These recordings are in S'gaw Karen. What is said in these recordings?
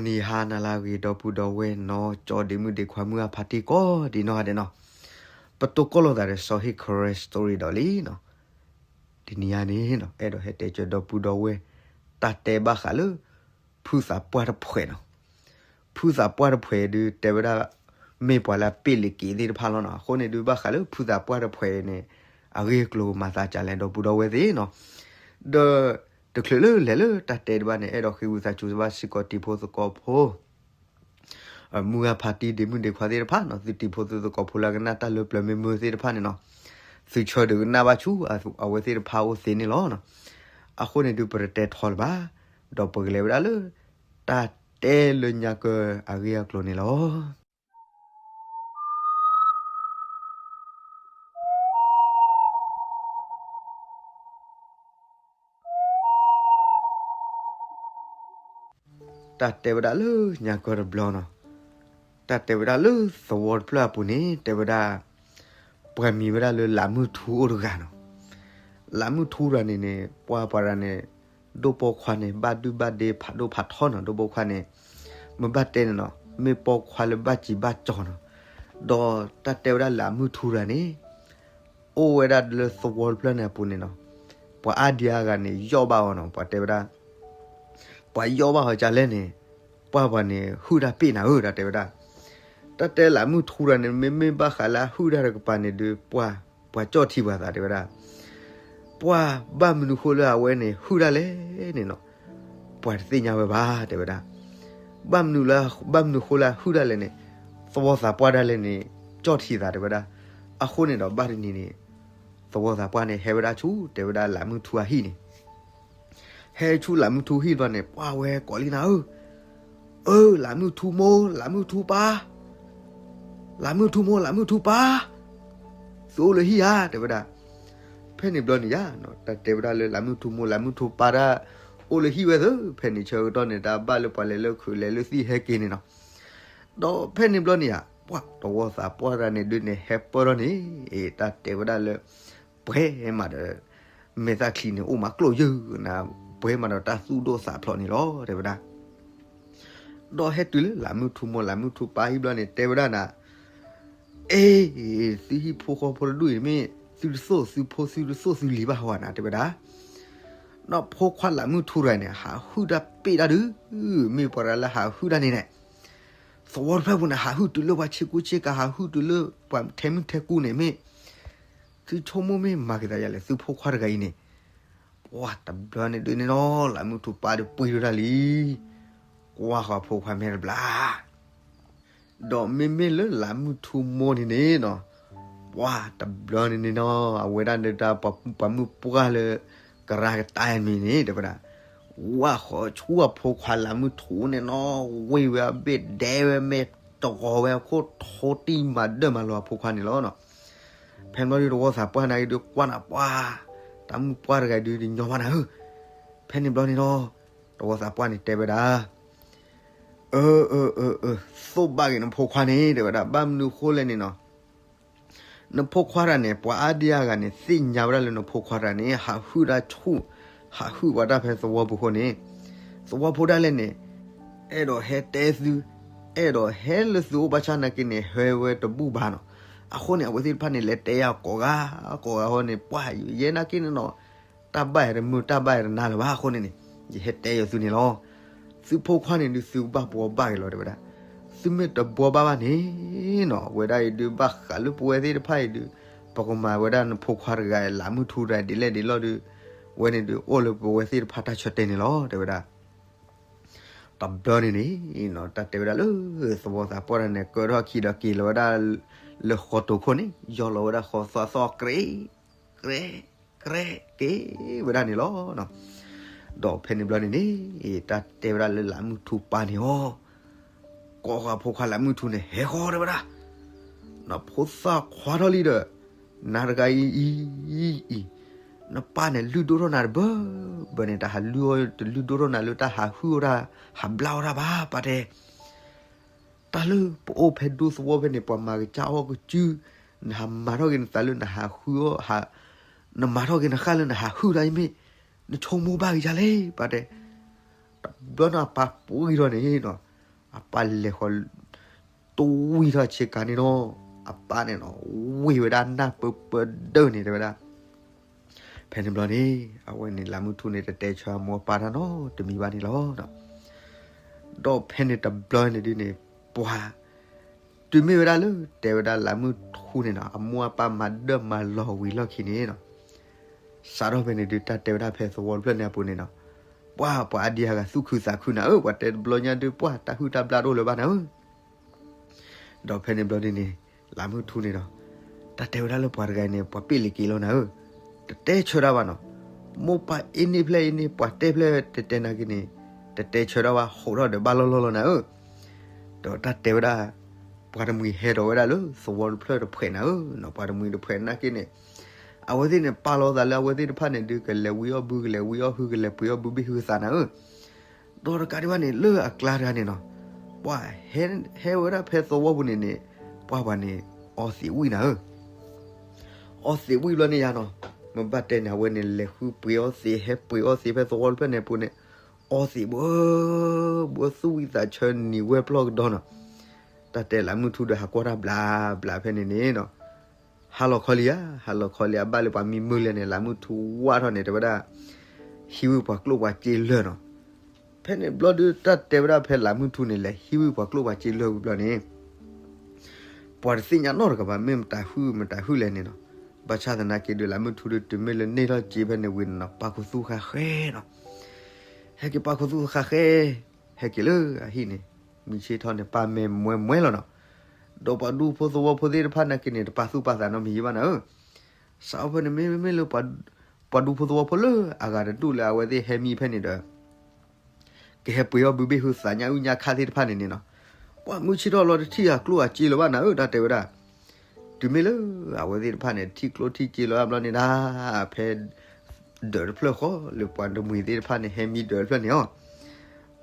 နံၤဟါနၤလၢအဂ့ၤ ဒီပုၢ်ဒီဝဲၢ်နီၢ်ကၠီ ဒ့မုၣ်ဒ့ခွါ မုၢ်ဂၢ်ဖါတံၢ်ကိးဒံးနီၢ်ဂၤဒဲးနီၤ, ပတိၢ်ကီၢ်လိာ်သးဒီး စီၤဟ့ၣ်ခရၢ story ဒီးလံနီၤ. တနံၤအံၤန့ၣ်နီၤ အဲၣ်ဒိးဟဲတဲကၢဒီပုၢ်ဒီဝဲၢ် တၢ်တဲဘၣ်ဃးလၢ ဖုသးပှၢ်တဖှဲးနီၤ. ဖုသးပှၢ်တဖှဲးဒုးတဲဝဲဒၣ် မ့ၢ်ပှၤလၢအပ့ၢ်လံၤက့ၤသ့ၣ်တဖၣ်လီၤနီၤ. အဃိန့ၣ်ဒုးဘၣ်ဃးလၢဖုသးပှၢ်တဖှဲးန့ၣ် အဂ့ၢ်အကျိၤမၤသးဒ်လဲၣ် ဒီပုၢ်ဒီဝဲၢ်သ့ၣ်နီၤ. ဒီးတချုးလၢလဲၤလၢတၢ်တဲတဘၣ်န့ၣ် အဲၣ်ဒိးဃ့ဝံသးစူၤဘၣ်စ့ၢ်ကီးတံၤဖိသကိးဖိ မုၢ်ဂၢ်ဖါတံၢ် ဒ့မုၣ်ဒ့ခွါသ့ၣ်တဖၣ်နီၤ, သုတံၤဖိသုသကိးဖိလၢအကနၣ်တၢ်လၢပျၢၤမ့ၢ်မုာ်သ့ၣ်တဖၣ်န့ၣ်နီၤ, သုဆၢဒုးကနၣ်ဘၣ်ဆူအဝဲသ့ၣ်တဖၣ်အိၣ်သ့န့ၣ်လီၤ. အဃိန့ၣ်ဒုးပတတဲထီလၢၤဘၣ်, ဒီးပကလဲၤဝဲဒၣ်လၢ တၢ်တဲလၢညါကၢအဂ့ၢ်အကျိၤန့ၣ်လီၤ. တၢ်တဲဝဲဒၣ်လၢညါကၢတဘျီနီၤ, တၢ်တဲဝဲဒၣ်လၢသဝီတဖျၢၣ်အပူၤန့ၣ် တဲဝဲဒၣ် ပှၤမံၤဝဲဒၣ်လၢလးမုၢ်ထူအိၣ်တဂၤနီၤ. လးမုၢ်ထူတဂၤန့ၣ်န့ၣ် ပှၢ်ပှၤတဂၤန့ၣ် ဒိၣ်ပိာ်ခွါန့ၣ် ဘၣ်ဒုၣ်ဘၣ်ဒ့ဖးဒိၣ်ဖးထီနီၤ, ဒိၣ်ပိာ်ခွါန့ၣ် မ့ၢ်ဘၣ်တဲန့ၣ်နီၤ မ့ၢ်ပိာ်ခွါလၢဘၣ်စံးဘၣ်ကၠီနီၤ. ဒီးတၢ်တဲဝဲဒၣ်လးမုၢ်ထူတဂၤန့ၣ် အိၣ်ဝဲဒၣ်လၢသဝီတဖျၢၣ်န့ၣ်အပူၤန့ၣ်နီၤ, ပှၤအါဒံအါဂၤန့ၣ် ယီၣ်ဘၣ်အီၤနီၤ, ပှၤတဲဝဲဒၣ် ပှၤယီၣ်ဘၣ်အီၤဒ်လဲၣ်န့ၣ် ပှၢ်ပှၤန့ၣ် ဟုၣ်တၢ်ပ့ၣ်နၤဧၢ တၢ်တဲဝဲဒၣ်. တၢ်တဲလးမုၢ်ထူတဂၤန့ၣ် မ့မ့ၢ်ဘၣ်ဃးလၢအဟုၣ်တၢ်တကပၤန့ၣ်ဒုး ပှၢ် ပှၤကၠီၣ်ထံပှၤသးတဲဝဲဒၣ်, ပှၢ်ဘၣ်မနုၤဃိလၢအဝဲန့ၣ် ဟုၣ်တၢ်လဲၣ်န့ၣ်နီၤ, ပှၤတသ့ၣ်ညါဝဲဘၣ်တဲဝဲဒၣ်. ဘၣ်မနုၤလၢ ဘၣ်မနုၤဃိလၢအဟုၣ်တၢ်လဲၣ်န့ၣ် သဝီသးပှၢ်ဒၣ်လဲၣ်န့ၣ် ကၠီၣ်ထံသးတဲဝဲဒၣ်. အဃိန့ၣ်ဒီးဘၣ်တနံၤန့ၣ် သဝီသးပှၢ်န့ၣ် ဟဲဝဲဒၣ်ဆူ တဲဝဲဒၣ်လးမုၢ်ထူအဟံၣ်န့ၣ် ဟဲဆူလးမုၢ်ထူဟံၣ်တဘျီန့ၣ် ပှၢ်ဝဲကိးလံနၤဧၢ, အၢ လးမုၢ်ထူမိၢ် လးမုၢ်ထူပၢ်, လးမုၢ်ထူမိၢ် လးမုၢ်ထူပၢ်, သုအိၣ်လၢဟံၣ်ဧါ တဲဝဲဒၣ်. ဖဲန့ၣ်ဘျီန့ၣ်ယါ တၢ်တဲဝဲဒၣ်လၢလးမုၢ်ထူမိၢ် လးမုၢ်ထူပၢ်ဒၣ် အိၣ်လၢဟံၣ်ဝဲသ့ၣ် ဖဲန့ၣ်ဆၢကတီၢ်န့ၣ် တၢ်ဘၣ်လၢပှၤလဲၤလၢခုးလဲၤလၢသံၣ်ဟဲက့ၤန့ၣ်နီၤ. ဒီးဖဲန့ၣ်ဘျီန့ၣ်ယါ ပှၢ်သဝီသးပှၢ်တဂၤန့ၣ်ဒုးန့ၣ် ဟဲပၢၢ်ထီၣ်န့ၣ် တၢ်တဲဝဲဒၣ်လၢ ပှဲၤမးဒီး မဲာ်သၣ်ချံန့ၣ် အိၣ်မးကျိၣ်ယၢၢ်နၤ, ပှဲၤမးဒီးတၢ်သူၣ်ဒိၣ်သးဖျိးန့ၣ်လီၤ တဲဝဲဒၣ်. ဒီးဟဲတုၤလၢလးမုၢ်ထူမိၢ် လးမုၢ်ထူပၢ်ဟံၣ်ဘျီန့ၣ် တဲဝဲဒၣ်နၤ, အ့ သုဟံၣ်ဖိဃီဖိတဒူၣ်အံၤမ့ၢ် သုတသိၣ်သုဖိသုတသိၣ်သုလံၤဘၣ်ဟီဧါနၤ တဲဝဲဒၣ်. ဒီးဖိခွါလးမုၢ်ထူတဂၤန့ၣ် ဟးဟုၣ်တၢ်ပ့ၣ်တၢ်ဒုး, မ့ၢ်ပှၤတဂၤလၢဟးဟုၣ်တၢ်န့ၣ်န့ၣ် သဝီတဖျၢၣ်ပူၤန့ၣ် ဟးဟုၣ်တုၤလၢပှၤဆ့ကူဆ့ကၤ ဟးဟုၣ်တုၤလၢပှၤထဲမုၢ်ထဲကူန့ၣ်မ့ၢ် သုဆိကမိၣ်မ့ၢ်မၤက့ၤသးယၤလဲၣ် သုဖိခွါတဂၤအံၤန့ၣ်. ပှၢ်တဘျီန့ၣ်ဒုးန့ၣ်နီၤ လးမုၢ်ထူပၢ်ဒုးပှ့ၤထီၣ်တၢ်လံ, ကွၢ်ဃီဖိခွါမဲာ်တဘျါ ဒီးမ့မ့ၢ်လၢလးမုၢ်ထူမိၢ်န့ၣ်န့ၣ်နီၤ, ပှၢ်တဘျီန့ၣ်န့ၣ်နီၤ အဝဲဒၣ်ဒီးတၢ်ပှၤမုၣ်ပှၢ်လၢ ကရၢကတၢၢ်မံၤန့ၣ် တဲဝဲဒၣ်, ဝၢ်ဃီဆူအဖိခွါလးမုၢ်ထူန့ၣ်နီၤ ဝ့ၢ်ဝဲအဘ့ၣ်ဒဲဝဲမဲာ်တဂီၤဝဲအခိၣ် ထိၣ်တံၢ်မၤဒၢၣ်မၤလီၤအဖိခွါန့ၣ်လီၤ. ဖဲန့ၣ်ဘျီဒုးသဝီသးပှၢ်န့ၣ်ဒုးကွၢ်နၤပှၢ်, တၢ်မုၣ်ပှၢ်တဂၤဒုးတညီဘၣ်နၤဧၢ. ဖဲန့ၣ်ဘျီန့ၣ်နီၤ သဝီသးပှၢ်န့ၣ်တဲဝဲဒၣ် အၢ အၢ အၢ အၢ သိၣ်ဘၣ်က့ၤနဖိခွါန့ၣ် တဲဝဲဒၣ် ဘၣ်မနုၤဃိလဲၣ်န့ၣ်နီၤ, နဖိခွါတဂၤန့ၣ် ပှၤအါဒံအါဂၤန့ၣ် သ့ၣ်ညါဝဲဒၣ်လၢနဖိခွါတဂၤန့ၣ် ဟးဟုၣ်တၢ်ဆူၣ်, ဟးဟုၣ်ပှၤတၢ်ဖဲသဝီပူၤအဃိန့ၣ်, သဝီဖိဒၣ်လဲာ်န့ၣ် အဲၣ်ဒိးဟဲတဲသု, အဲၣ်ဒိးဟဲလၢသုအိၣ်ဘၣ်ဆၣ်နာ်က့န့ၣ် ဟဲဝဲတဘူၣ်ဘၣ်နီၤ. အဃိန့ၣ် အဝဲသ့ၣ်တဖၣ်န့ၣ် လဲၤတဲယၤကိးဂၤ, ကိးဂၤဃီန့ၣ် ပှၢ်ယဲနာ်က့န့ၣ်နီၤ တၢ်ဘၣ်ယၤတမုာ် တၢ်ဘၣ်ယၤတနါလၢၤဘၣ်အဃိန့ၣ်န့ၣ်, ယဟဲတဲယၤသုန့ၣ်လီၤ. သုဖိခွါန့ၣ်ဒုး သုကဘၣ်ဘှီဘၣ်က့ၤလီၤ တဲဝဲဒၣ်. သုမ့ၢ်တဘှီဘၣ်ဘၣ်န့ၣ်နီၤ ဝဲဒၣ်အံၤဒုး ဘၣ်ဃးလၢပဝဲသ့ၣ်တဖၣ်အံၤဒုး ပကမၤဝဲဒၣ်နဖိခွါတဂၤအံၤ လးမုၢ်ထူတဂၤဒ်လဲၣ်ဒ်လဲၣ်ဒုး ဝဲန့ၣ်ဒုး အိၣ်လၢပဝဲသ့ၣ်တဖၣ်တၢ်ဆၢတဲာ်န့ၣ်လီၤ တဲဝဲဒၣ်. တဘျီန့ၣ်န့ၣ်နီၤ တၢ်တဲဝဲဒၣ်လၢ သဝီသးပှၢ်တဂၤန့ၣ် ကၢထီၣ်ခံဒီးက့ၤလီၤဝဲဒၣ် လၢဃီတိၤခိၣ်န့ၣ် ယီၢ်လီၤဝဲဒၣ်ဃီသီသီ ကြဲ ကြဲ ကြဲ က့ၤဝဲဒၣ်န့ၣ်လီၤ. ဒီးဖဲန့ၣ်ဘျီန့ၣ်န့ၣ် တၢ်တဲဝဲဒၣ်လၢလးမုၢ်ထူပၢ်န့ၣ်အီၤ ကိးဃီဖိခွါလးမုၢ်ထူန့ၣ် ဟဲဃီတဲဝဲဒၣ်, နဖိသၣ်ခွါထီၣ်လံဒီး နၤတဂၤအံၤအံၤအံၤ နပၢ်န့ၣ်လုၢ်ဒိၣ်ထီၣ်နၤတဘၢဘၢန့ၣ် တၢ်ဟးလုၢ်အီၣ်တလုၢ်ဒိၣ်ထီၣ်နၤလၢတၢ်ဟးဟုၣ်အီၣ်တၢ် ဟးဘျါအီၣ်တၢ်ဘၣ် ပၢ်တဲ တၢ်လၢပအိၣ်ဖဲဒူသဝီဖဲန့ၣ် ပှၤမၤကစၢ်အီၣ်ကစုၢ်, နဟးမၤထီၣ်က့ၤနသးလၢနဟးဟုၣ်အီၣ်, နမၤထီၣ်က့ၤနဃၣ်လၢနဟးဟုၣ်တၢ်အံၤမ့ၢ်, နဆိကမိၣ်ဘၣ်က့ၤယၤလဲၣ် ပၢ်တဲ. တဘျီန့ၣ်အပၢ်ပှံၤထီၣ်န့ၣ်နီၤ, အပၢ်လဲၤဃီၤ တဝံၢ်ထီၣ်ဆ့ကၤန့ၣ်နီၤ, အပၢ်န့ၣ်နီၤ ဝ့ၢ်ဝဲဒၣ်နၢ်ပၢၢ်ပၢၢ်ဒၢၣ်န့ၣ် တဲဝဲဒၣ်. ဖဲန့ၣ်ဘျီန့ၣ် အဝဲန့ၣ် လးမုၢ်ထူန့ၣ် တတဲဆၢအမိၢ်အပၢ်တၢ်နီတမံၤဘၣ်န့ၣ်လီၤ. ဒီးဖဲန့ၣ်တဘျီန့ၣ်ဒုးန့ၣ် ပှၤ တုၤမ့ၢ်ဝဲဒၣ်လၢ တဲဝဲဒၣ်လးမုၢ်ထူန့ၣ်နီၤ အမိၢ်အပၢ်မၤဒၢၣ်မၤလီၤဝံၤလီၢ်ခံန့ၣ်နီၤ, စးထီၣ်ဖဲန့ၣ်ဒုး တၢ်တဲဝဲဒၣ်ဖဲသဝီတဖျၢၣ်န့ၣ်အပူၤန့ၣ်နီၤ, ပှၤ ပှၤအါဒံအါဂၤသူၣ်ခုသးခုနၤဧၢ, ပှၤတဲတဘျီညါဒုး ပှၤတၢ်ဟုၣ်တၢ်ဘျၣ်တအိၣ်လၢၤဘၣ်နၤဧၢ. ဒီးဖဲန့ၣ်ဘျီဒုးန့ၣ် လးမုၢ်ထူန့ၣ်ဒီး တၢ်တဲဝဲဒၣ်လၢပှၤတဂၤအံၤန့ၣ် ပှၤပ့ၢ်လံၤက့ၤလီၤနၤဧၢ, တတဲဆၢဒၣ်ဘၣ်နီၤ, မိၢ်ပၢ်အ့န့ၢ်ဖျဲၣ်အ့န့ၢ် ပှၤတဲဖျဲၣ်တဲတဲနာ်က့န့ၣ် တတဲဆၢဒၣ်ဘၣ် ဟိးထီၣ်ဒီးဘၣ်လီၢ်လီၢ်လီၤနၤဧၢ. ဒီးတၢ်တဲဝဲဒၣ် ပှၤတမှံၤဟဲဒီးဝဲဒၣ်လၢသဝီတဖျၢၣ်တဖှဲးနၤဧၢ, ပှၤတမှံၤတဖှဲးနာ်က့န့ၣ် အဝဲသ့ၣ်န့ၣ် ပာ်လီၤသးလၢအဝဲသ့ၣ်တဖၣ်န့ၣ်ဒုး ကလဲၤဝံအီၣ်ဘု ကလဲၤဝံအီၣ်ဟု ကလဲၤပှ့ၤအီၣ်ဘုဘ့ၣ်ဟုသးနၤဧၢ. ဒီးတကးဒံးဘၣ်န့ၣ် လၢအကျါတဂၤန့ၣ်နီၤ, ပှၤ ဟဲဝဲဒၣ်ဖဲသဝီပူၤန့ၣ်န့ၣ် ပှၤပှၤန့ၣ် အီသံးဝံၣ်နၤဧၢ. အီသံးဝံၣ်ဘျီန့ၣ်ယါနီၤ, မ့ၢ်ဘၣ်တဲန့ၣ် အဝဲန့ၣ်လဲၤဃုပှ့ၤအီသံး ဟဲပှ့ၤအီသံးဖဲသဝီတဖျၢၣ်န့ၣ်ပူၤန့ၣ် အီသံးဘၣ် ဘၣ်သူၣ်ဝံၣ်သးဆၢနံၤဝဲပျီၢ်ကဒီနီၤ. တၢ်တဲလးမုၢ်ထူဒီးဟးကွၢ်တၢ်ဘျးဘျးဖဲန့ၣ်န့ၣ်နီၤ, ဟါလီၤခီလံဧါ, ဟါလီၤခီလံ အဘၣ်လၢပှၤမံမုၢ်လဲၣ်န့ၣ် လးမုၢ်ထူဝၢ်ထီၣ်န့ၣ် တဲဝဲဒၣ် ဟံးဝံၣ်ပှၤကျိၣ်ပှၤစ့လၢာ်နီၤ. ဖဲန့ၣ်ဘျီဒုး တၢ်တဲဝဲဒၣ်ဖဲလးမုၢ်ထူန့ၣ် လဲၤဟံးဝံၣ်ပှၤကျိၣ်ပှၤစ့လၢာ်ဝံၤဘျီန့ၣ် ပှၤတသ့ၣ်ညါနီတဂၤဘၣ် မ့ၢ်မတၤဟုၣ်မတၤဟုၣ်လဲၣ်န့ၣ်နီၤ. ဘၣ်ဆၣ်သနာ်က့ဒုး လးမုၢ်ထူဒုး တုၤမ့ၢ်လၢန့ၢ်ထီၣ်စ့ဖဲန့ၣ်ဝံၤန့ၣ်နီၤ ပာ်ခူသူၣ်ဃာ်ဃဲနီၤ. ဟဲက့ၤပာ်ခူသူၣ်ဃာ်ဃဲ, ဟဲက့ၤလၢအဟံၣ်န့ၣ် မုၢ်ဆ့ၣ်ထီၣ်န့ၣ် ပၢ်မဲာ်မွဲမွဲလီၤနီၤ. ဒီးပှၤဒူဖိသဝီဖိသ့ၣ်တဖၣ်နာ်က့န့ၣ် တပာ်သူၣ်ပာ်သးနီတမံၤဘၣ်နၤဧၢ. စးထီၣ်ဖဲန့ၣ်မ့မ့ၢ်လၢ ပှၤဒူဖိသဝီဖိလၢအဂၤတဒူၣ်လၢအဝဲသ့ၣ်ဟဲမံဖဲန့ၣ်ဒီး ကဟဲပှ့ၤအီၣ်ဘုဘ့ၣ်ဟုသးညါအုၣ်ညါခါသ့ၣ်တဖၣ်န့ၣ်န့ၣ်နီၤ, ပှၤမုၢ်ဆ့ၣ်ထီၣ်လီၤတထံၣ်အကျိၣ်အစ့လၢၤဘၣ်နၤဧၢ တၢ်တဲဝဲဒၣ်. တုၤမ့ၢ်လၢအဝဲသ့ၣ်တဖၣ်န့ၣ် ထံၣ်ကျိၣ်ထံၣ်စ့လီၤဘျီန့ၣ်ဒၣ် ဖဲ ဒၢးတဖျၢၣ်ဃီလၢပှၤတမှံၤသ့ၣ်တဖၣ်န့ၣ် ဟဲမံဒၢးတဖျၢၣ်န့ၣ်အီၤ,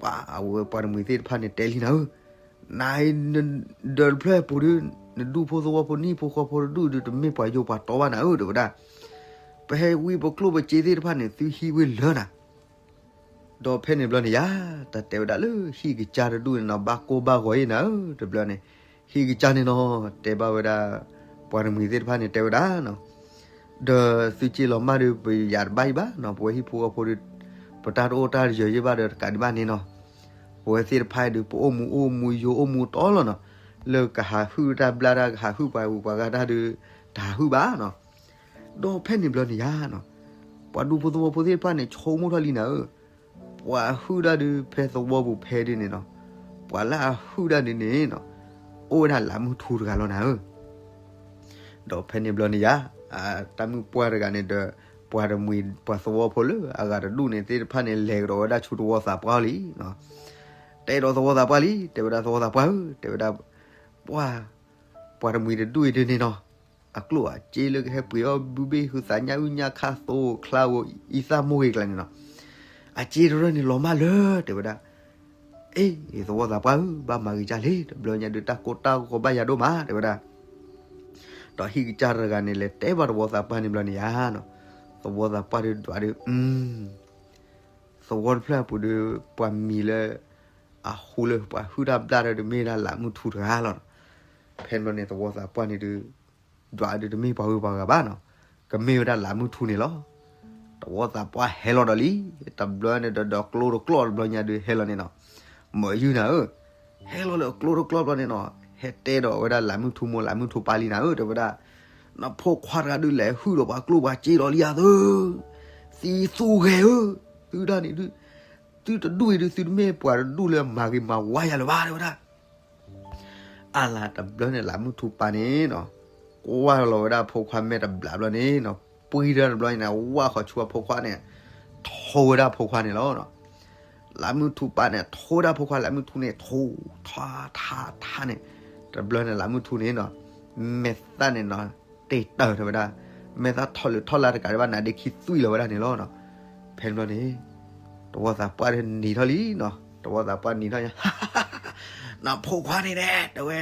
ပှၤအဝဲပှၤတမှံၤသ့ၣ်တဖၣ်န့ၣ် တဲလံနၤဧၢ, နဒၢးတဖျၢၣ်ပူၤဒုး နဒူၣ်ဖိသဝီဖိနံၣ်ဖိဃီဖိတဒူၣ်ဒုး တမ့ၢ်ပှၤယိၤပှၤတီဘၣ်နၤဧၢ တဲဝဲဒၣ်. ပဟဲဝံပကျိၣ်ပစ့သ့ၣ်တဖၣ်န့ၣ် သုဟံးဝံလၢနၤ ဒီးဖဲန့ၣ်ဘျီန့ၣ်ယါ, တၢ်တဲဝဲဒၣ်လၢဟံၣ်ကစၢ်တဒူၣ်န့ၣ်နီၤ ဘၣ်ကိၢ်ဘၣ်ဂီၤအံၤနၤဧၢ တဘျီန့ၣ်, ဟံၣ်ကစၢ်န့ၣ်နီၤ တဲဘၣ်ဝဲဒၣ် ပှၤတမှံၤသ့ၣ်တဖၣ်န့ၣ်တဲဝဲဒၣ်နီၤ, ဒီးသုစ့လီၤမၢ်ဒီး ပယၤတဘၣ်အံၤဘၣ်နီၤ ပဝဲဟံၣ်ဖိဃီဖိဒီး ပတၢ်တအိၣ်တၢ်တယၢၤယဲၢ်ဘၣ်ဒီးတကးဒံးဘၣ်န့ၣ်နီၤ, ပဝဲသ့ၣ်တဖၣ်အံၤဒီး ပအိၣ်မူအိၣ်မူယိာ်အိၣ်မူတီလီၤနီၤ, လၢကဟးဟုၣ်တၢ်ဘျၣ်တၢ် ကဟးဟုၣ်ပှၤဂုၤပှၤဂၤတၢ်ဒီး တဟးဟုၣ်ဘၣ်နီၤ. ဒီးဖဲန့ၣ်ဘျီန့ၣ်ယါနီၤ, ပှၤဒူဖိသဝီဖိသ့ၣ်တဖၣ်န့ၣ် ဆိကမိၣ်ထီၣ်လံနၤဧၢ, ပှၤဟုၣ်တၢ်ဒုးဖဲသဝီပူၤဖဲဒုးန့ၣ်နီၤ, ပှၤလၢအဟုၣ်တၢ်ဒုးန့ၣ်နီၤ, အိၣ်ဝဲဒၣ်လးမုၢ်ထူတဂၤလီၤနၤဧၢ. ဒီးဖဲန့ၣ်ဘျီန့ၣ်ယါ, တၢ်မုၣ်ပှၢ်တဂၤန့ၣ်ဒီး ပှၤတမှံၤပှၤသဝီဖိလၢအဂၤတဒူၣ်န့ၣ်သ့ၣ်တဖၣ်န့ၣ် လဲၤကဒီးဝဲဒၣ်ဆူသဝီသးပှၢ်လံ, တဲဒီးသဝီသးပှၢ်လံ, တဲဝဲဒၣ်သဝီသးပှၢ်ဧၢ, တဲဝဲဒၣ်, ပှၤ, ပှၤတမှံၤတဒူၣ်အံၤဒုးန့ၣ်နီၤ, အကျိၣ်အစ့လၢကဟဲပှ့ၤအီၣ်ဘုဘ့ၣ်ဟုသးညါအုၣ်ညါခါသိးချါဧိၤ အံသၣ်မိၢ်ဂ့ၤကျါန့ၣ်နီၤ, အစ့တရၢၢ်န့ၣ်လီၤမၢ်လၢာ် တဲဝဲဒၣ်. အ့ သဝီသးပှၢ်ဧၢ, ဘၣ်မၤဂ့ၤကၢ်လံ, တဘျီညါဒုးတၢ်ကိၢ်တၢ်ဂီၤဘၣ်ယၤဒိၣ်မး တဲဝဲဒၣ်. ဒီးဟံၣ်ကစၢ်တဂၤန့ၣ် လဲၤတဲဘၣ်သဝီသးပှၢ်န့ၣ်ဘျီန့ၣ်ယါနီၤ, သဝီသးပှၢ်ဒုးဒွးဒုး, သဝီတဖျၢၣ်အပူၤဒုး ပှၤမံၤလၢ အဃိလၢပှၤဟုၣ်တၢ်ဘျၣ်တၢ်ဒုးမ့ၢ်ဒၣ်လးမုၢ်ထူတဂၤလီၤ. ဖဲန့ၣ်ဘျီန့ၣ် သဝီသးပှၢ်န့ၣ်ဒုး ဒွးဒုးတမ့ၢ်ပှၤဂုၤပှၤဂၤဘၣ်နီၤ, ကမ့ၢ်ဝဲဒၣ်လးမုၢ်ထူန့ၣ်လီၤ. သဝီသးပှၢ်ဟဲလီၤဒီးလံ, တဘျီန့ၣ်ဒီး ဒီးကျိဒီးကျီၢ်တဘျီညါဒုးဟဲလီၤန့ၣ်နီၤ, မၤယုၢ်နၤဧၢ, ဟဲလီၤလၢကျိဒီးကျီၢ်တဘျီန့ၣ်နီၤ, ဟဲတဲဒီးဝဲဒၣ်လးမုၢ်ထူမိၢ်လးမုၢ်ထူပၢ်လံနၤဧၢ တဲဝဲဒၣ်, နဖိခွါတဂၤဒုးလဲၤဟုၣ်ဒီးပှၤကျိၣ်ပှၤစ့လီၤလံဧါသၢ, သံသူဂဲၤဧၢ, သုဒၣ်န့ၣ်ဒုး သုတဒူၣ်အံၤဒုး သုတမ့ၢ်ပှၤတဒူၣ်လၢမၤဂ့ၤမၤဝါယၤလၢၤဘၣ် တဲဝဲဒၣ်. အါလၢတဘျီန့ၣ် လးမုၢ်ထူပၢ်န့ၣ်နီၤ, ကွၢ်လီၤဝဲဒၣ်ဖိခွါမဲာ်တဘျီဘျီန့ၣ်နီၤ, ပှံၤတၢ်တဘျီန့ၣ် ဝၢ်ဃီၤဆူအဖိခွါန့ၣ်, ထိဝဲဒၣ်ဖိခွါန့ၣ်လီၤ. လးမုၢ်ထူပၢ်န့ၣ် ထိဝဲဒၣ်ဖိခွါ လးမုၢ်ထူန့ၣ် ထိ, ထါ, ထါ, ထါန့ၣ်, တဘျီန့ၣ် လးမုၢ်ထူန့ၣ်နီၤ, မဲာ်သၣ်န့ၣ်နီၤ တ့ၢ်တၢၢ်ထီၣ်ဝဲဒၣ်, မဲာ်သၣ်ထီၣ်လၢထီၣ်လၢတကးဒံးဘၣ် နါဒ့ခံသွံၣ်လီၤဝဲဒၣ်န့ၣ်လီၤ. ဖဲန့ၣ်ဘျီန့ၣ် သဝီသးပှၢ်နံၤထီၣ်လံနီၤ, သဝီသးပှၢ်နံၤထီၣ်ညါ, နဖိခွါန့ၣ်န့ၣ် တဲဝဲ,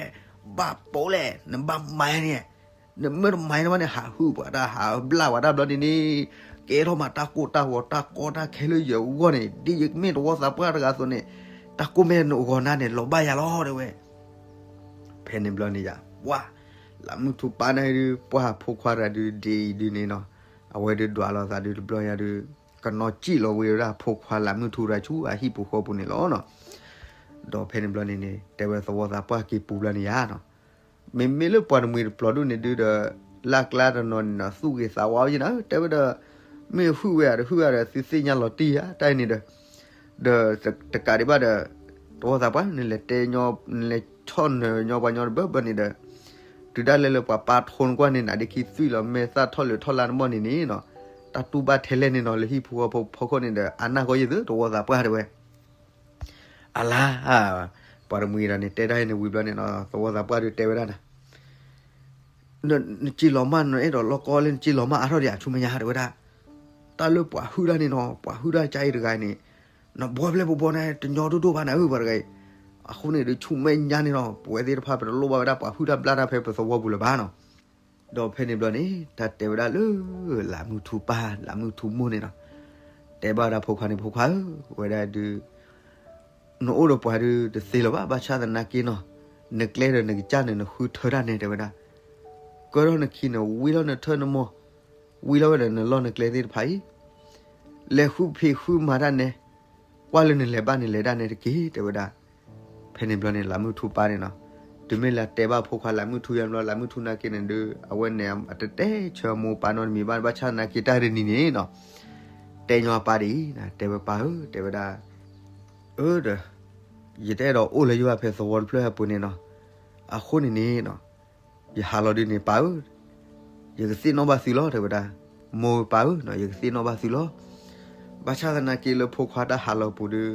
ဘၣ်ပိာ်လဲၣ် နဘၣ်မၤန့ၣ်, နမ့ၢ်တမၤန့ၣ်ဘၣ်န့ၣ် ဟးဟုၣ်ပှၤတၢ် ဟးဘျၣ်ပှၤတၢ်ဘျီန့ၣ်န့ၣ်, ကဲထီၣ်မးတၢ်ကိၢ်တၢ်ဂီၤတၢ်ကီတၢ်ခဲလၢယဂီၢ်န့ၣ်, ဒ်ယမ့ၢ်သဝီသးပှၢ်တဂၤအသိးန့ၣ်, တၢ်ကိၢ်မဲၢ်နဂီၤနၤန့ၣ် လီၤဘၣ်ယၤလီၤ တဲဝဲ. ဖဲန့ၣ်ဘျီန့ၣ်ယၤ ပှၤ လၢမုၢ်ထူပၢ်န့ၣ်ဒုး ပှၤဖိခွါတဂၤဒုး ဒ်အံၤဒုးန့ၣ်နီၤ, အဝဲဒုးဒွးလိာ်သးဒုးတဘျီညါဒုး ကနီၣ်စံၣ်လီၤဝံၤဝဲဒၣ်ဖိခွါလၢမုၢ်ထူတဂၤဆူအဟံၣ်ပူၤဃီပူၤန့ၣ်လီၤနီၤ. ဒီးဖဲန့ၣ်ဘျီန့ၣ်န့ၣ် တဲဝဲသဝီသးပှၢ်က့ၤပူၤဘျီန့ၣ်ယၤနီၤ, မ့မ့ၢ်လၢပှၤတမှံၤတပျီၤဒိၣ်န့ၣ်ဒုးဒီး လၢ်ကျါတနီၤန့ၣ်နီၤ သူၣ်ဂ့ၤသးဝါယဲနီၤ တဲဝဲဒီး မ့ၢ်ဟုၣ်ဝဲဧါ တဟုၣ်ဝဲဧါဒီး သုသ့ၣ်ညါလီၤတံၢ်ဧါ တၢ်အံၤန့ၣ်ဒီး ဒီးတကးဒံးဘၣ်ဒီး သဝီသးပှၢ် နလဲၤတဲညီ နလဲၤဆီၣ်နၢၤညီပှၤညီတဘၢဘၢန့ၣ်ဒီး တုၤဒၣ်လဲာ်လၢပှၤပာ်ထီနကွၢ်န့ၣ် နးဒ့ခံသွံၣ်လီၤ မဲာ်သၣ်ထီၣ်လၢထီၣ်လၢနဘီၣ်န့ၣ်န့ၣ်နီၤ, တၢ်တူၢ်ဘၣ်ထဲလဲၣ်န့ၣ်နီၤ လၢဟံၣ်ဖိဃီဖိဖီခိၣ်န့ၣ်ဒီး အါနၢ်ကီယဲၢ်သု သဝီသးပှၢ်တဲဝဲ. အလါ ပှၤတမှံၤဒီးန့ၣ် တဲဒၣ်အံၤန့ၣ်ဝံၤဘျီန့ၣ်နီၤ သဝီသးပှၢ်ဒုးတဲဝဲဒၣ်နီၤ နစ့လီၤမၢ် နအဲၣ်ဒိးလီၢ်ကီလၢနစ့လီၤမၢ်အါထီၣ်ဒံးဧါ ဆူမဲာ်ညါတဲဝဲဒၣ်. တၢ်လၢပှၤဟုၣ်တၢ်န့ၣ်နီၤ ပှၤဟုၣ်တၢ်ကအံၤတဂၤန့ၣ် နဘှီဖျဲၣ်ဘှီဘှီန့ၣ် တညီဒိၣ်ဒိၣ်ဘၣ်နၤဧၢ ပှၤတဂၤအံၤ. အဃိန့ၣ်ဒီး ဆူမဲာ်ညါန့ၣ်နီၤ ပဝဲသ့ၣ်တဖၣ် ပတလိၣ်ဘၣ်ဝဲဒၣ်ပှၤဟုၣ်တၢ်ဘျၣ်တၢ်ဖဲပသဝီပူၤလၢၤဘၣ်နီၤ. ဒီးဖဲန့ၣ်ဘျီန့ၣ် တၢ်တဲဝဲဒၣ်လၢ လးမုၢ်ထူပၢ် လးမုၢ်ထူမိၢ်န့ၣ်နီၤ တဲဘၣ်ဝဲဒၣ်ဖိခွါန့ၣ် ဖိခွါဧၢ ဝဲဒၣ်ဒုး နအိၣ်ဒီးပှၤဒုးတသ့လၢၤဘၣ် ဘၣ်ဆၣ်သနာ်က့နီၤ နကျဲဒီးနကစၢ်န့ၣ် နဃုထၢတၢ်န့ၣ် တဲဝဲဒၣ်. ကၢထီၣ်နခံန့ၣ် ဝံလီၤနထၢနမီၢ် ဝံလီၤဝဲဒီးနလီၢ်နကျဲသ့ၣ်တဖၣ်အံၤ လဲၤဃုဖံးဃုမၤတၢ်နဲ ကွၢ်လၢနလဲၤဘၣ်န့ၣ်လဲၤဒၣ်နဲတက့ၢ် တဲဝဲဒၣ်. ဖဲန့ၣ်ဘျီန့ၣ် လးမုၢ်ထူပၢ်န့ၣ်နီၤ တုၤမ့ၢ်လၢတဲဘၣ်ဖိခွါလးမုၢ်ထူယါဘျီ လးမုၢ်ထူနာ်က့န့ၣ်ဒုး အဝဲန့ၣ်အတတဲဆၢအမိၢ်ပၢ်နီတမံၤဘၣ် ဘၣ်ဆၣ်သနာ်က့တၢ်တနံၤန့ၣ်နီၤ တဲညီအပၢ်ဒ်အံၤ တဲဝဲပၢ်ဧၢ တဲဝဲဒၣ် အၢဒီး ယတအဲၣ်ဒိးအိၣ်လၢယဘၣ်ဖဲသဝီတဖျၢၣ်အပူၤန့ၣ်နီၤ အဃိန့ၣ်န့ၣ်နီၤ ယဟးလီၤဒုးန့ၣ်ပၢ်ဧၢ ယကသ့ၣ်နီၣ်ဘၣ်သုလီၤ တဲဝဲဒၣ်. မိၢ်ပၢ်ဧၢနီၤ ယကသ့ၣ်နီၣ်ဘၣ်သုလီၤ. ဘၣ်ဆၣ်သနာ်က့လၢဖိခွါတၢ်ဟးလီၤပူၤဒီး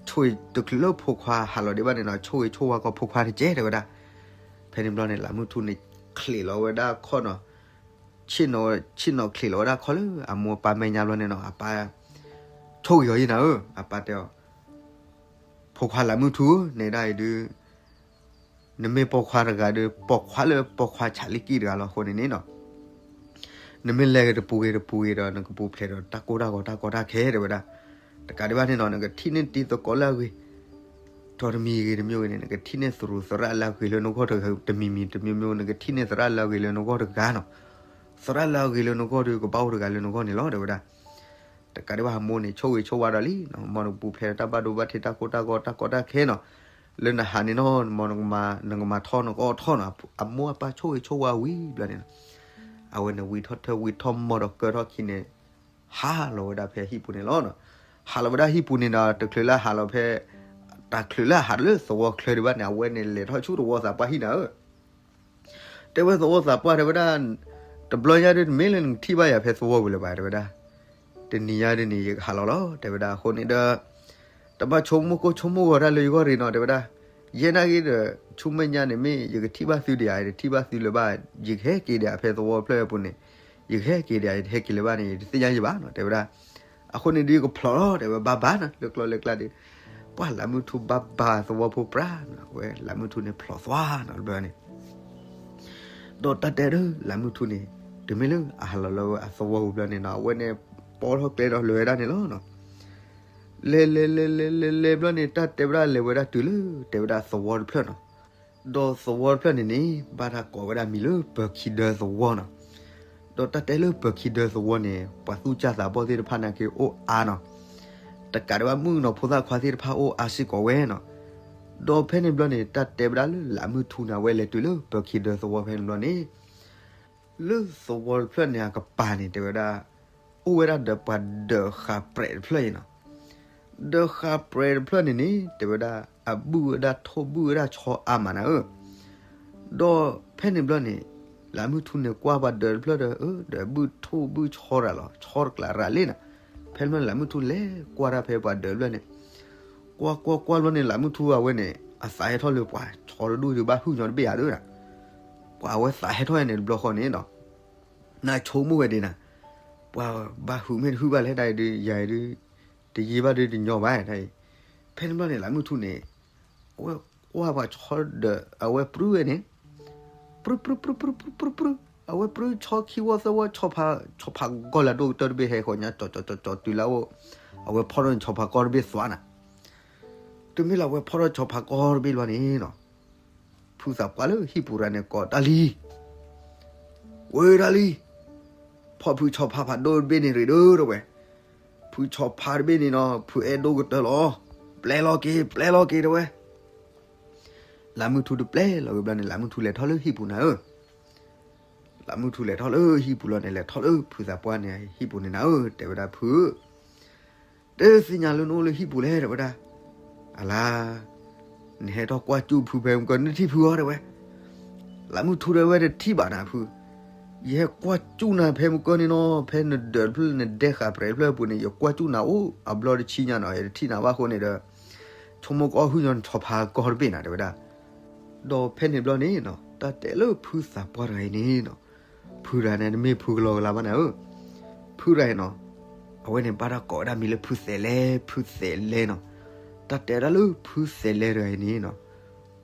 ဆိၣ်ဂ့ၤတချုးလၢဖိခွါဟးလီၤဒံးဘၣ်န့ၣ်နီၤ ဆိၣ်ဂ့ၤဆိၣ်ဝါကီဖိခွါတကဲ တဲဝဲဒၣ်. ဖဲန့ၣ်ဘျီန့ၣ် လးမုၢ်ထူန့ၣ် ချံးလီၤဝဲဒၣ်ခီၣ်နီၤ ဆ့ၣ်နီၤ ဆ့ၣ်နီၤချံးလီၤဝဲဒၣ်ခီၣ်လၢ အမိၢ်အပၢ်မဲာ်ညါဘျီန့ၣ်နီၤ အပၢ် ဆိၣ်ဂ့ၤအီၤယဲၢ်နၤဧၢ အပၢ်တဲအီၤ ဖိခွါလးမုၢ်ထူဧၢ နဲဒၣ်အံၤဒုး နမ့ၢ်ပိာ်ခွါတဂၤဒီး ပိာ်ခွါလၢပိာ်ခွါဆးလံကံၢ်တဂၤလီၤ အဃိန့ၣ်န့ၣ်နီၤ နမ့ၢ်လဲၤဂ့ၤတပူၤဂ့ၤတပူၤဂ့ၤဒီး နကပူၤဖျဲးဒီးတၢ်ကိၢ်တၢ်ဂီၤတၢ်ကီတၢ်ခဲ တဲဝဲဒၣ်. တကးဒံးဘၣ်န့ၣ်နီၤ နကထံၣ်န့ၢ်တံၤသကိးလၢအဂ့ၤ ဒီးတမံၤဂ့ၤတမံၤဂ့ၤန့ၣ် နကထံၣ်န့ၢ်သရူးသရၣ်လၢအဂ့ၤလၢနဂီၢ်တဂၤ တမံၤမံၤတမံၤမံၤ နကထံၣ်န့ၢ်သရၣ်လၢအဂ့ၤလၢနဂီၢ်တဂၤနီၤ. သရၣ်လၢအဂ့ၤလၢနဂီၢ်ဒီးကဘၣ်အိၣ်တဂၤလၢနဂီၢ်န့ၣ်လီၤ တဲဝဲဒၣ်. တကးဒံးဘၣ်အမိၢ်န့ၣ် ဆိၣ်ဂ့ၤဆိၣ်ဝါဒီးလံနီၤ မ်နကပူၤဖျဲးဒီးတၢ်ဘၣ်ဒိဘၣ်ထံးတၢ်ကိၢ်တၢ်ဂီၤတၢ်ကီတၢ်ခဲနီၤ လၢနဟးန့ၣ်နီၤ မ်နကမၤထီၣ်နကအီၣ်ထီၣ်နီၤ အမိၢ်အပၢ်ဆိၣ်ဂ့ၤဆိၣ်ဝါဝံၤဘျီန့ၣ်နီၤ အဝဲန့ၣ်ဝံထီၣ်ထၢဝံထီၣ်မီၢ်ဒီးကၢထီၣ်ခံန့ၣ် ဟးလီၤဝဲဒၣ်ဖဲဟံၣ်ပူၤန့ၣ်လီၤ. ဟးလီၤဝဲဒၣ်ဟံၣ်ပူၤန့ၣ်ဒီး တချုးလၢဟးလီၤဖဲ တချုးလၢဟးလၢသဝီချၢဒံးဘၣ်န့ၣ် အဝဲန့ၣ်လဲၤထီၣ်ဆူသဝီသးပှၢ်ဟံၣ်နၤဧၢ တဲဝဲသဝီသးပှၢ်တဲဝဲဒၣ် တဘျီညါဒုးတမ့ၢ်လၢနကထံၣ်ဘၣ်ယၤဖဲသဝီပူၤလၢၤဘၣ် တဲဝဲဒၣ်. တနံၤညါဒုးန့ၣ် ယကဟးလီၤလီၤ တဲဝဲဒၣ် အဃိန့ၣ်ဒီး တဘၣ်ဆိကမိၣ်ကိၢ်ဆိကမိၣ်ဂီၤတၢ်လၢယဂီၢ်ရ့ၣ်နီၤ တဲဝဲဒၣ်. ယဲနာ်က့ဒီး ဆူမဲာ်ညါန့ၣ်မ့ၢ် ယကထံၣ်ဘၣ်သုဒံးဧါ ယတထံၣ်ဘၣ်သုလၢၤဘၣ် ယကဟဲက့ၤဒံးဧါ ဖဲသဝီဖျၢၣ်အပူၤန့ၣ် ယကဟဲက့ၤဒံးဧါ ယတဟဲက့ၤလၢၤဘၣ်န့ၣ် ယတသ့ၣ်ညါယံၤဘၣ်နီၤ တဲဝဲဒၣ်. အဃိန့ၣ်ဒုး ယကဖျိးလီၤ တဲဝဲ ဘၣ်ဘၣ်နီၤ လၢကျီၢ်လၢကျါဒီး ပှၢ်လးမုၢ်ထူဘၣ်ဘၣ်သဝီဖိပြးနီၤ အဝဲလးမုၢ်ထူန့ၣ်ဖျိးသွါနီၤ တဘျီန့ၣ် ဒီးတၢ်တဲဒီးလးမုၢ်ထူန့ၣ် တုၤမ့ၢ်လၢအဟးလီၤလၢအသဝီပူၤဘျီန့ၣ်နီၤ အဝဲန့ၣ် ပိာ်ထီၣ်ကျဲဒီးလဲၤဝဲဒၣ်န့ၣ်လီၤနီၤ. လဲၤလဲၤလဲၤလဲၤလဲၤလဲၤဘျီန့ၣ် တၢ်တဲဝဲဒၣ်လဲၤဝဲဒၣ်တုၤလၢ တဲဝဲဒၣ်သဝီတဖျၢၣ်နီၤ. ဒီးသဝီတဖျၢၣ်န့ၣ်န့ၣ် ဘၣ်တၢ်ကိးဝဲဒၣ်မံၤလၢပၢၤခံဒၢသဝီနီၤ. ဒီးတၢ်တဲလၢပၢၤခံဒၢသဝီန့ၣ် ပှၤသူၣ်စၢ်သးဘီၣ်သ့ၣ်တဖၣ်နာ်က့အိၣ်အါနီၤ. တကးဒံးဘၣ်မုၣ်ကနီၤဖိသၣ်ခွါသ့ၣ်တဖၣ်အိၣ်အါစ့ၢ်ကီးဝဲနီၤ. ဒီးဖဲန့ၣ်ဘျီန့ၣ် တၢ်တဲဝဲဒၣ်လၢလးမုၢ်ထူန့ၣ် အဝဲလဲၤတုၤလၢပၢၤခံဒၢသဝီဖဲန့ၣ်ဘျီန့ၣ် လၢသဝီတဖျၢၣ်န့ၣ် အကပၤန့ၣ် တဲဝဲဒၣ် အိၣ်ဝဲဒၣ်ဒီးပှၤဒၢးဃာ်ပြဲးတဖျၢၣ်အံၤနီၤ. ဒၢးဃာ်ပြဲးတဖျၢၣ်န့ၣ်န့ၣ် တဲဝဲဒၣ် အဘုၣ်ဝဲဒၣ်ထိၣ်ဘုၣ်ဝဲဒၣ်ဆီအါမးနၤဧၢ. ဒီးဖဲန့ၣ်ဘျီန့ၣ် လးမုၢ်ထူန့ၣ်ကွၢ်ပှၤဒၢးတဖျၢၣ်ဒီး အၢ ဒီးဘုၣ်ထိၣ်ဘုၣ်ဆီရၤလီၤ ဆီတကျးရၤလံနီၤ. ဖဲန့ၣ်ဘျီန့ၣ် လးမုၢ်ထူလဲၤကွၢ်တၢ်ဖဲပှၤဒၢးတဖျၢၣ်န့ၣ် ကွၢ်ကွၢ်ကွၢ်ဘျီန့ၣ် လးမုၢ်ထူအဝဲန့ၣ် အသးဟဲထီၣ်လၢပှၤဆီတဒူၣ်ဒုးဘၣ်ဟုၣ်ညီတဘ့ၣ်ဧါဒၣ်နီၤ. ပှၤအဝဲသးဟဲထီၣ်ဝဲန့ၣ်တဘျီဃီန့ၣ်နီၤ နဆိကမိၣ်ဝဲဒၣ်နၤ ပှၤဘၣ်ဟုၣ်မ့ၢ်တဟုၣ်ဘၣ်လဲၣ်တၢ်အံၤဒုး ယၤအံၤဒုး တယံာ်ဘၣ်ဒုးတညီဘၣ်တၢ်အံၤ. ဖဲန့ၣ်ဘျီန့ၣ် လးမုၢ်ထူန့ၣ် အဝဲကွၢ်ပှၤဆီဒီး အဝဲပြုၢ်ဝဲန့ၣ် ပြုၢ်ပြုၢ်ပြုၢ်ပြုၢ်ပြုၢ်ပြုၢ် အဝဲပြုၢ်ဆီခံဝီသၢဝီ ဆီဖါ ဆီဖါကီၢ်လၢဒိၣ်ကတၢၢ်တဘ့ၣ်ဟဲဃီၤညါ ကၠီၤကၠီၤကၠီၤကၠီၤတုၤလၢအအိၣ် အဝဲဖီၣ်ထီၣ်န့ၣ် ဆီဖါကီၢ်တဘ့ၣ်သွါနၤ. တုၤမ့ၢ်လၢအဝဲဖီၣ်ထီၣ်ဆီဖါကီၢ်တဘ့ၣ်လီၤန့ၣ်နီၤ, ဖုသးပှၢ်လၢဟံၣ်ပူၤတဂၤန့ၣ်ကိးတၢ်လံ, ဝဲဒၣ်လံ, ဖီၣ်ဖုဆီဖါဖးဒိၣ်တဘ့ၣ်န့ၣ်ရ့ၣ်ဒိၣ်တဲဝဲ, ဖုဆီဖါတဘ့ၣ်န့ၣ်နီၤ ဖုအဲၣ်ဒိၣ်ကတၢၢ်လီၤ, ပျဲလီၤက့ၤ ပျဲလီၤက့ၤတဲဝဲ. လၢမုၢ်ထူတပျဲလီၤက့ၤဘျီန့ၣ် လၢမုၢ်ထူလဲၤထီၣ်လၢဟံၣ်ပူၤနၤဧၢ, လၢမုၢ်ထူလဲၤထီၣ်လၢဟံၣ်ပူၤလီၤန့ၣ် လဲၤထီၣ်လၢဖုသးပှၢ်န့ၣ်ဟံၣ်ပူၤန့ၣ်နၤဧၢ တဲဝဲဒၣ်ဖု တသ့ၣ်ညါလၢနအိၣ်လၢဟံၣ်ပူၤလဲၣ် တဲဝဲဒၣ်. အလါ, နဟဲထီၣ်ကွၢ်စူၣ်ဖုဖဲမုၢ်ကၢၢ် နထံၣ်ဖုအီၤ တဲဝဲ. လၢမုၢ်ထူတဲဝဲ တထံၣ်ဘၣ်နၤဖု, ယဟဲကွၢ်စူၣ်နၤဖဲမုၢ်ကၢၢ်န့ၣ်နီၤ ဖဲနဒၢးတဖျၢၣ် နဒဲဃာ်ပြဲးတဖျၢၣ်အပူၤန့ၣ် ယကွၢ်စူၣ်နၤအိၣ်အဘျီတဆံညါနီၤ ယတထံၣ်နၤဘၣ်အဃိန့ၣ်ဒီး ဆိကမိၣ်ကအီၣ်ဟုၣ်ညီနဆီဖါကီၢ်တဘ့ၣ်နၤ တဲဝဲဒၣ်. ဒီးဖဲန့ၣ်ဘျီန့ၣ်နီၤ တၢ်တဲလၢဖုသးပှၢ်တဂၤအံၤန့ၣ်နီၤ, ဖုတဂၤန့ၣ် တမ့ၢ်ဖုကလီကလီဘၣ်နၤဧၢ, ဖုတဂၤအံၤနီၤ, အဝဲန့ၣ်ဘၣ်တၢ်ကိးဝဲဒၣ်မံၤလၢဖုသဲးလဲ, ဖုသဲးလဲနီၤ. တၢ်တဲဒၣ်လၢဖုသဲးလဲတဂၤအံၤန့ၣ်နီၤ,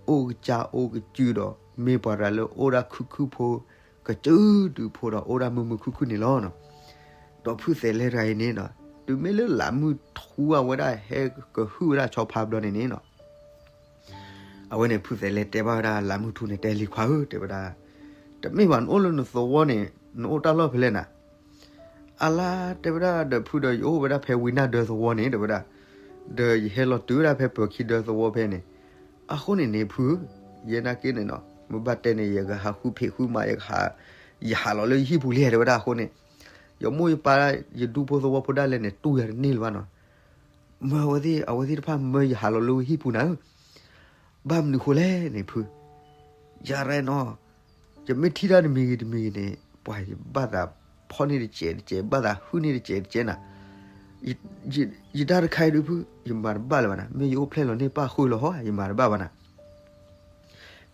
အိၣ်ကစၢ်အိၣ်ကစုဒီး မ့ၢ်ပှၤတဂၤလၢအိၣ်ဒၣ်ခုၣ်ခုၣ်ဖိ, ကစုဒုဖိဒီးအိၣ်ဒၣ်မုာ်မုာ်ခုၣ်ခုၣ်န့ၣ်လီၤ. ဒီးဖုသဲးလဲတဂၤအံၤန့ၣ်နီၤ, တုၤမ့ၢ်လၢလၢမုၢ်ထူအဝဲဒၣ်ဟဲကဟုၣ်ဝဲဒၣ်ဆီဖါဘျီန့ၣ်န့ၣ်နီၤ အဝဲန့ၣ်ဖုသဲးလဲတဲဘၣ်ဝဲဒၣ်လၢမုၢ်ထူန့ၣ် တဲလံၤခွါဧၢ တဲဝဲဒၣ်, တမ့ၢ်ဘၣ်နအိၣ်လၢနသဝီန့ၣ် နအိၣ်တၢ်လီၢ်ဖဲလဲၣ်နၤ. အလါ တဲဝဲဒၣ် ဒီးဖုဒီးယအိၣ်ဝဲဒၣ်ဖဲဝံၤနၢ်ဒၢသဝီန့ၣ် တဲဝဲဒၣ်, ဒီးယဟဲလီၤတုၤဝဲဒၣ်ဖဲပၢၤခံဒၢသဝီဖဲန့ၣ်. အဃိန့ၣ်န့ၣ်ဖု, ယဲနာ်က့န့ၣ်နီၤ မ့ၢ်ဘၣ်တဲန့ၣ် ယကဟးဃုဖံးဃုမၤ ယကဟး, ယဟးလီၤလၢယဟံၣ်ပူၤလံ တဲဝဲဒၣ်အဃိန့ၣ်, ယမိၢ်ယပၢ်ယဒူဖိသဝီဖိဒၣ်လဲာ်န့ၣ် တူၢ်ယၤတန့ၢ်လၢၤဘၣ်နီၤ. မၢအဝဲသ့ၣ် အဝဲသ့ၣ်တဖၣ်မၢယဟးလီၤလၢဝဲဟံၣ်ပူၤနၤဧၢ. ဘၣ်မနုၤဃိလဲၣ်န့ၣ်ဖု, ယၤရဲနီၤ, ယမ့ၢ်ထံၣ်တၢ်တမံၤဂ့ၤတမံၤဂ့ၤန့ၣ် ပှၤယဘၣ်သးဖီၣ်န့ၢ်တစဲးတစဲး ဘၣ်သးဟုၣ်န့ၢ်တစဲးတစဲးနၤ. ယတၢ်တခါအံၤဒုးဖု ယမၤတဘၣ်လၢၤဘၣ်နၤ, မ့ၢ်ယအိၣ်ဖျဲၣ်လီၤန့ၢ်ပၢ်ဃုာ်လီၤဟီ ယမၤတဘၣ်ဘၣ်နၤ.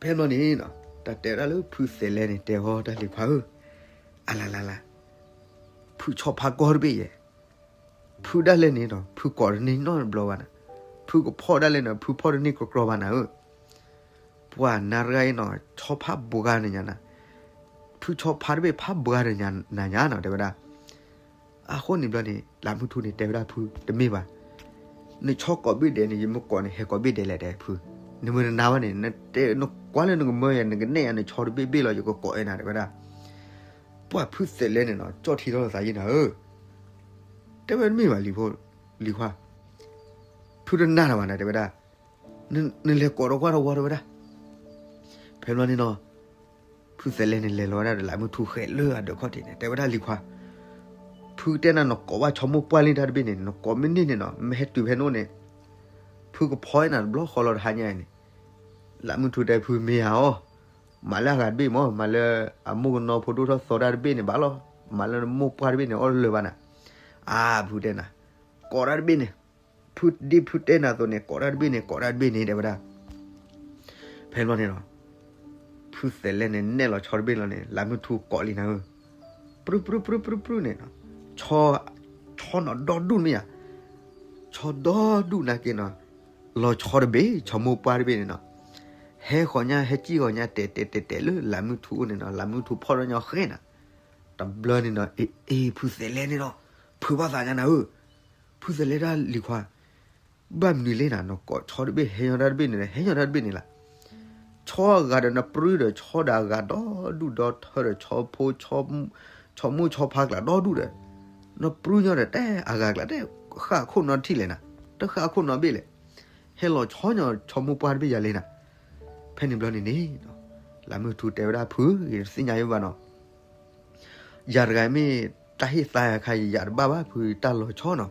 ဖဲဘျီန့ၣ်နီၤ တၢ်တဲဒၣ်လၢဖုသဲးလဲန့ၣ် တဲအီၤတၢ်လံၤခွါဧၢ, အလါလါလါ, ဖုဆီဖါကီၢ်တဘ့ၣ်ယဲ, ဖုဒၣ်လဲာ်န့ၣ်နီၤ ဖုကိးတန့ၢ်နီတဘျီဘၣ်နၤ, ဖုကဖီၣ်ဒၣ်လဲာ်န့ၣ် ဖုဖီၣ်တန့ၢ်ကြီကြီဘၣ်နၤဧၢ. ပှၤနၤတဂၤအံၤနီၤ ဆီဖါဘှါနၤညါနၤ, ဖုဆီဖါတဘ့ၣ်ဖးဘှါနၤညါနီၤ တဲဝဲဒၣ်. အဃိန့ၣ်ဘျီန့ၣ် လၢမုၢ်ထူန့ၣ် တဲဝဲဒၣ်ဖု တမ့ၢ်ဘၣ်, နဆီကိးဘ့ၣ်ဒဲးန့ၣ် ယမ့ၢ်ကိးန့ၣ် ဟဲကိးဘ့ၣ်ဒဲးလဲၣ် တဲဖု, နမ့ၢ်တနာ်ဘၣ်န့ၣ် နကွၢ်လၢနကမၢယၤ နကနဲၣ်ယၤ နဆီတဘ့ၣ်ဘ့ၣ်လီၤ ယကကိးအဲၣ်နၤ တဲဝဲဒၣ်. ပှၤဖုသဲးလဲန့ၣ်နီၤ ကၠီၣ်ထံထီၣ်လီၤသးယံၤနၤဧၢ, တဲဝဲတမ့ၢ်ဘၣ်လံၤဖိ, လံၤခွါ, ဖုတနာ်တၢ်ဘၣ်နၤ တဲဝဲဒၣ်, နလဲၤကိးတဝီတဝီ တဲဝဲဒၣ်. ဖဲဘျီန့ၣ်နီၤ ဖုသဲးလဲန့ၣ် လဲၤလီၤဝဲဒၣ်ဒီး လၢမုၢ်ထူဃဲးလၢအဒၢးခီၣ်ထံးန့ၣ် တဲဝဲဒၣ်လံၤခွါ, ဖုတဲနၤ နကိးဘၣ်ဆီမိၢ်ပှၢ်လံတၢ်တဘ့ၣ်န့ၣ် နကိးမ့ၢ်န့ၢ်န့ၣ်နီၤ မ့ၢ်ဟဲတုၤဖဲန့ၣ်အိၣ်န့ၣ် ဖုကဖီနၤတဘျီဃီလီၤတဟါညါအံၤန့ၣ်. လၢမုၢ်ထူတဲဖုမ့ၢ်ဧါအီၤ, မၤလၢအဂၤတဘ့ၣ်မး မၤလၢအမိၢ်ကနီဖိဒိၣ်ထီၣ်သီတၢ်တဘ့ၣ်န့ၣ်ဘၣ်လီၤ, မၤလၢနမိၢ်ပှၢ်တဘ့ၣ်န့ၣ် အီၣ်လၢာ်ဘၣ်နၤ. အါ ဖုတဲနၤ, ကိးတၢ်တဘ့ၣ်န့ၣ်, ဖုဒ်ဖုတဲနၤအသိးန့ၣ် ကိးတၢ်တဘ့ၣ်န့ၣ် ကိးတၢ်တဘ့ၣ်န့ၣ် တဲဝဲဒၣ်. ဖဲဘျီန့ၣ်လီၤ ဖုသဲးလဲန့ၣ် နဲၣ်လီၤဆီတဘ့ၣ်လီၤန့ၣ် လၢမုၢ်ထူကိးလံနၤဧၢ, ပြုၢ်ပြုၢ်ပြုၢ်ပြုၢ်ပြုၢ်န့ၣ်, ဆီ, ဆီနီၤဒီဒူၣ်မ့ၢ်ဧါ, ဆီဒီဒူၣ်နာ်က့နီၤ, လီၤဆီတဘ့ၣ် ဆီမိၢ်ပှၢ်တဘ့ၣ်န့ၣ်နီၤ, ဟဲဃီၤညါ ဟဲစံၣ်ဃီၤညါ တဲာ်တဲာ်တဲာ်တဲာ်လၢလၢမုၢ်ထူအိၣ်န့ၣ်နီၤ လၢမုၢ်ထူဖီၣ်ထီၣ်ညီဃဲနၤ. တဘျီန့ၣ်နီၤ အ့ အ့ ဖုသဲးလဲန့ၣ်နီၤ ဖုဘၣ်သးညါနၤဧၢ, ဖုသဲးလဲဒၣ်လံၤခွါ ဘၣ်မနုၤလဲၣ်နၤ နကိးဆီတဘ့ၣ် ဟဲညီတၢ်တဘ့ၣ်န့ၣ် ဟဲညီတၢ်တဘ့ၣ်န့ၣ်လီၤ. ဆီအဂၤဒီးနပြုၢ်ဒီး ဆီဒီးအဂၤဒီဒူၣ်ဒီထၢဒီး ဆီဖိ, ဆီမိၢ်ဆီဖါကျါဒီဒူၣ်ဒီး, နပြုၢ်ညီဒီး တဲအဂၤကျါ တဲဃၣ်ခိၣ်နီတထံၣ်လဲၣ်နၤ, တဃၣ်ခိၣ်နီဘ့ၣ်လဲၣ်, ဟဲလီၤဆီညီ ဆီမိၢ်ပှၢ်တဘ့ၣ်ယၤလဲၣ်နၤ. ဖဲန့ၣ်ဘျီန့ၣ်န့ၣ် လၢမုၢ်ထူတဲဝဲဒၣ်ဖု ယတသ့ၣ်ညါယဘၣ်နီၤ ယၤတဂၤမ့ၢ်တၢ်ဟ့ၣ်သါယၤခါ ယယၤတဘၣ်ဘၣ် ဖုတၢ်လီၤဆီနီၤ.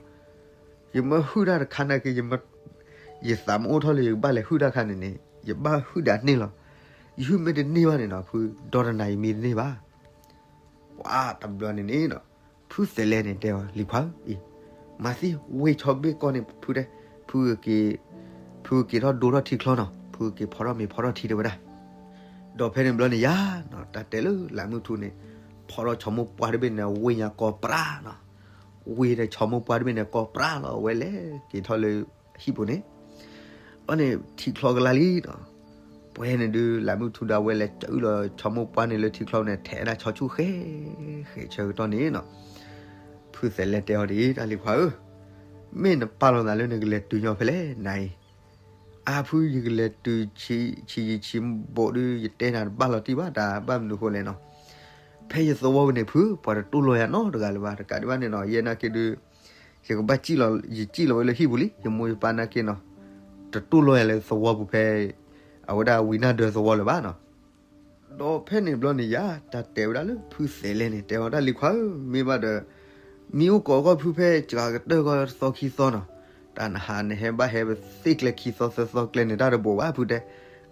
ယမ့ၢ်ဟုၣ်တၢ်တခါနာ်က့ ယသးမ့ၢ်အိၣ်ထီၣ်လၢယကဘၣ်လဲၤဟုၣ်တၢ်ခါန့ၣ်န့ၣ် ယဘၣ်ဟုၣ်ဒၣ်န့ၢ်လီၤ. ယဟုၣ်မ့ၢ်တန့ၢ်ဘၣ်န့ၣ်နီၤ ဖုဒီတနၤယမံတန့ၢ်ဘၣ်. ပှၤတဘျီန့ၣ်န့ၣ်နီၤ ဖုသဲးလဲန့ၣ်တဲအီၤ လံၤခွါဧၢ, မၤသံဝ့ၢ်ဆီဘ့ၣ်ကီၢ်န့ၣ် ဖုတဲ, ဖုက့ၤ, ဖုက့ၤထီၣ်ဒိထီၣ်ထံချီနီၤ ဖုက့ၤဖီထီၣ်မ့ၤဖီထီၣ်ထံတဲဝဲဒၣ်. ဒီးဖဲန့ၣ်ဘျီန့ၣ်ယၤနီၤ တၢ်တဲလၢလၢမုၢ်ထူန့ၣ် ဖီထီၣ်ဆီမိၢ်ပှၢ်တဘ့ၣ်န့ၣ် ဝ့ၢ်ညါကီၢ်ပြၢ်နီၤ. ဝ့ၢ်ဒီးဆီမိၢ်ပှၢ်တဘ့ၣ်န့ၣ် ကီၢ်ပြၢ်လီၤ အဝဲလဲၤက့ၤထီၣ်လၢဟံၣ်ပူၤန့ၣ် အန့ၣ်ထံချီကလါလံနီၤ. ပှဲၤန့ၣ်ဒုး လၢမုၢ်ထူဒီးဝဲလဲၤစၢအုၣ်လီၤ ဆီမိၢ်ပှၢ်န့ၣ်လၢထံချီန့ၣ် ထဲးဒၣ်ဆီဆူၣ်ဃဲ, ဃဲဆၢကတီၢ်န့ၣ်နီၤ. ဖုသဲးလဲတဲအီၤဒ်အံၤ တၢ်လံၤခွါဧၢ, မ့ၢ်နပာ်လီၤသးလၢနကလဲၤတုၤညီဖဲလဲၣ် နၤအံၤ. အါဖု ယကလဲၤတုၤဆံးယံာ်ဆံးဘိးဒုး ယတဲနၤတဘၣ်လီၤတံၢ်ဘၣ် တၢ်ဘၣ်မနုၤဃိလဲၣ်နီၤ. ဖဲယသဝီပူၤန့ၣ်ဖု ပှၤတတူၢ်လိာ်ယၤနီတဂၤလၢၤဘၣ် တကးဒံးဘၣ်န့ၣ်နီၤ ယဲနာ်က့ဒုး ယကဘၣ်စံၣ်လီၤ ယစံၣ်လီၤဝဲလၢဟံၣ်ပူၤလံ ယမိၢ်ယပၢ်နာ်က့နီၤ တတူၢ်လိာ်ယၤလၢသဝီပူၤဖဲ အဝဲဒၣ်ဝံၤနၢ်ဒၢသဝီလၢၤဘၣ်နီၤ. ဒီးဖဲန့ၣ်ဘျီန့ၣ်ယၤ တၢ်တဲဝဲဒၣ်လၢဖုသဲးလဲၣ်န့ၣ် တဲအီၤဒၣ်လံၤခွါဧၢ မ့ၢ်ဘၣ်ဒီး မံအိၣ်ကိးအဂီၢ်ဖုဖဲစှၤကတၢၢ်ဂီၢ်တသီခံသီနီၤ, တၢ်နဟးနဟဲဘၣ်ဟဲသ့ၣ်ကျဲခံသီသၢသီကျဲန့ၣ် တၢ်တဘိးဘၣ်ဖုတဲ,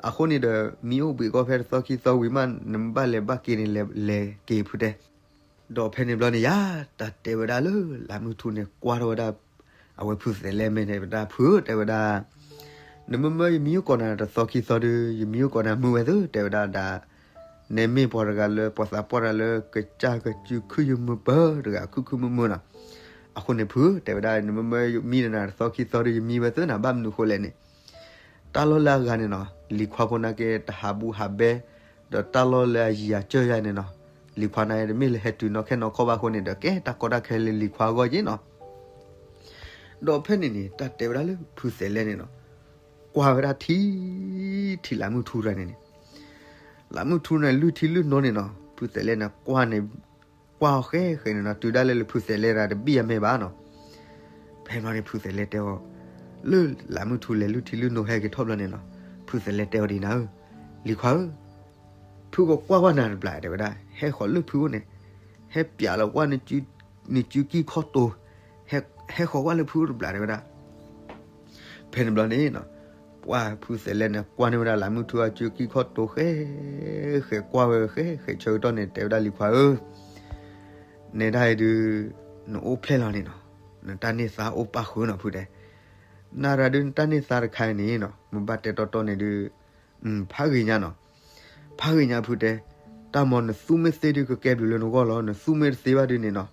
အဃိန့ၣ်ဒီး မံအိၣ်ဘှံးအဂီၢ်ဖဲတသီခံသီဝံၤမး နမ့ၢ်ဘၣ်လဲၤဘၣ်က့ၤန့ၣ် လဲၤက့ၤဖုတဲ ဒီးဖဲန့ၣ်ဘျီန့ၣ်ယၤ တၢ်တဲဝဲဒၣ်လၢ လၢမုၢ်ထူန့ၣ် ကွၢ်ထီၣ်ဝဲဒၣ် အဝဲဖုသဲးလဲၣ်မဲာ်န့ၣ် ဝဲဒၣ်ဖု တဲဝဲဒၣ်, နမ့မ့ၢ်ယမံအိၣ်ကိးနၤတသီခံသီဒီး ယမံအိၣ်ကိးနၤမုာ်ဝဲသ့ တဲဝဲဒၣ်ဒၣ်, နမ့ၢ်ပှၤတဂၤလၢ ပှၤသးပှၢ်တဂၤလၢ ကစၢ်ကစုခုယမုာ်ပၢတဂၤ ခုခုမုာ်မုာ်နီၤ, အဃိန့ၣ်ဖု တဲဝဲဒၣ် နမ့မ့ၢ်မံနၤတသီခံသီဒီး ယမံဝဲသ့နၤ ဘၣ်မနုၤဃိလဲၣ်န့ၣ် တၢ်လီၢ်လၢအဂၤန့ၣ်နီၤ လံၤခွါဖိနာ်က့ တဟးဘူးဟးဘဲ, ဒီးတၢ်လီၢ်လၢအယံၤအကၢၢ်ယၤန့ၣ်နီၤ လံၤခွါနာ်က့ တမ့ၢ်လၢဟဲတုၤနီၢ်ခဲနီၢ်ခီဘၣ်အဃိန့ၣ်ဒီး ကဲတၢ်ကီတၢ်ခဲလၢလံၤခွါအဂီၢ်က့နီၤ. ဒီးဖဲန့ၣ်န့ၣ် တၢ်တဲဝဲဒၣ်လၢဖုသဲးလဲၣ်န့ၣ်နီၤ ကွၢ်ဝဲဒၣ်ထံ ထံလၢမုၢ်ထူတဂၤန့ၣ်န့ၣ် လၢမုၢ်ထူန့ၣ် လုၢ်ထံလုၢ်နိန့ၣ်နီၤ ဖုသဲးလဲၣ်န့ၣ် ကွၢ်န့ၣ် ကွၢ်အီၤဃဲဃဲန့ၣ်နီၤ တုၤဒၣ်လဲာ်လၢဖုသဲးလဲၣ်တဂၤတဘံၣ်အမဲာ်ဘၣ်နီၤ. ဖဲန့ၣ်န့ၣ် ဖုသဲးလဲၣ်တဲအီၤ လၢလၢမုၢ်ထူလဲၤလုၢ်ထံလုၢ်နိဟဲက့ၤထီၣ်ဘျီန့ၣ်နီၤ ဖုသဲးလဲၣ်တဲအီၤဒ်နၤဧၢ, လံၤခွါဧၢ, ဖုကကွၢ်ကွၢ်နၤတဘျီတဲဝဲဒၣ် ဟဲဃီၤလၢဖုအိၣ်န့ၣ် ဟဲပျးလီၤကွၢ် နစုကံၢ်ခီၣ်တိၤ ဟဲဃီၤကွၢ်လၢဖုအိၣ်တဘျီတဲဝဲဒၣ် ဖဲန့ၣ်ဘျီန့ၣ်နီၤ ပှၢ်ဖုသဲးလဲၣ်န့ၣ် ကွၢ်န့ၢ်ဝဲဒၣ်လၢမုၢ်ထူအစုကံၢ်ခီၣ်တိၤဃဲ ဃဲကွၢ်ဝဲဃဲဃဲဆၢကတီၢ်န့ၣ် တဲဝဲဒၣ်လံၤခွါဧၢ, နဲဒၣ်အံၤဒုး နအိၣ်ဖျဲၣ်လီၤန့ၣ်နီၤ, နတၢ်န့ၢ်သါအိၣ်ပၣ်ဃုာ်နီၤဖုတဲ, နရၤဒုးနတၢ်န့ၢ်သါတခါအံၤန့ၣ်နီၤ မ့ၢ်ဘၣ်တဲတီတီန့ၣ်ဒုး ဖးဂ့ၤညါနီၤ, ဖးဂ့ၤညါဖုတဲ, တၢ်မၤနသူၣ်မ့ၢ်သ့ဒုးကကဲဘျုးလၢနဂီၢ်လီၤ, နသူၣ်မ့ၢ်တသ့ဘၣ်ဒုးန့ၣ်နီၤ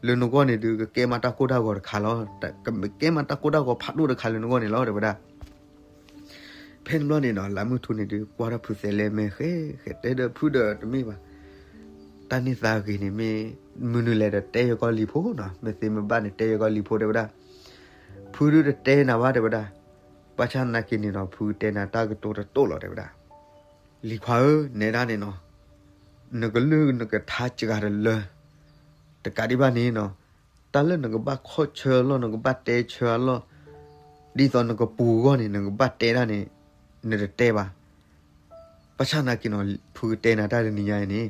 လၢနဂီၢ်န့ၣ်ဒုး ကကဲမးတၢ်ကိၢ်တၢ်ဂီၤတခါလီၤ, ကကဲမးတၢ်ကိၢ်တၢ်ဂီၤဖးဒိၣ်တခါလၢနဂီၢ်န့ၣ်လီၤ တဲဝဲဒၣ်. ဖဲန့ၣ်ဘျီန့ၣ်နီၤ လၢမုၢ်ထူန့ၣ်ဒုး ကွၢ်ထီၣ်ဖုသဲးလဲၣ်မဲာ်ဃဲ ဃဲတဲဒီးဖုဒီးတမ့ၢ်ဘၣ်, တၢ်န့ၢ်သါဂ့ၤန့ၣ်မ့ၢ် မနုၤလဲၣ်ဒီးတဲယကီၢ်လံၤဖိနီၤ, မ့ၢ်သ့မ့ၢ်ဘၣ်န့ၣ် တဲယကီၢ်လံၤဖိတဲဝဲဒၣ်, ဖုဒုးတတဲနၤဘၣ်တဲဝဲဒၣ်, ဘၣ်ဆၣ်နာ်က့န့ၣ်နီၤ ဖုကတဲနၤတၢ်ကတိၤတတိၢ်လီၤတဲဝဲဒၣ် လံၤခွါဧၢ, နဲဒၣ်န့ၣ်နီၤ, နကလုၢ်နကထါစှၤတလၢ, တကးဒံးဘၣ်န့ၣ်နီၤ, တၢ်လၢနကဘၣ်ခီၣ်ဆၢအလီၢ် နကဘၣ်တဲဆၢအလီၢ်, ဒ်သိးနကပူၤအဂီၢ်န့ၣ် နကဘၣ်တဲဒၣ်န့ၣ်, နတတဲဘၣ်. ဘၣ်ဆၣ်နာ်က့နီၤ, ဖုကတဲနၤတၢ်တနံၤညါအံၤန့ၣ်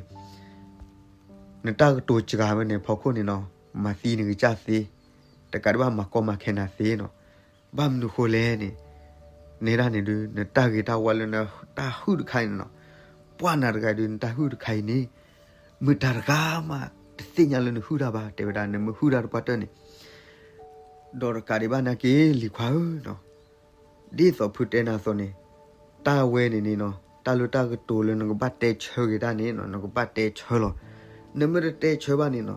နတၢ်ကတိၤစှၤဝဲန့ၣ် ဖီခိၣ်န့ၣ်နီၤ, မၤသံနကစၢ်သ့, တကးဒံးဘၣ်မၤကီမၤခဲနၤသ့နီၤ. ဘၣ်မနုၤဃိလဲၣ်န့ၣ်, နဲဒၣ်န့ၣ်ဒုး နတၢ်ဂ့ၤတၢ်ဝါလၢနတၢ်ဟုၣ်တခါအံၤန့ၣ်နီၤ, ပှၢ်နၤတဂၤဒုး နတၢ်ဟုၣ်တခါအံၤန့ၣ်, မုၢ်တၢ်တဂၤမး တသ့ၣ်ညါလၢနဟုၣ်တၢ်ဘၣ် တဲဝဲဒၣ် နမ့ၢ်ဟုၣ်တၢ်တပှၢ်တၢၢ်န့ၣ် ဒီးတကးဒံးဘၣ်နာ်က့ လံၤခွါဧၢနီၤ, ဒ်သိးဖုတဲနၤအသိးန့ၣ်, တၢ်ဝဲန့ၣ်န့ၣ်နီၤ, တၢ်လၢတၢ်ကတိၤလၢနကဘၣ်တဲဆၢက့ၤတၢ်န့ၣ်နီၤ, နကဘၣ်တဲဆၢလီၤ. နမ့ၢ်တတဲဆၢဘၣ်န့ၣ်နီၤ,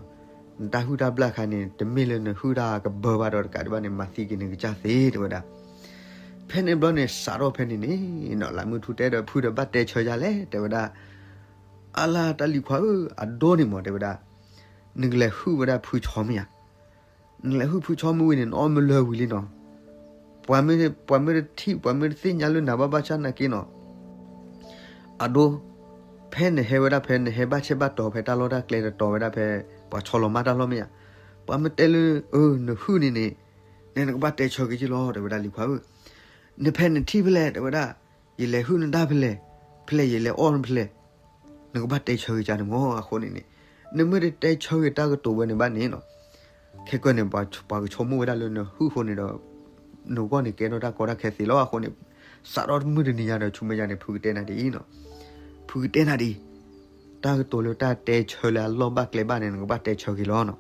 နတၢ်ဟုၣ်တၢ်ဘျၣ်ခါန့ၣ် တမ့ၢ်လၢနဟုၣ်တၢ်ကဘၢဘၣ်ဒီးတကးဒံးဘၣ်န့ၣ် မၤသံက့ၤနကစၢ်သ့ တဲဝဲဒၣ်. ဖဲန့ၣ်ဘျီန့ၣ် စးထီၣ်ဖဲန့ၣ်န့ၣ်နီၤ, လၢမုၢ်ထူတဲဒီးဖုဒီးဘၣ်တဲဆၢယၤလဲၣ် တဲဝဲဒၣ်. အါလၢတၢ်လံၤခွါဧၢ, အဒိန့ၣ်မး တဲဝဲဒၣ်, နကလဲၤဟုၣ်ဝဲဒၣ်ဖုဆီမ့ၢ်ဧါ. နလဲၤဟုၣ်ဖုဆီမ့ၢ်ဝံၤန့ၣ် နအီၣ်မ့ၢ်လၢာ်ဝံၤလံနီၤ. ပှၤမ့ၢ်, ပှၤမ့ၢ်တထံၣ် ပှၤမ့ၢ်တသ့ၣ်ညါလၢနၤဘၣ် ဘၣ်ဆၣ်နာ်က့နီၤ, အဒိ, ဖဲနဟဲဝဲဒၣ်ဖဲ နဟဲဘၣ်ဆဲးဘၣ်တီၤဖဲတၢ်လီၢ်တၢ်ကျဲတတီၤဝဲဒၣ်ဖဲ ပှၤဆီလီၤမၢ်တၢ်လီၢ်မ့ၢ်ဧါ. ပှၤမ့ၢ်တဲလၢ အၢ နဟုၣ်န့ၣ်န့ၣ်, နဲနကဘၣ်တဲဆၢက့ၤက့ၤလီၤ တဲဝဲဒၣ်လံၤခွါဧၢ. နဖဲနထံၣ်ဖဲလဲၣ် တဲဝဲဒၣ်, ယလဲၤဟုၣ်နတၢ်ဖဲလဲၣ်, ဖဲလဲၣ်ယလဲၤအီၣ်နဖဲလဲၣ် နကဘၣ်တဲဆၢက့ၤကန့ၣ်မး အဃိန့ၣ်န့ၣ်, နမ့ၢ်တတဲဆၢက့ၤတၢ်ကတိၤဝဲန့ၣ်ဘၣ်န့ၣ်နီၤ, ခဲကနံၣ်န့ၣ် ပှၤကဆိကမိၣ်ဝဲဒၣ်လၢနဟုၣ်အဃိန့ၣ်ဒီး, နဂီၢ်န့ၣ်ကဲထီၣ်တၢ်ကီတၢ်ခဲသ့လီၤ အဃိန့ၣ်, စးထီၣ်မုၢ်တနံၤညါဒီးဆူမဲာ်ညါန့ၣ် ဖုကတဲနၤဒ်အံၤနီၤ, ဖုကတဲနၤဒ်အံၤ, တၢ်ကတိၤလၢတၢ်တဲဆၢလၢအလီၢ်ဘၣ်ကျဲဘၣ်န့ၣ် နကဘၣ်တဲဆၢက့ၤလီၤနီၤ.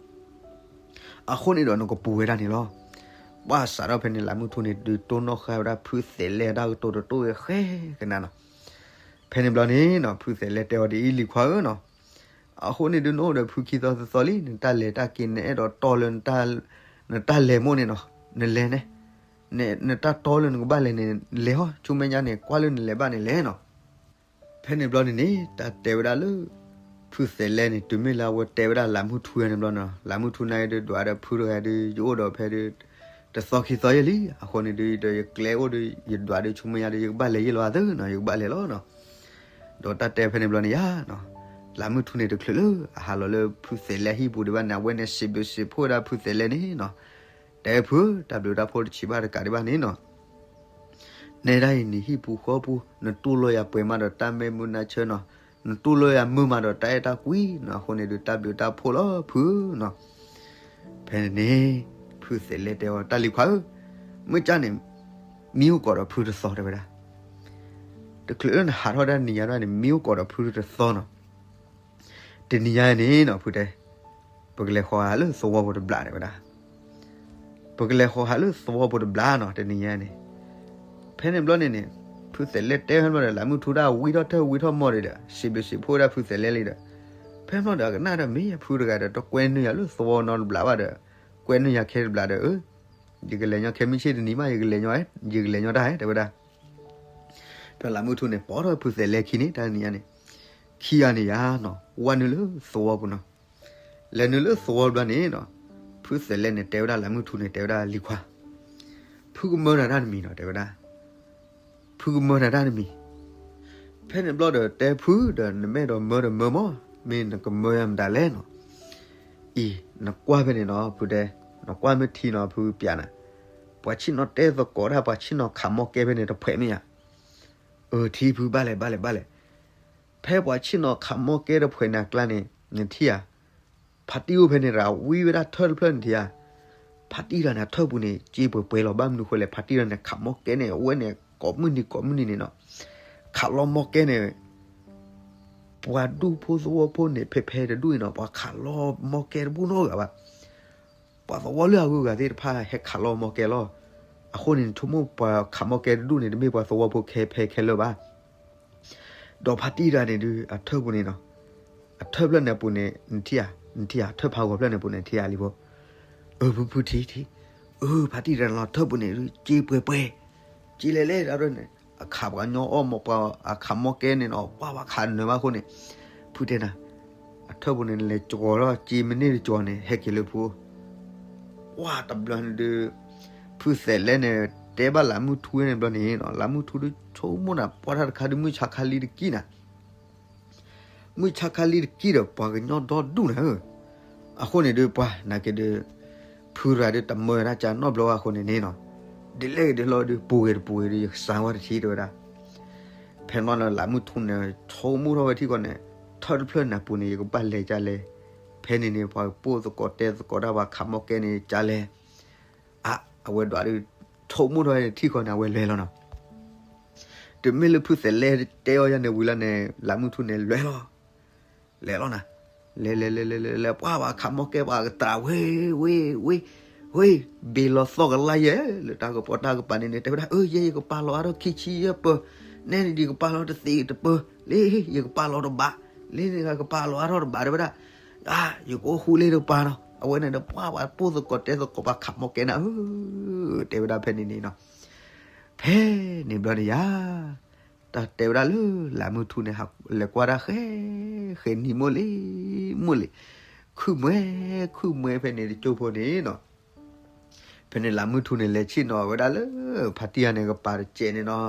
အဃိန့ၣ်ဒီးနကပူၤဝဲဒၣ်န့ၣ်လီၤ. ပှၢ်စးထီၣ်ဖဲန့ၣ် လၢမုၢ်ထူန့ၣ် ဒုးတိၢ်နီၣ်ဃာ်ဝဲဒၣ်ဖုသဲးလဲၣ်တၢ်ကတိၤတတိၢ်ဝဲဃဲကနၤနီၤ. ဖဲန့ၣ်ဘျီန့ၣ်နီၤ ဖုသဲးလဲၣ်တဲအီၤဒ်အံၤ လံၤခွါဧၢနီၤ, အဃိန့ၣ်ဒုးနအိၣ်ဒီးဖုခံသီသၢသီလံ, နတၢ်လဲၤတၢ်က့ၤ နအဲၣ်ဒိးတီလၢ နတၢ်လဲၤမိၢ်န့ၣ်နီၤ, နလဲၤန့ၣ်, နတၢ်တီလၢနကဘၣ်လဲၤန့ၣ် လဲၤဟီ, ဆူမဲာ်ညါန့ၣ် ကွၢ်လၢနလဲၤဘၣ်န့ၣ်လဲၤနီၤ. ဖဲန့ၣ်ဘျီန့ၣ်န့ၣ် တၢ်တဲဝဲဒၣ်လၢ ဖုသဲးလဲၣ်န့ၣ် တုၤမ့ၢ်လၢအဝဲတဲဝဲဒၣ်လၢမုၢ်ထူန့ၣ်ဘျီနီၤ, လၢမုၢ်ထူန့ၣ်ဒုး ဒွးဒီးဖုတဂၤဒုး ယအိၣ်ဒီးဖဲဒုး တသီခံသီယဲၢ်လံ, အဃိန့ၣ်ဒီး ဒီးယကျဲအိၣ်ဒီး ယဒွးဒီးဆူမဲာ်ညါဒီး ယကဘၣ်လဲၤယဲၢ်လီၤအသးနီၤ, ယကဘၣ်လဲၤလီၤနီၤ. ဒီးတၢ်တဲဖဲန့ၣ်ဘျီန့ၣ်ယါနီၤ, လးမုၢ်ထူန့ၣ်တချုးလၢအဟးလီၤလၢဖုသဲးလဲဟံၣ်ပူၤဒံးဘၣ်န့ၣ် အဝဲန့ၣ်စံးဘျုးစံးဖှိၣ်ဝဲဒၣ်ဖုသဲးလဲန့ၣ်နီၤ, တဲဖု, တၢ်ဘျုးတၢ်ဖှိၣ်တဆံးဘၣ်တကးဒံးဘၣ်န့ၣ်နီၤ. နဲဒၣ်အံၤနဟံၣ်ပူၤဃီပူၤ နတူၢ်လိာ်ယၤပှဲၤမးဒီးတၢ်မဲာ်မုာ်နၢ်ဆၢနီၤ, နတူၢ်လိာ်ယၤမုာ်မးဒီးတၢ်အဲၣ်တၢ်ကွံနီၤ, အဃိန့ၣ်ဒီးတၢ်ဘျုးတၢ်ဖှိၣ်လီၤဖုနီၤ. ဖဲန့ၣ်န့ၣ် ဖုသဲးလဲတဲအီၤ တၢ်လံၤခွါဧၢ, မုၢ်ကၢ်န့ၣ် မံအိၣ်ကိးဒီးဖုတသီတဲဝဲဒၣ်, တချုးလၢနဟးထီၣ်ဒၣ်နံၤညါဒၣ်န့ၣ် မံအိၣ်ကိးဒီးဖုတသီနီၤ. တနံၤညါန့ၣ်နီၤ ဖုတဲ, ပကလဲၤဃီၤဟးလၢသဝီဖိတဘျီတဲဝဲဒၣ်, ပကလဲၤဃီၤဟးလၢသဝီဖိတဘျီနီၤ တနံၤညါန့ၣ်. ဖဲန့ၣ်ဘျီန့ၣ်န့ၣ် ဖုသဲးလဲတဲဖဲန့ၣ်ဘျီဒီး လးမုၢ်ထူတၢ်ဝံထီၣ်တၢ်ဝံထီၣ်မီၢ်ဒီး စံးဘျုးစံးဖှိၣ်ဝဲဒၣ်ဖုသဲးလဲလံဒီး, ဖဲန့ၣ်ဘျီဒီး အကနၣ်ဒီးမ့ၢ်ယဖုတဂၤဒီး တကွဲနုာ်ယၤလၢသဝီနီတဘျီဘၣ်ဒီး, ကွဲနုာ်ယၤခဲတဘျီဒီး ယကလဲၤညီခဲမုၢ်ဆ့ၣ်တနံၤမး ယကလဲၤညီ, ယကလဲၤညီတၢ်ဟဲတဲဝဲဒၣ်. ဖဲလးမုၢ်ထူန့ၣ် ပိာ်ထီၣ်ဖုသဲးလဲခံန့ၣ် တၢ်နံၤညါန့ၣ်, ခံဂၤန့ၣ်ယါနီၤ ဝဲနုာ်လၢသဝီပူၤနီၤ. လဲၤနုာ်လၢသဝီဘျီန့ၣ်နီၤ, ဖုသဲးလဲန့ၣ်တဲဝဲဒၣ်လးမုၢ်ထူန့ၣ် တဲဝဲဒၣ်လံၤခွါ, ဖုကမၢနၤတၢ်တမံၤနီၤ တဲဝဲဒၣ်, ဖုကမၢနၤတၢ်တမံၤ. ဖဲန့ၣ်ဘျီဒီးတဲဖုဒီး နမ့ၢ်ဒီးမၢဒီးမၢမီၢ်, မ့ၢ်နကမၢယၤမတၤလဲၣ်နီၤ. အံၤ နကွၢ်ဖဲန့ၣ်နီၤ ဖုတဲ, နကွၢ်မ့ၢ်ထံနီၤ ဖုပျးနၤ, ပှၤဆ့ၣ်နီၤတဲသကိးတၢ် ပှၤဆ့ၣ်နီၤခးမီၢ်ကဲဖဲန့ၣ်တဖှဲးမ့ၢ်ဧါ. အၢ ထံဖုဘၣ်လဲၣ် ဘၣ်လဲၣ် ဘၣ်လဲၣ်. ဖဲပှၤဆ့ၣ်နီၤခးမီၢ်ကဲတဖှဲးန့ၣ်အကျါန့ၣ် နထံၣ်ဧါ, ဖါတံၢ်အိၣ်ဖဲန့ၣ်တဂၤ ဝံဝဲဒၣ်ထၢၣ်တဖျၢၣ်န့ၣ်ထံၣ်ဧါ. ဖါတံၢ်တဂၤန့ၣ် အထၢၣ်ပူၤန့ၣ် စ့ပှဲၤပှဲၤလီၤ ဘၣ်မနုၤဃိလဲၣ် ဖါတံၢ်တဂၤန့ၣ် ခးမီၢ်ကဲန့ၣ် အဝဲန့ၣ် ကိးမုၢ်နံၤကိးမုၢ်နံၤန့ၣ်နီၤ, ခးလီၤမီၢ်ကဲန့ၣ် ပှၤဒူၣ်ဖိသဝီဖိန့ၣ် ဖဲဖဲတဒူၣ်အံၤနီၤ ပှၤခးလီၤမီၢ်ကဲတဘူၣ်နီတဂၤဘၣ်. ပှၤသဝီလၢအဂုၤအဂၤသ့ၣ်တဖၣ်ဟဲခးလီၤမီၢ်ကဲလီၤ. အဃိန့ၣ် နဆိကမိၣ်ပှၤခးမီၢ်ကဲတဒူၣ်န့ၣ် တမ့ၢ်ပှၤသဝီဖိခဲဖဲခဲလၢာ်ဘၣ်. ဒီးဖါတံၢ်တဂၤန့ၣ်ဒုး အထၢၣ်ပူၤန့ၣ်နီၤ, အထၢၣ်ဖျၢၣ်န့ၣ်အပူၤန့ၣ် နထံၣ်ဧါ, နထံၣ်ဧါ ထၢၣ်ဖးဂီၤဖျၢၣ်န့ၣ်ပူၤန့ၣ် ထံၣ်ဧါလံဖိ. အၢ ဖုဖုထံထံ, အၢ ဖါတံၢ်တဂၤန့ၣ်လီၤ ထၢၣ်ပူၤန့ၣ် စ့ပှဲၤပှဲၤ, စ့လဲၤလဲၤဒၣ်န့ၣ် အခးပှၤကညီအီၣ်မီၢ်ပှၤ အခးမီၢ်ကဲန့ၣ်နီၤ ပှၤဘၣ်ခးနၢၤဘၣ်အဃိန့ၣ်, ဖုတဲနၤ, အထၢၣ်ပူၤန့ၣ် လဲၤကီၤလီၤ စ့မ့ၢ်န့ၢ်တကီၤန့ၣ် ဟဲက့ၤလၢဖုအိၣ်. ပှၤတဘျီန့ၣ်ဒုး ဖုသဲးလဲန့ၣ် တဲဘၣ်လးမုၢ်ထူန့ၣ်ဘျီန့ၣ်နီၤ လးမုၢ်ထူဒုးဆိကမိၣ်နၤ ပှၤတၢ်တခါဒုး မုၢ်ဆါခါလံတကံၢ်နၤ မုၢ်ဆါခါလံတကံၢ်ဒီး ပှၤကညီဒီဒူၣ်နၤဧၢ. အဃိန့ၣ်ဒုး ပှၤနာ်က့ဒုး ဖုရၤဒုးတမၢတၢ်ကၢနီတဘျီဘၣ်အဃိန့ၣ်န့ၣ်နီၤ, ဒ်လဲၣ်ဂ့ၤဒ်လဲၣ်ဒုး ပူၤဂ့ၤတပူၤဂ့ၤဒုး ယကစၢ်ဝဲတထံတဲဝဲဒၣ်. ဖဲန့ၣ်လၢလးမုၢ်ထူန့ၣ် ဆိကမိၣ်ထီၣ်ဝဲထံဃီန့ၣ်, ထၢၣ်တဖျၢၣ်န့ၣ်အပူၤန့ၣ် ယကဘၣ်လဲၤကလဲၣ်. ဖဲန့ၣ်န့ၣ် ပှၤပိၢ်သကိးတဲသကိးတၢ် ပှၤခးမီၢ်ကဲန့ၣ်ကလဲၣ်. အါ အဝဲဒွးဒုး ဆိကမိၣ်ထီၣ်ဝဲထံဃီန့ၣ် အဝဲလဲၤလီၤနီၤ. တမ့ၢ်လၢဖုသဲးလဲတဲအီၤယၤန့ၣ်ဝံၤလီၤန့ၣ် လးမုၢ်ထူန့ၣ်လဲၤလီၤ. လဲၤလီၤနၤ, လဲၤလဲၤလဲၤလဲၤလဲၤလဲၤ ပှၤဘၣ်ခးမီၢ်ကဲ ပှၤကတြၢ်ဝ့ၢ်ဝ့ၢ်ဝ့ၢ်ဝ့ၢ်, ဘ့ၣ်လီၤသီၣ်ကလါယဲၢ် လၢတၢ်ကပီၤတၢ်ကပၤန့ၣ်န့ၣ် တဲဝဲဒၣ် အၢ ယဲယကပာ်လီၤအါထီၣ်ခံဆံယဲၢ်ပၢၤ, နဲန့ၣ်ဒ်ယကပာ်လီၤတသ့တပၢၤ, လၢယကပာ်လီၤတဘး, လၢန့ၣ်ကပာ်လီၤအါထီၣ်တဘး တဲဝဲဒၣ်. အါ ယကအိၣ်ဃူလ့တကပၤနီၤ. အဝဲန့ၣ်ဒီးပှၤဘၣ်ပိၢ်သကိးတဲသကိး ပှၤခးမီၢ်ကဲနၤဧၢ, တဲဝဲဒၣ်ဖဲန့ၣ်န့ၣ်နီၤ. ဖဲန့ၣ်ဘျီန့ၣ်ယါ တၢ်တဲဝဲဒၣ်လၢ လးမုၢ်ထူန့ၣ် လဲၤကွၢ်တၢ်ဃဲ ဃဲနံၤမိၢ်လံ မိၢ်လံ, ခုၣ်မှဲ ခုၣ်မှဲဖဲန့ၣ်တကၠိဖိန့ၣ်နီၤ. ဖဲန့ၣ်လးမုၢ်ထူန့ၣ် လဲၤဆ့ၣ်နီၤဝဲဒၣ်လၢ ဖါတံၢ်ဂၤန့ၣ် ကပၤတစဲးန့ၣ်နီၤ,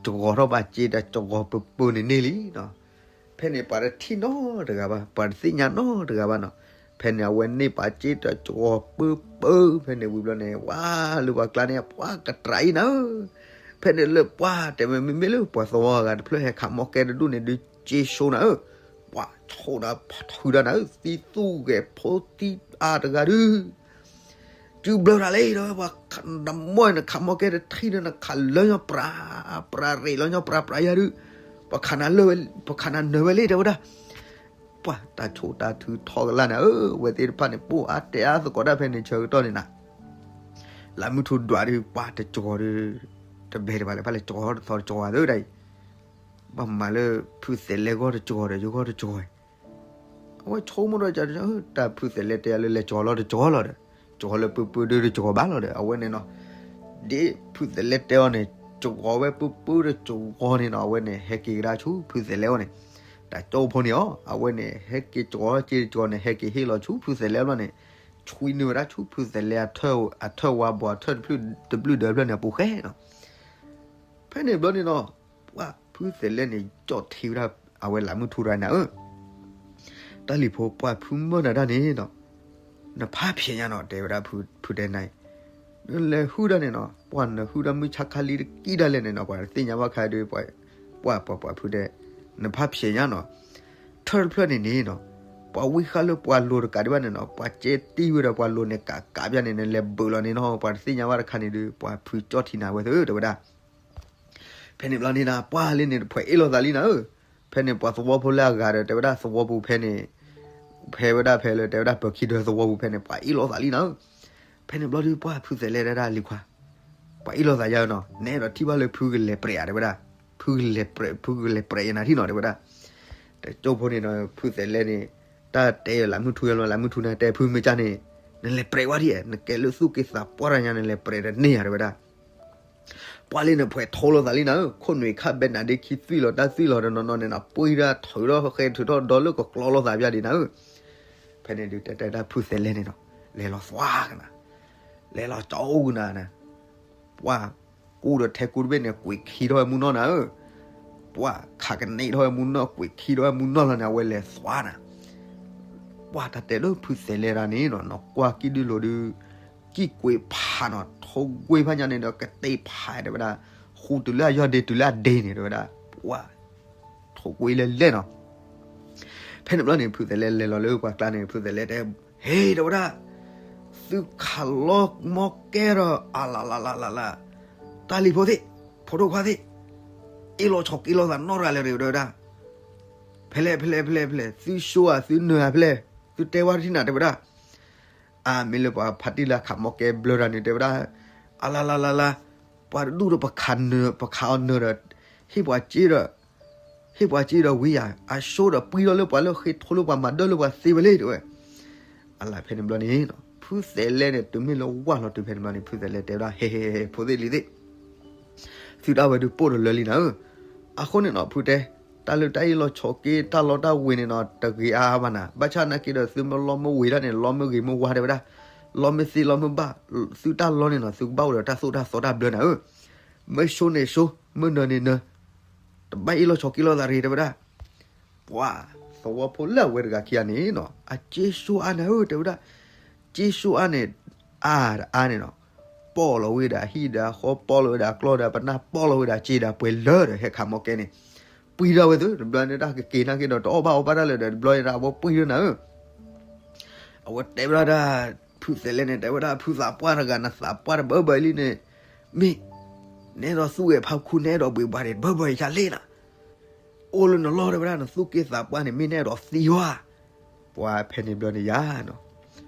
တဂီၤထီၣ်ဘၣ်စ့တၢ်တဂီၤပၢပၢန့ၣ်န့ၢ်လံနီၤ. ဖဲန့ၣ်ပှၤတထံၣ်နီတဂၤဘၣ် ပှၤတသ့ၣ်ညါနီတဂၤဘၣ်နီၤ. ဖဲန့ၣ်အဝဲန့ၢ်ပာ်စ့တၢ်တဂီၤပၢပၢ ဖဲန့ၣ်ဝံၤဘျီန့ၣ် ဝါလၢပှၤကျါန့ၣ် ပှၤကတြၢ်အံၤနၤဧၢ, ဖဲန့ၣ်လၢပှၤတဲဝဲ မ့မ့ၢ်လၢပှၤသဝီဂၤတဖျၢၣ်ဟဲခးမီၢ်ကဲတဒူၣ်န့ၣ် ဒုးစ့ဆိနၤဧၢ, ပှၤဆိဒၣ်ထုဒၣ်နၤဧၢ, သံသူၣ်ဂဲၤဖိသံအါတဂၤဒုး စုဘျၢတၢ်လံဒီး ပှၤနမိၢ်နခးမီၢ်ကဲတထံၣ်ဒီး နခးလၢညီပြး ပြးရ့ၣ်လီၤညီ ပြးပြးယၤဒုး ပှၤခးနၤလၢ ပှၤခးနၤနၢၤဝဲလံ တဲဝဲဒၣ်. ပှၤတၢ်ဆိၣ်တၢ်ထုထီကလၢ်နၤဧၢ, အဝဲသ့ၣ်တဖၣ်န့ၣ် ပိၢ်အါတဲအါသကိးတၢ်ဖဲန့ၣ်ဆၢကတီၢ်န့ၣ်နၤ. လၢမုၢ်ထူဒွးဒုး ပှၤတကီၤဒီး တဘျဲၣ်တဘၣ်လၢ ဘၣ်လဲၤကီၤတသီတကီၤသၢဒၣ်အံၤ, ဘၣ်မၤလၢ ဖုသဲးလဲဂီၢ်တကီၤဒီး ယဂီၢ်တကီၤ အဝဲဆိကမိၣ်ဒီး တၢ်ဖုသဲးလဲတဲယၤလၢလဲၤကၠီၤလီၤတကၠီၤလီၤဒီး ကၠီၤလၢပုၢ်ပုၢ်ဒုတကၠီၤဘၣ်လီၤဒီး အဝဲန့ၣ်နီၤ, ဒ်ဖုသဲးလဲတဲအီၤန့ၣ် ကၠီၤဝဲပုၢ်ပုၢ်တကၠီၤန့ၣ်နီၤ အဝဲန့ၣ် ဟဲက့ၤကဒါဆူဖုသဲးလဲအီၤန့ၣ်, တၢ်ကၠီဖိန့ၣ်အီၤ အဝဲန့ၣ် ဟဲက့ၤကၠီၤက့ၤတကၠီၤန့ၣ် ဟဲက့ၤဟ့ၣ်လီၤဆူဖုသဲးလဲအီၤန့ၣ်, ဆွံနုာ်ဝဲဒၣ်ဆူဖုသဲးလဲအထၢၣ်ဝါဘီအထၢၣ်တဘျုးဒၢးဖျၢၣ်န့ၣ်အပူၤဃဲနီၤ. ဖဲန့ၣ်ဘျီန့ၣ်နီၤ, ပှၢ်ဖုသဲးလဲန့ၣ် ကၠီၣ်ထံဝဲဒၣ်အဝဲလးမုၢ်ထူတဂၤန့ၣ်နၤဧၢ, တၢ်လံၤဖိ ပှၢ်ဖုမၢၢ်နၤတၢ်န့ၣ်နီၤ, နဖးဖျဲးညါနီၤ တဲဝဲဒၣ်ဖုတဲနၤအံၤ, နလဲၤဟုၣ်ဒၣ်န့ၣ်နီၤ ပှၢ်နဟုၣ်ဒၣ်မုၢ်ဆါခါလံတကံၢ်ဒၣ်လဲာ်န့ၣ်နီၤ ပှၤတသ့ၣ်ညါဘၣ်ခါဒီး ပှၢ်ပှၢ်ပှၢ်ဖုတဲ, နဖးဖျဲးညါနီၤ, ထၢၣ်တဖျၢၣ်န့ၣ်န့ၣ်နီၤ, ပှၤဝံဃၣ်လၢပှၤလိၤတကးဒံးဘၣ်န့ၣ်နီၤ ပှၤကဲတံၢ်ဝဲဒီးပှၤလိၤန့ၣ် ကးကးပၠၣ်န့ၣ် နလဲၤဘုးလီၤန့ၣ်နီၤ ပှၤတသ့ၣ်ညါဘၣ်တခါန့ၣ်ဒီး ပှၢ်ဖုကၠီၣ်ထံနၤဝဲသ့ၣ်တဲဝဲဒၣ် ဖဲန့ၣ်ဘျီန့ၣ်နၤ ပှၢ်လၢန့ၣ်တဖှဲးအ့ၣ်လိာ်သးလံနၤဧၢ, ဖဲန့ၣ်ပှၤသဝီဖိလၢအဂၤဒီး တဲဝဲဒၣ်သဝီပူၤဖဲန့ၣ်, ဖဲဝဲဒၣ်ဖဲလၢ တဲဝဲဒၣ်ပၢၤခံဒၢသဝီပူၤဖဲန့ၣ် ပှၤအ့ၣ်လိာ်သးလံနၤဧၢ, ဖဲန့ၣ်ဘျီဒီး ပှၢ်ဖုသဲးလဲဒၣ်လံၤခွါ, ပှၤအ့ၣ်လိာ်သးယါနီၤ နအဲၣ်ဒိးထံၣ်ဘၣ်လၢဖုကလဲၤပြဲးဧါ တဲဝဲဒၣ်, ဖုကလဲၤပြဲး ဖုကလဲၤပြဲးယနၤထံၣ်နီၤ တဲဝဲဒၣ်, တကၠိဖိန့ၣ်ဒီး ဖုသဲးလဲန့ၣ်, တၢ်တဲလးမုၢ်ထူယါလီၤ လးမုၢ်ထူန့ၣ်တဲဖုမ့ၢ်ကၢ်န့ၣ်, နလဲၤပြဲးဝဲဒ်, နကဲလၢသူၣ်က့သးပှၢ်တၢ်ညါ နလဲၤပြဲးတန့ၢ်ဧါ တဲဝဲဒၣ် ပှၢ်လၢန့ၣ်ဖှဲးထိလိာ်သးလံနၤဧၢ, ခိၣ်နွံခါဘဲနၤဒ့ခံသွံၣ်လီၤတၢ်သွံၣ်လီၤဒီးနီၢ်နီၢ်န့ၣ်နီၤ ပှ့ၤဒၣ်ထုးထီၣ်ဃဲထုးထီၣ်ဒီးလၢကကျီလိာ်သးပၠၣ်ဒံးနၤဧၢ, ဖဲန့ၣ်ဒုးတဲတဲဒၣ်ဖုသဲးလဲန့ၣ်နီၤ, လဲၤလီၤသွါကနၤ, လဲၤလီၤကၠီအိၣ်ကနၤနၤ, ပှၢ်ကူဒီးထဲကူတဘ့ၣ်န့ၣ် ကွံာ်ခံထီၣ်ဝဲမူနီၢ်နၤဧၢ, ပှၢ်ခးကန့ၢ်ထီၣ်ဝဲမူနီၢ် ကွံာ်ခံထီၣ်ဝဲမူနီၢ်လီၤန့ၣ် အဝဲလဲၤသွါနၤ ပှၢ်တၢ်တဲလၢဖုသဲးလဲတၢ်န့ၣ်နီၤ နကွၢ်ကံၣ်ဒုလိၤဒုး, ကံၣ်ကွ့ဖးနီၤ ထိၣ်ကွ့ဖးညါန့ၣ်ဒီးကတ့ၢ်ဖးတဲဝဲဒၣ်, ဃူတုၤလၢအယီၢ်ဒ့တုၤလၢအဒ့န့ၣ်တဲဝဲဒၣ်, ပှၢ်, ထိၣ်ကွ့လၢလဲၣ်နီၤ ဖဲန့ၣ်ဘျီန့ၣ် ဖုသဲးလဲလဲၤလီၤလၢပှၤကျါန့ၣ် ဖုသဲးလဲတဲ, ဟ့ တဲဝဲဒၣ်, သုခးလီၤမီကဲဒီး အလလလလလ, တၢ်လံၤဖိသ့ၣ်, ဖိဒိၣ်ခွါသ့ၣ်, အ့ၣ်လိာ်ဆိးက့လိာ်သးနီတဂၤလၢၤတဂ့ၤ တဲဝဲဒၣ်, ဖဲလဲၣ် ဖဲလဲၣ် ဖဲလဲၣ် ဖဲလဲၣ် သုဆိဧါ သုနၢၤဧါ ဖဲလဲၣ် သုတဲဝဲတထံၣ်နၤ တဲဝဲဒၣ်, အါ မ့ၢ်လၢပှၤဖါတံၢ်လၢအခးမီကဲဘျၢတၢ်န့ၣ် တဲဝဲဒၣ်, အလလလလ, ပှၤတဒူၣ်ဒီးပခးနၢၤ ပခးအီၤနၢၤဒီး, ဟ့ၣ်ပှၤစ့ဒီး ဟ့ၣ်ပှၤစ့ဒီးဝံၤယၤ အဆိဒီးပှံထီၣ်လၢပှၤလၢဃ့ထိလၢပှၤမၤဒၢၣ်လၢပှၤသ့ဝဲလံ တဲဝဲ, အလၢ်ဖဲန့ၣ်ဘျီန့ၣ်, ဖုသဲးလဲန့ၣ် တုၤမ့ၢ်လၢဝၢ်လီၤတုၤဖဲန့ၣ်ဘျီန့ၣ် ဖုသဲးလဲတဲဝဲဒၣ် ဟဲ ဟဲ ဟဲ ဖိသ့ၣ်လံၤသ့ၣ်, သုတၢ်ဝဲဒုးပိၢ်ဒီးလၢလံနၤဧၢ, အဃိန့ၣ်နီၤ ဖုတဲ, တၢ်လၢတၢ်အ့ၣ်လိာ်ဆိးက့ တၢ်လီတၢ်ဝ့ၤန့ၣ်နီၤ တဂ့ၤအါအါဘၣ်နၤ, ဘၣ်ဆၣ်နာ်က့ဒီး သုမ့ၢ်လီမ့ၢ်ဝ့ၤဒၣ်န့ၣ် လီမ့ၢ်ဂ့ၤမ့ၢ်ဝါတဲဝဲဒၣ်, လီမ့ၢ်သ့လီမ့ၢ်ဘၣ်, သုတၢ်လီန့ၣ်နီၤ သုကဘၣ်အိၣ်ဒီးတၢ်သိၣ်တၢ်သီတၢ်ဘျၢနၤဧၢ, မ့ၢ်ဆိန့ၣ်ဆိ မ့ၢ်နၢၤန့ၣ်နၢၤ, တဘၣ်အ့ၣ်လိာ်ဆိးက့လိာ်သးတဂ့ၤ တဲဝဲဒၣ်, ပှၤ, သဝီဖိလၢအဝဲတဂၤခံဂၤန့ၣ်နီၤ အစ့ဆိအါနၤဧၢ တဲဝဲဒၣ်, စ့ဆိအါန့ၣ်, အါတအါန့ၣ်နီၤ, ပီၣ်လီၤဝဲဒၣ်အဟံၣ်ဒီးအဃီ ပီၣ်လီၤဝဲဒၣ်အကျီၢ်ဒီးအပနၢ် ပီၣ်လီၤဝဲဒၣ်အစ့ဒီးပှဲၤလၢာ်ဒီး ဟဲခးမီကဲန့ၣ်, ပှံထီၣ်ဝဲသု တဘျီန့ၣ်တၢ်ကက့ၤနာ်က့ဒီး တအီၣ်ဘၣ်အီဘၣ်တၢ်လၢာ်ဒီး တဘျီန့ၣ်တၢ်အဝဲပှံထီၣ်နၤဧၢ, အဝဲတဲဝဲဒၣ်, ဖုသဲးလဲန့ၣ် တဲဝဲဒၣ် ဖုသးပှၢ်တဂၤ နသးပှၢ်တဘၢဘၢအံၤလံန့ၣ်, မ့ၢ်, နအဲၣ်ဒိးသူၣ်ဂဲၤဖးခူ နအဲၣ်ဒိးဘှံးဘှါန့ၣ် တဘၢဘၢအံၤယၤလံနၤ, အိၣ်လၢနလီၢ်တဲဝဲဒၣ် နသူၣ်က့သးပှၢ်န့ၣ် မ့ၢ်နအဲၣ်ဒိးသံဧါ, ပှၤဖဲန့ၣ်ဘျီန့ၣ်ယၤနီၤ,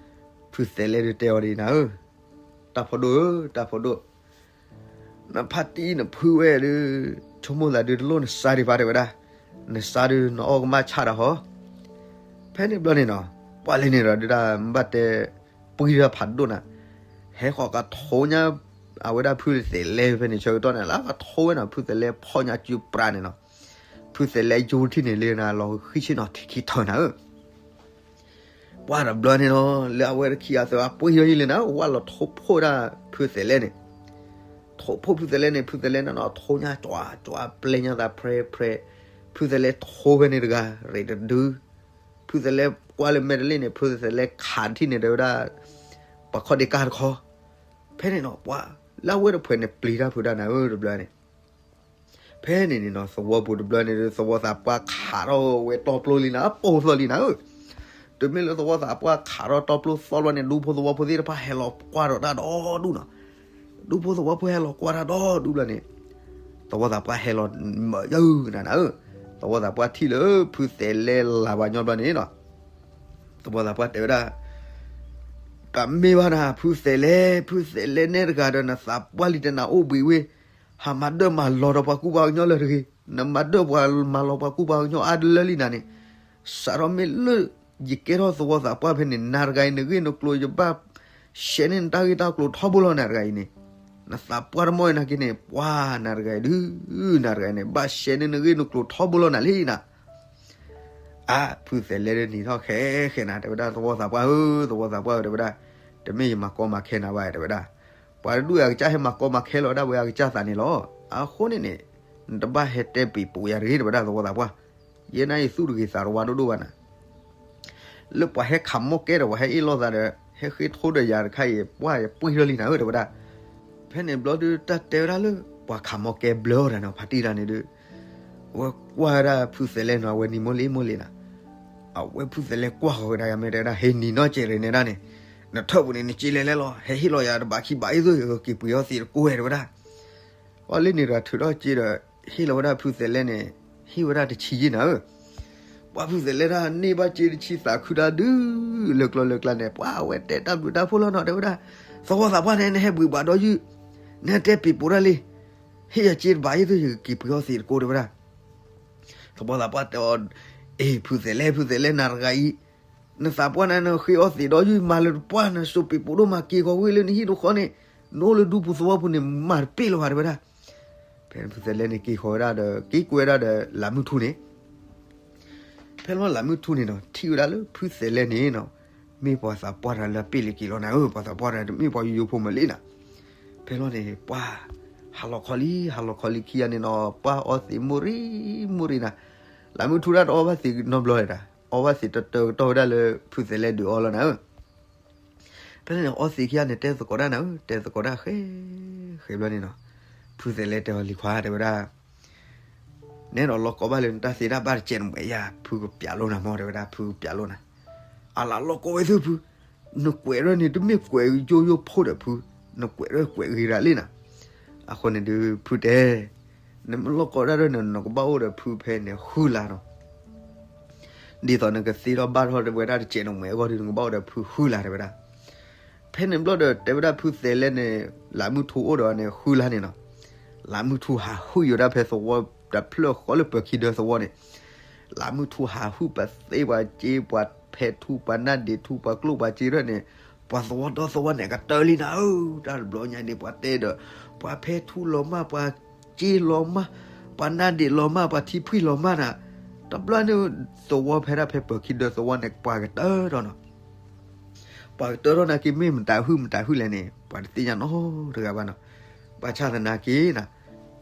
ဖုသဲးလဲဒုးတဲအီၤဒ်နၤဧၢ, တၢ်ဖိဒိၣ်ဧၢ တၢ်ဖိဒိၣ် နဖါတံၢ်နဖုဝဲဒုး, ဆိကမိၣ်သးဒုးတလိၣ်နစါဒံးဘၣ်တဲဝဲဒၣ်, နစါဒုးနအီၣ်ကမၣ်ဆၣ်ဒီးဟီ, ဖဲန့ၣ်ဘျီန့ၣ်နီၤ, ပှၢ်လၢန့ၣ်ဒီးဒုးဒၣ် မ့ၢ်ဘၣ်တဲ, ပှံထီၣ်ဖးဒိၣ်နၤ, ဟဲဃီၤကထိညါ, အဝဲဒၣ်ဖုသဲးလဲဖဲန့ၣ်ဆၢကတီၢ်န့ၣ် လၢကထိဝဲနီၤ ဖုသဲးလဲဖီၣ်ညါစုပြးန့ၣ်နီၤ, ဖုသဲးလဲယူထံၣ်န့ၣ်လၢနၤလီၤဃံဆ့ၣ်နီၤထံခံထၢနၤဧၢ ပှၢ်တဘျီန့ၣ်နီၤ လၢအဝဲတခံဂၤသၢဂၤပှံထီၣ်ယံၤလံနၤ ဝဲလီၤထိၣ်ဖှိၣ်ဒၣ်ဖုသဲးလဲန့ၣ်, ထိၣ်ဖှိၣ်ဖုသဲးလဲန့ၣ် ဖုသဲးလဲန့ၣ်နီၤ ထိညါ ကၠွၤ ကၠွၤ ပျဲညါသးဖြဲဖြဲ, ဖုသဲးလဲထိဖဲန့ၣ်တဂၤ ရ့းတဒု, ဖုသဲးလဲကွၢ်လၢမဲာ်တလ့ၣ်န့ၣ် ဖုသဲးလဲခးထံၣ်န့ၣ်တဲဝဲဒၣ်, ပှၤခီၣ်ဒ့ကၢ်တခီ, ဖဲန့ၣ်နီၤ ပှၢ်, လၢအဝဲတဖှဲးန့ၣ်ပျံၤတၢ်ဖုဒၣ်နၤဧၢတဘျီန့ၣ် ဖဲန့ၣ်န့ၣ်နီၤ သဝီပူၤတဘျီန့ၣ် သဝီသးပှၢ်ခးထီၣ်ဝဲတီပျိလံနၤ ပိၢ်သီလံနၤဧၢ, တုၤမ့ၢ်လၢသဝီသးပှၢ်ခးထီၣ်တီပျိသီဘျီန့ၣ် ဒူဖိသဝီဖိသ့ၣ်တဖၣ်ဟဲလီၤကွၢ်ဒီးတၢ်ဒီဒူၣ်နီၤ, ဒူဖိသဝီဖိဟဲလီၤကွၢ်တၢ်ဒီဒူၣ်ဘျီန့ၣ်, သဝီသးပှၢ်ဟဲလီၤမၢယုၢ်နၤနၤဧၢ, သဝီသးပှၢ်ထံၣ်လၢဖုသဲးလဲလၤဘၣ်ညီဘျီန့ၣ်နီၤ သဝီသးပှၢ်တဲဝဲဒၣ်, တမ့ၢ်ဘၣ်နၤ ဖုသဲးလဲ, ဖုသဲးလဲနဲတဂၤဒီး နသးပှၢ်လံတနၤအိၣ်ဘှံးဝ့ၢ်, ဟးမၤဒၢၣ်မၤလီၤဒီးပှၤကူပှၤကညီလၢတဂ့ၤ, နမၤဒၢၣ်ပှၤမၤလီၤပှၤကူပှၤကညီအါတလၢလံနၤန့ၣ်, စးထီၣ်မ့ၢ်လၢ ယကဲထီၣ်သဝီသးပှၢ်ဖဲန့ၣ် နၤတဂၤအံၤ နဂ့ၢ်နကျိၤယဘၣ် ရှဲန့ၢ်နတၢ်ဂ့ၢ်တၢ်ကျိၤထီဘိလီၤနၤတဂၤအံၤန့ၣ်, နသးပှၢ်တမီၢ်အံၤနာ်က့န့ၣ် ပှၤနၤတဂၤအံၤဒုး, နၤတဂၤအံၤန့ၣ် ဘၣ်ရှဲန့ၢ်နဂ့ၢ်နကျိၤထီဘိလီၤနၤလံနၤ အါ, ဖုသဲးလဲဒုးနံၤထီၣ်ဃဲဃဲနၤ တဲဝဲဒၣ်သဝီသးပှၢ်ဧၢ, သဝီသးပှၢ်ဧၢ တဲဝဲဒၣ်, တမ့ၢ်ယမၤကီမၤခဲနၤဘၣ် တဲဝဲဒၣ်. ပှၤတဒူၣ်အကစၢ်ဟဲမၤကီမၤခဲလီၤဒၣ်ဝဲအကစၢ်သးန့ၣ်လီၤ. အဃိန့ၣ်န့ၣ် နတဘၣ်ဟဲတဲပံၤပိာ်ယၤတဂ့ၤ တဲဝဲဒၣ် သဝီသးပှၢ်. ယဲန့ၣ်ယသူၣ်တဂ့ၤသးတဝါဒိၣ်ဒိၣ်ဘၣ်နၤ လၢပှၤဟဲခးမီၢ်ကဲဒီး ပှၤဟဲအ့ၣ်လိာ်သးဒီး ဟဲဃ့ထိဒီးယၤတခါအံၤ ပှၢ်ယပှံၢ်ထီၣ်လံနၤဧၢ တဲဝဲဒၣ်. ဖဲန့ၣ်ဘျီဒုး တၢ်တဲဝဲဒၣ်လၢ ပှၤခးမီၢ်ကဲဘျၢအီၤတၢ်န့ၣ် ဖါတံၢ်တၢ်န့ၣ်ဒုး အဝဲကွၢ်ဝဲဒၣ်ဖုသဲးလဲနီၤ အဝဲနံၤမိၢ်လံမိၢ်လံနၤ. အဝဲဖုသဲးလဲကွၢ်ဃီၤဝဲဒၣ် မ့ၢ်တဲဝဲဒၣ် ဟ့ၣ်နံၤနီၢ်ကဲးရ့ၣ်နဲဒၣ်န့ၣ် နထၢၣ်ပူၤန့ၣ် နက့လဲၤလဲလီၤ ဟဲဟ့ၣ်လီၤယၤတဘးခံဘးအ့ၣ်သိး ယကက့ၤပှ့ၤအီၣ်သံးတကိးဝဲ တဲဝဲဒၣ်. အီၤလၢန့ၣ်တဂၤထုးထီၣ်က့ဒီး ဟ့ၣ်လီၤဝဲဒၣ်ဖုသဲးလဲန့ၣ် ဟ့ၣ်ဝဲဒၣ်တဆံယဲၢ်နၤဧၢ. ပှၢ်ဖုသဲးလဲဒၣ်န့ၢ်ဘၣ်စ့တဆံသးခုတၢ်ဒုး လၢကျီလၢကျါန့ၣ် ပှၢ်အဝဲတဲတၢ်ဘျုးတၢ်ဖှိၣ်လီၤနီၤ တဲဝဲဒၣ်. သဝီသးပှၢ်န့ၣ် နဟဲဘှံးဘၣ်ဒီးယုၢ် နဟဲတဲပံၤပိာ်တၢ်လံ ဟ့ၣ်ယၤစ့တဘးအ့ၣ်သိး ယကက့ၤပှ့ၤအီၣ်သံးတကိး တဲဝဲဒၣ်. သဝီသးပှၢ်တဲအီၤ, အ့ ဖုသဲးလဲ ဖုသဲးလဲ နၤတဂၤအံၤ နသးပှၢ်န့ၣ် နဃ့အီၣ်သံးဒီးယုၢ် မၤလၢတပှၢ် နစိာ်ပံၤပိာ်ဒိၣ်မး က့ၤဃီၤဝံၤလၢနဟံၣ်တဃီန့ၣ် နအိၣ်လၢဒူပူၤသဝီပူၤန့ၣ် မၤတပ့ၢ်လၢၤဘၣ် တဲဝဲဒၣ်. ဖဲဖုသဲးလဲန့ၣ် က့ၤဃီၤဝဲဒၣ်ဒီး က့ၤကွဲဝဲဒၣ်ဒီးလးမုၢ်ထူန့ၣ် ဖဲလီၤလးမုၢ်ထူန့ၣ်နီၤ ထံၣ်ဝဲဒၣ်လၢဖုသဲးလဲန့ၣ်နီၤ မ့ၢ်ပှၤသးပှၢ်တဂၤလၢအပ့ၢ်လံက့ၤလီၤနၤဧၢ, ပှၤသးပှၢ်တဂၤတမ့ၢ်ပှၤယိယိဖိမးလံနၤ. ဖဲလီၤန့ၣ် ပှၢ် ဟးလီၤခီလံ ဟးလီၤခီလံခံဂၤန့ၣ်နီၤ ပှၢ်အီသံးမိၢ်ရံမိၢ်ရံနၤ. လးမုၢ်ထူဒၣ်တအီဘၣ်သံးနီတဘျီဒၣ်, အီဘၣ်သံးတတၢကတီၢ်ဝဲဒၣ်လၢဖုသဲးလဲဒုးအီလီၤနၤဧၢ. ဖဲန့ၣ်အီသံးခံဂၤန့ၣ် တဲသကိးဒၣ်နၤဧၢ, တဲသကိးဒၣ်ဃဲ ဃဲဘျီန့ၣ်နီၤ, ဖုသဲးလဲတဲအီၤလံၤခွါ တဲဝဲဒၣ်, နဲဒီးလီၢ်ကီဘၣ်လၢနတၢ်သ့တၢ်ဘၣ်တကဲးနမဲာ်ယၤ ဖုကပျးလိာ်နၤမၢ် တဲဝဲဒၣ် ဖုကပျးလိာ်နၤ. အလၤလီၢ်ကီဝဲသ့ၣ်ဖု, နကွဲးထီၣ်န့ၣ် တမ့ၢ်ကွဲးယိယိဖိဒီးဖု, နကွဲးထီၣ်ကွဲးဂ့ၤရၤလံနၤ. အဃိန့ၣ်ဒုး ဖုတဲ, နမ့ၢ်လီၢ်ကီဒၣ်ဒီးန့ၣ် နကဘၣ်အိၣ်ဒီးဖုဖဲန့ၣ်ဃုလါနီၤ. ဒ်သိးနကသ့ထီၣ်ဘၣ်ထီၣ်ဝဲဒၣ်တကဲးနမဲာ်အဂီၢ်ဒီး နကဘၣ်အိၣ်ဒီးဖုဃုလါ တဲဝဲဒၣ်. ဖဲန့ၣ်ဘျီဒီး တဲဝဲဒၣ်ဖုသဲးလဲန့ၣ် လးမုၢ်ထူအိၣ်ဒီးန့ၣ်ဃုလါန့ၣ်နီၤ. လးမုၢ်ထူဟးဟုၣ်ယိာ်ဒၣ်ဖဲသဝီတဖျၢၣ်ဃီလၢပၢၤခံဒၢသဝီန့ၣ်, လးမုၢ်ထူဟးဟုၣ်ပှၤသ့ပှၤက့ ပှၤဖဲထူ ပှၤနၢ်ဒ့းထူ ပှၤကျိၣ်ပှၤစ့ထီၣ်န့ၣ်, ပှၤသဝီဒီသဝီန့ၣ် ကတၢၢ်လံနၤဧၢ. တၢ်တဘျီညါန့ၣ် ပှၤတဲဒီး ပှၤဖဲထူလီၤမၢ် ပှၤစ့လီၤမၢ် ပှၤနၢ်ဒ့းလီၤမၢ် ပှၤထံဖှံလီၤမၢ်နၤ. တဘျီန့ၣ် သဝီဖဲဒၣ်ဖဲပၢၤခံဒၢသဝီန့ၣ် ပှၤကတၢၢ်ထီၣ်နီၤ. ပှၤကတၢၢ်ထီၣ်နာ်က့ မ့ၢ်မတၤဟုၣ်မတၤဟုၣ်လဲၣ်န့ၣ် ပှၤတသ့ၣ်ညါနီတဂၤဘၣ်နီၤ. ဘၣ်ဆၣ်သနာ်က့နၤ,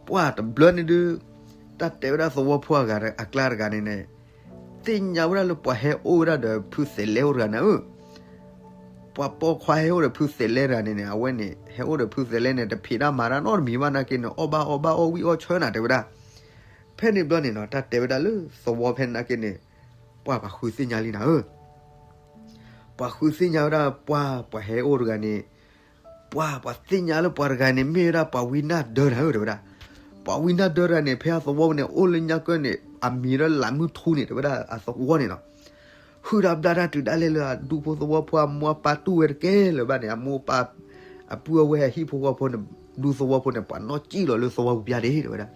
ပှၢ်တဘျီန့ၣ်ဒုး တၢ်တဲဝဲဒၣ်သဝီဖိအဂၤအကျါတဂၤန့ၣ်န့ၣ် သ့ၣ်ညါဝဲဒၣ်လၢပှၤဟဲအိၣ်ဝဲဒၣ်ဒီးဖုသဲးလဲအိၣ်တဂၤနၤဧၢ. ပှၤပိာ်ခွါဟဲအိၣ်ဒီးဖုသဲးလဲတဂၤန့ၣ်န့ၣ် အဝဲန့ၣ် ဟဲအိၣ်ဒီးဖုသဲးလဲန့ၣ် တဖံးတၢ်မၤတၢ်နီတမံၤဘၣ်နာ်က့န့ၣ် အီၣ်ဘၣ်အီဘၣ်အီၣ်ဝံၣ်အီၣ်ဆၢနၤ တဲဝဲဒၣ်. ဖဲန့ၣ်ဘျီန့ၣ်နီၤ တၢ်တဲဝဲဒၣ်လၢသဝီဖဲနာ်က့န့ၣ် ပှၢ်ပှၤဃုသ့ၣ်ညါလံနၤဧၢ. ပှၤဃုသ့ၣ်ညါဝဲဒၣ်ပှၢ် ပှၤဟဲအိၣ်တဂၤန့ၣ် ပှၢ်ပှၤသ့ၣ်ညါလၢပှၤတဂၤန့ၣ် မ့ၢ်ဝဲဒၣ်ပှၤဝံနၢ်ဒၢတဂၤဧၢ တဲဝဲဒၣ်. ပှၤဝံနၢ်ဒၢတဂၤန့ၣ် ဖဲအသဝီန့ၣ် အိၣ်လၢညါကၢၢ်န့ၣ် အမံၤလၢလးမုၢ်ထူန့ၣ် တဲဝဲဒၣ်အသဝီန့ၣ်နီၤ. ဟုၣ်တၢ်ဘျၣ်တၢ်တုၤဒၣ်လဲာ်လၢအဒူဖိသဝီဖိ အမိၢ်အပၢ်တူၢ်ဝဲတကဲလၢၤဘၣ်န့ၣ် အမိၢ်အပၢ် အပုၢ်အဝဲၢ်အဟံၣ်ဖိဃီဖိန့ၣ် ဒူသဝီဖိန့ၣ် ပှၤနီၣ်ကံၣ်လီၤလၢသဝီပူၤပျၢ်ဒ့ တဲဝဲဒၣ်.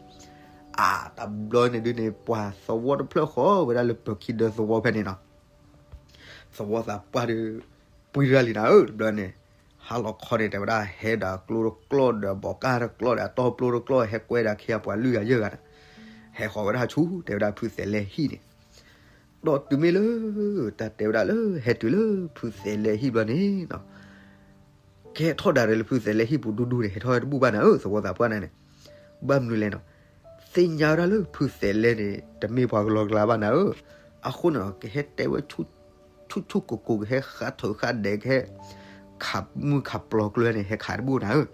အတဘျီန့ၣ်ဒုးန့ၣ် ပှၤသဝီတဖျၢၣ်ဃီဝဲဒၣ်လၢပၢၤခံဒၢသဝီဖဲန့ၣ်နီၤ. သဝီသးပှၢ်ဒီး ပှံၢ်တၢ်လံနၤဧၢ တဘျီန့ၣ် ဟါလီၤခီန့ၣ် တဲဝဲဒၣ် ဟဲဒီးကျိတကျီၢ်ဒီးဘီးကၢ်တကျီၢ်ဒီးအတီပျိတကျီၢ် ဟဲကွဲဒီးခ့အပှၤလွံၢ်ဂၤယဲၢ်ဂၤန့ၣ် ဟဲဃီၤဝဲဒၣ်ဆူ တဲဝဲဒၣ်ဖုသဲးလဲဟံၣ်န့ၣ်. ဒီးတုၤမ့ၢ်လၢ တၢ်တဲဝဲဒၣ်လၢ ဟဲတုၤလၢဖုသဲးလဲဟံၣ်ဘျီန့ၣ်နီၤ ကဟဲထီၣ်ဒၣ်ဒီးလၢဖုသဲးလဲဟံၣ်ပူၤဒူဒူန့ၣ် ဟဲထီၣ်ဝဲတဘူၣ်ဘၣ်နၤဧၢ သဝီသးပှၢ်န့ၣ်န့ၣ်. ဘၣ်မနုၤလဲၣ်နီၤ သ့ၣ်ညါဝဲဒၣ်လၢဖုသဲးလဲန့ၣ် တမ့ၢ်ပှၤကလီကလါဘၣ်နၤဧၢ. အဃိန့ၣ် ကဟဲတဲဝဲ ဆူၣ်ဆူၣ်ကိၢ်ကိၢ် ကဟဲဃးထၢၣ်ဃးဒဲး ကဟဲ ခးမုၢ်ခးပျီၤကျၢၤန့ၣ် ဟဲခးတဘူၣ်နၤဧၢ.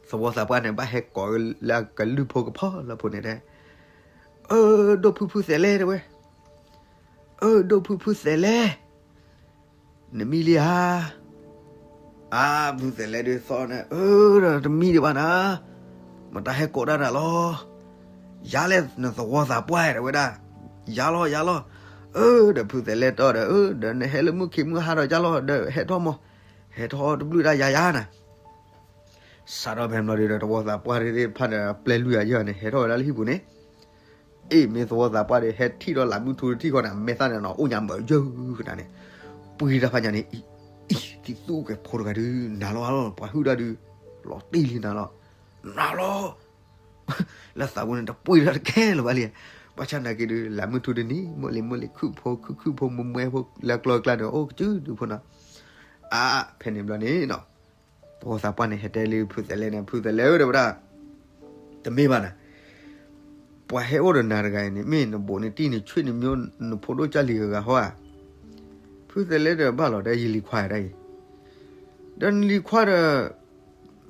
သဝီသးပှၢ်န့ၣ် ဘၣ်ဟဲကိးလၢအကလုၢ်ဖိကဖီလၢဖိန့ၣ်တဲ, အၢ ဒိၣ်ဖုဖုသဲးလဲတဲဝဲ, အၢ ဒိၣ်ဖုဖုသဲးလဲ နမံလံဧါ. အါ ဖုသဲးလဲဒုးသီန့ၣ် အၢ ဒီးတမံဒံးဘၣ်နၤ, မတၤဟဲကိးဒၣ်နၤလီၤ. ယၤလဲၣ်နသဝီသးပှၢ်တဲဝဲဒၣ်. ယၤလီၤ ယၤလီၤ. အၢ ဒီးဖုသဲးလဲတီၢ်ဒီး အၢ ဒီးနဟဲလၢမုၢ်ခ့မုၢ်ဟါဒီးယၤလီၤ ဒီးဟဲထီၣ်မီၢ်, ဟဲထီၣ်တဘျုးတၢ်ယၤယၤနၤ. စးထီၣ်ဖဲမီၢ်ဒီး သဝီသးပှၢ်သ့ၣ်တဖၣ်န့ၣ် ပျဲလွံၢ်ဂၤယဲၢ်ဂၤန့ၣ် ဟဲထီၣ်ဝဲဒၣ်လၢဟံၣ်ပူၤန့ၣ် အ့ၣ် မ့ၢ်သဝီသးပှၢ်ဒီး ဟဲထံၣ်ဒီးလးမုၢ်ထူတထံၣ်ဃီန့ၣ် မဲာ်သၣ်န့ၣ်နီၤ အိၣ်ညါမၢယၢၢ်ကနၤန့ၣ်, ပှံၢ်တၢ်ဖးညါန့ၣ်, အံၤ အံၤ သံသူၣ်ကဲၤဖိတဂၤဒုး နၤလီၤ ပှၤဟုၣ်တၢ်ဒုး လီၤတံၢ်လံနၤလီၤ, နၤလီၤ, လၢသးပူၤန့ၣ် တပှံၢ်တၢ်တကဲလၢၤဘၣ်လံ, ဘၣ်ဆၣ်နာ်က့ဒုး လးမုၢ်ထူဒုးန့ၣ် မိၢ်လံၤမိၢ်လံၤ ခုၣ်ဖိခုၣ်ခုၣ်ဖိမွဲမွဲဖိ လၢကျီကျါန့ၣ် အိၣ်ကစုဒုးဖိနီၤ, အါ, ဖဲန့ၣ်ဘျီန့ၣ်နီၤ, သဝီသးပှၢ်န့ၣ် ဟဲတဲလံဖုသဲးလဲၣ်န့ၣ်, ဖုသဲးလဲၣ်ဧၢ တဲဝဲဒၣ်, တမ့ၢ်ဘၣ်နၤ, ပှၤဟဲအိၣ်ဒီးနၤတဂၤအံၤန့ၣ် မ့ၢ်နဘူးနတံၢ်နဆွေနမျိုး နဖိဒိၣ်ကၢ်လံၤဂၤဂၤဟီဧါ. ဖုသဲးလဲၣ်ဒီး ဘၣ်လီၤ ဒီးယလံၤခွါဒၣ်အံၤ, ဒီးနလံၤခွါဒီး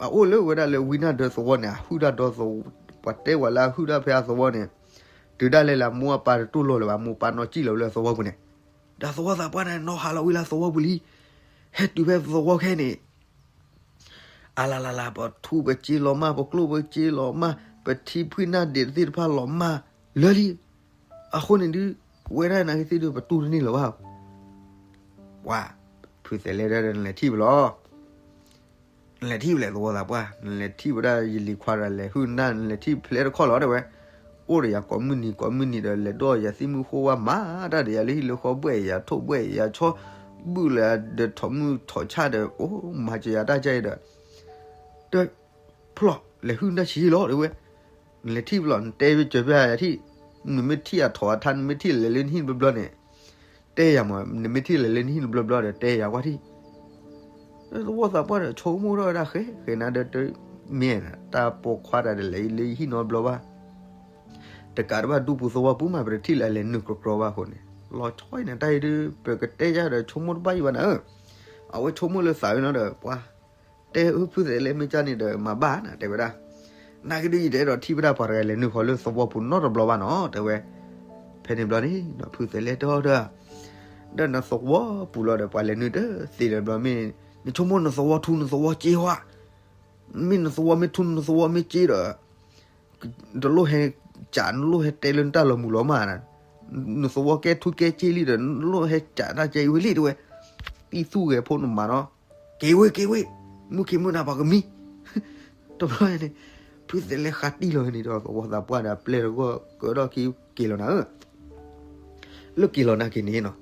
အအိၣ်လၢဝဲဒၣ်လၢဝံနၢ်ဒၢသဝီန့ၣ် အဟုၣ်တၢ်ဒီသဝီ, ပှၤတဲဝဲလၢအဟုၣ်တၢ်ဖဲအသဝီန့ၣ်, တုၤဒၣ်လဲာ်လၢအမိၢ်အပၢ်တတူၢ်လိာ်လၢၤဘၣ်, မိၢ်ပၢ်နီၢ်ကံၣ်လီၤလၢသဝီပူၤန့ၣ်, ဒီးသဝီသးပှၢ်န့ၣ် နီၢ်ဟးလီၤဝံၤလၢသဝီပူၤလံ, ဟဲတုၤဖဲသဝီခဲန့ၣ် အလၤလၤလၤ ပထူပစ့လီၤမၢ်, ပကျိၣ်ပစ့လီၤမၢ်, ပထံဖှံနၢ်ဒ့းသ့ၣ်တဖၣ်လီၤမၢ်လၢာ်လံ. အဃိန့ၣ်ဒုး ဝဲဒၣ်နာ်က့သ့ၣ်ဒုး ပတူၢ်တန့ၢ်လၢၤဘၣ်. ပှၤ ဖုသဲးလဲၣ်ဒီး နလဲၤထံၣ်ပလီၤ, နလဲၤထံၣ်ပလဲၣ် သဝီသးပှၢ်, နလဲၤထံၣ်ဝဲဒၣ်ယလံၤခွါဒီး လဲၤဟုၣ်နၢ် နလဲၤထံၣ်ဖဲလဲၣ်တခီလီၤ တဲဝဲ. အိၣ်ဒီးယၤကိးမုၢ်နံၤကိးမုၢ်နံၤဒီး လဲၤဒီးယၤသံၣ်မုၢ်ဃိဝါ မၤတၢ်ဒီးယၤလၢဟံၣ်လၢဃီ ဘှဲၣ်ယၤထိၣ်ဘှဲၣ်ယၤဆီ, ဘုၣ်လၢအဒီးထိးမုၢ်ထိးဆၣ်ဒီး အိၣ်မၤစၢၤယၤတၢ်ကဲအံၤဒီး တဖျီၣ် လဲၤဟုၣ်နၢ်ဆံးလီၤ တဲဝဲ. နလဲၤထံၣ်ပလီၤ နတဲဝဲစၢၤဖဲယၤထံၣ်, နမ့ၢ်ထံၣ်အထီၣ်အထါ နမ့ၢ်ထံၣ်လဲၤလၢနဟံၣ်တဘျီဘျီန့ၣ် တဲယၤမး, နမ့ၢ်ထံၣ်လဲၤလၢနဟံၣ်တဘျီဘျီဒီး တဲယၤကွၢ်ထံၣ်. သဝီသးပှၢ်ဒီး ဆိကမိၣ်ထီၣ်ဝဲဒၣ် ဃဲဃဲနၤဒီး တမ့ၢ် တၢ်ပိာ်ခွါတၢ်ဒီး လဲၤလၢယဟံၣ်နီတဘျီဘၣ်. တကးဒံးဘၣ် ဒူပူၤသဝီပူၤမး ပတထံၣ်လၢအလဲၤနုာ်ကြီကြီဘၣ်အဃိန့ၣ် လီၤဆီအံၤန့ၣ် တၢ်အံၤဒုး ပကတဲယၤဒီး ဆိကမိၣ်တဘၣ်ယံၤဘၣ်နၤဧၢ. အဝဲဆိကမိၣ်လၢသးဝဲနီၤဒီး ပှၤ တဲအၢ ဖုသဲးလဲၣ် မ့ၢ်ကၢ်န့ၣ်ဒီး မၤဘၣ်နၤ တဲဝဲဒၣ်. နာ်က့ဒုး ယတအဲၣ်ဒိးထံၣ်ဝဲဒၣ်ပှၤတဂၤလဲၤနုာ်ဃီၤလၢသဝီပူၤနီတဘျီဘၣ်နီၤ တဲဝဲ. ဖဲန့ၣ်ဘျီန့ၣ် ဖုသဲးလဲၣ်တဲအီၤဒီး ဒီးနသဝီပူၤလီၤဒီး ပှၤလဲၤနုာ်တသ့လၢၤဘျီ မ့ၢ်နဆိကမိၣ်နသဝီထူနသဝီက့ဟီဧါ. မ့ၢ်နသဝီမ့ၢ်ထူ နသဝီမ့ၢ်က့ဒီး တလိၣ်ဟဲကး နလိၣ်ဟဲတဲလၢနတၢ်လီၤမုၢ်လီၤမၢ်နၤ, နသဝီကဲထူကဲက့လံဒီး နလိၣ်ဟဲကးတၢ်ကဲအံၤဝဲလံ တဲဝဲ. တံၢ်သူၣ်ဂဲၤဖိနမၤနီၤ, က့ၤဝဲ က့ၤဝဲ, မုၢ်ခံမုၢ်နၤပှၤကမံ တဘျီန့ၣ် ဖုသဲးလဲၣ်ဃးတံၢ်လီၤန့ၣ်ဒီး သဝီသးပှၢ်ဒီး အပျဲၢ်တဂီၢ်ကၢထီၣ်ခံက့ၤလီၤနၤဧၢ. လၢက့ၤလီၤနာ်က့န့ၣ်နီၤ,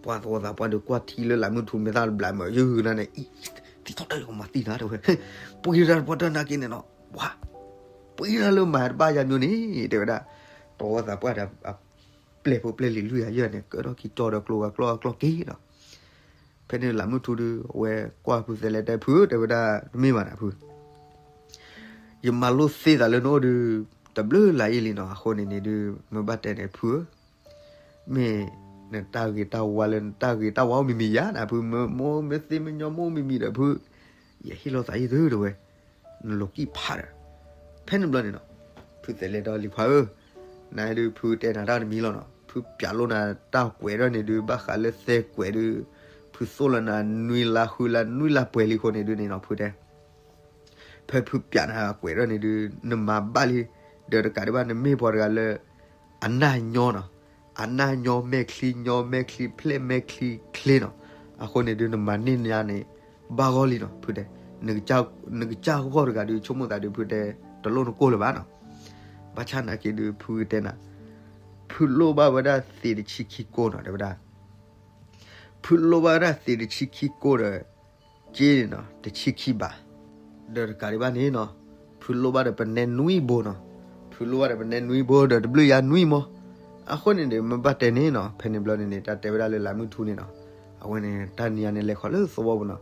ပှၤသဝီသးပှၢ်ဒီးကွၢ်ထံလၢလၢမုၢ်ထူမ့ၢ်သၣ်ဘျးမၢယုၢ်နၤန့ၣ် အံၤ သံထီၣ်တၢ်ကမၤသံနၤ တဲဝဲ. ပှ့ၤတၢ်တပှၢ်တၢ်နာ်က့န့ၣ်နီၤ, ပှၤ ပှ့ၤတၢ်လၢမၤတဘၣ်ယၤမၠိန့ၣ် တဲဝဲဒၣ်. သဝီသးပှၢ်ဒီး အပျဲၢ်ဖိပျဲၢ်လံၤလွံၢ်ဂၤယဲၢ်န့ၣ် ကၢထီၣ်ခံကၠီဒီးကျိၤဂၤကျီအကျီၢ်က့ၤဒီး ဖဲန့ၣ်လၢမုၢ်ထူဒုး အဝဲကွၢ်ဖုသဲးလဲၣ်တဲဖုဧၢ တဲဝဲဒၣ် တမ့ၢ်ဘၣ်နၤဖု, ယမၤလိသ့သးလၢနအိၣ်ဒုး တဘျုးလၢ်အံၤလံနီၤ. အဃိန့ၣ်န့ၣ်ဒုး မ့ၢ်ဘၣ်တဲန့ၣ်ဖုဧၢ, မ့ၢ်နတၢ်ဂ့ၤတၢ်ဝါလၢနတၢ်ဂ့ၤတၢ်ဝါအိၣ်မံၤမံၤယၤနၤဖု, မ့ၢ်မိၢ်မ့ၢ်သ့မ့ၢ်ညီမိၢ်မံၤမံၤဒီးဖု ယဟ့ၣ်လိာ်သးယံၤသု တဲဝဲ. နလိးကံၣ်ဖးဒီး ဖဲန့ၣ်ဘျီန့ၣ်နီၤ, ဖုသဲးလဲၣ်ဒီးလံၤခွါဧၢ, နဒုးဖုတဲနၤတၢ်တမံၤလီၤနီၤ, ဖုပျးလိာ်နၤတၢ်ကွဲးဒီးန့ၣ်ဒုး ဘၣ်ဃးလၢသဲကွဲးဒုး ဖုသိၣ်လီၤနၤနွံလါဃုလါနွံလါပှဲၤလံအဃိန့ၣ်ဒုးန့ၣ်နီၤ ဖုတဲ ဖဲဖုပျးနၤကွဲးဒီးန့ၣ်ဒုး နမၤဘၣ်လံ, ဒီးတကးဒံးဘၣ် နမ့ၢ်ပှၤတဂၤလၢ အနၢ်ညီနီၤ, အနၢ်ညီမဲာ်ချံညီ မဲာ်ချံဖျဲၣ် မဲာ်ချံချ့နီၤ. အဃိန့ၣ်ဒုး နမၤန့ၢ်ညါန့ၣ် ဘၣ်ဂီၢ်လံနီၤ ဖုတဲ. နကစၢ်ဂီၢ်တဂၤဒုး ဆိကမိၣ်သးဒုး ဖုတဲ တလိၣ်နကိၢ်လၢၤဘၣ်နီၤ. ဘၣ်ဆၣ်နာ်က့ဒုး ဖုတဲနၤ ဖုလိၣ်ဘၣ်ဝဲဒၣ်သ့းတဆံခံကိနီၤ တဲဝဲဒၣ်. ဖုလိၣ်ဘၣ်ဝဲဒၣ်သ့းတဆံခံကိဒီး က့န့ၣ်နီၤ တဆံခံဘး, ဒီးတကးဒံးဘၣ်န့ၣ်နီၤ ဖုလိၣ်ဘၣ်ဒီးပနဲနွံဘိနီၤ, ဖုလိၣ်ဘၣ်ဒီးပနဲနွံဘိဒီးတဘျုးယၤနွံမီၤ. အဃိန့ၣ်ဒီး မ့ၢ်ဘၣ်တဲန့ၣ်နီၤ ဖဲန့ၣ်ဘျီန့ၣ်န့ၣ် တၢ်တဲဝဲဒၣ်လၢလၢမုၢ်ထူန့ၣ်နီၤ, အဝဲန့ၣ် တၢ်နံၤညါန့ၣ် လဲၤဃီၤလၢသဝီပူၤနီၤ.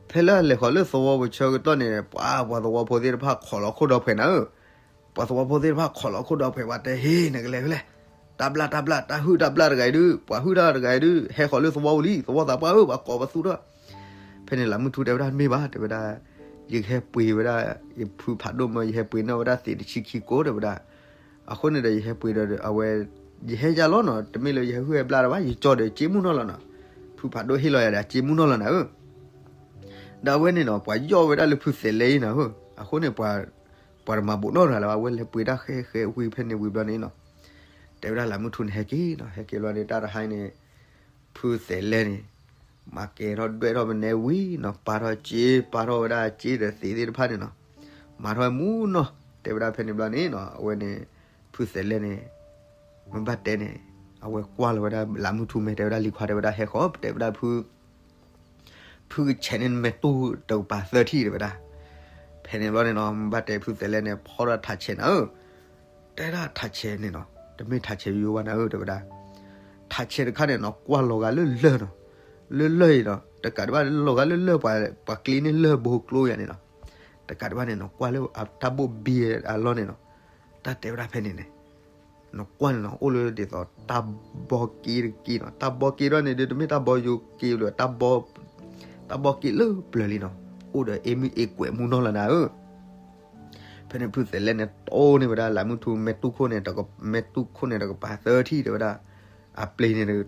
ဖဲလၢအလဲၤဃီၤလၢသဝီပူၤဆၢကတီၢ်န့ၣ် ပှၤ ပှၤသဝီဖိသ့ၣ်တဖၣ်ခိးလီၤခိၣ်ဒီးဖှဲးနၤဧၢ, ပှၤသဝီဖိသ့ၣ်တဖၣ်ခိးလီၤခိၣ်ဒီးဖှဲး ပှၤတဲ ဟ့ၣ် နကလဲၤဖဲလဲၣ်, တၢ်ဘျၣ်တၢ်ဘျၣ် တၢ်ဟုၣ်တၢ်ဘျၣ်တဂၤအံၤဒုး ပှၤဟုၣ်တၢ်တဂၤအံၤဒုး ဟဲဃီၤလၢသဝီပူၤလံ သဝီသးပှၢ်ဧၢ ပှၤကိးပသူထီၣ်. ဖဲန့ၣ်လၢမုၢ်ထူတဲဝဲဒၣ် တမ့ၢ်ဘၣ် တဲဝဲဒၣ်, ယကဟဲပှ့ၤဝဲဒၣ် ယဖုဖးဒိၣ်မၢ ယဟဲပှ့ၤန့ၢ်ဝဲဒၣ်သ့းတဆံခံကိ တဲဝဲဒၣ်. အဃိန့ၣ်ဒီး ယဟဲပှ့ၤဒီးအဝဲ ယဟဲယါလီၤနီၤ, တမ့ၢ်လၢယဟဲဟုၣ်ဟဲဘျၣ်တၢ်ဘၣ် ယကၠီဒီးစ့မုၢ်နီၢ်လီၤနီၤ. ဖုဖးဒိၣ်ဟ့ၣ်လီၤယၤဒီးစ့မုၢ်နီၢ်လီၤနၤဧၢ. ဒီးအဝဲန့ၣ်နီၤ ပှၤယီၣ်ဝဲဒၣ်လၢဖုသဲးလဲၣ်အံၤနၤဧၢ. အဃိန့ၣ် ပှၤ ပှၤတမၤဘူးနီတဂၤလၢၤဘၣ် အဝဲလဲၤပှ့ၤတၢ်ဃဲဃဲဝံၤဖဲန့ၣ်ဝံၤဘျီန့ၣ်နီၤ, တဲဝဲဒၣ်လၢမုၢ်ထူန့ၣ်ဟဲက့ၤနီၤ, ဟဲက့ၤဘျီန့ၣ် တၢ်တဟါအံၤန့ၣ် ဖုသဲးလဲၣ်န့ၣ် မၤကဲၤထီၣ်ဒွဲၣ်ထီၣ်ပနဲဝံၤနီၤ, ပာ်ထီၣ်စ့ ပာ်ထီၣ်ဝဲဒၣ်စ့ဒီးသ့းသ့ၣ်တဖၣ်န့ၣ်နီၤ, မၤထီၣ်ဝဲမူနီၤ, တဲဝဲဒၣ်ဖဲန့ၣ်ဘျီန့ၣ်နီၤ အဝဲန့ၣ် ဖုသဲးလဲၣ်န့ၣ် မ့ၢ်ဘၣ်တဲန့ၣ် အဝဲကွၢ်လီၤဝဲဒၣ်လၢမုၢ်ထူ မ့ၢ်တဲဝဲဒၣ်လံၤခွါ တဲဝဲဒၣ်ဟဲဃီၤ တဲဝဲဒၣ်ဖု ဖုကဆဲးန့ၢ်နမဲာ်တူၢ်တကပၤသၢထံၣ် တဲဝဲဒၣ်. ဖဲန့ၣ်ဘျီန့ၣ်နီၤ မ့ၢ်ဘၣ်တဲဖုသဲးလဲၣ်န့ၣ် ဖီထီၣ်ထးဆဲးနၤဧၢ, တဲဒၣ်ထးဆဲးန့ၣ်နီၤ တမ့ၢ်ထးဆဲးယိယိဘၣ်နၤဧၢ တဲဝဲဒၣ်. ထးဆဲးတခါန့ၣ်နီၤ ကွၢ်လီၤဂာ်လၢလၢၢ်နီၤ, လၢလၢၢ်အံၤနီၤ တကးဒံးဘၣ်လီၤဂာ်လၢလၢၢ်ပှၤကျ့န့ၣ်လၢၢ်ဘိကျိယၤန့ၣ်နီၤ, တကးဒံးဘၣ်န့ၣ်နီၤ ကွၢ်လၢတၢ်ဘိၣ်ဘံအလီၢ်န့ၣ်နီၤ, တၢ်တဲဝဲဒၣ်ဖဲန့ၣ်န့ၣ် နကွၢ်န့ၣ်နီၤ အိၣ်လၢဒ်သိးတၢ်ဘီက့တက့နီၤ, တၢ်ဘီက့ဒီးန့ၣ်ဒုး တမ့ၢ်တၢ်ဘီယိၤက့လၢၤ တၢ်ဘီက့လၢပျၢၤလံနီၤ, အိၣ်ဒီးအ့မုၢ်အ့ကွဲးမူနီၢ်လီၤနၤဧၢ. ဖဲန့ၣ်ဖုသဲးလဲန့ၣ် တိၢ်န့ၢ်ဝဲဒၣ်လးမုၢ်ထူ မဲာ်တူၢ်ခိၣ်န့ၣ် မဲာ်တူၢ်ခိၣ်န့ၣ်တကပၤသၢထံၣ်တဲဝဲဒၣ်, အပျ့ၤန့ၣ်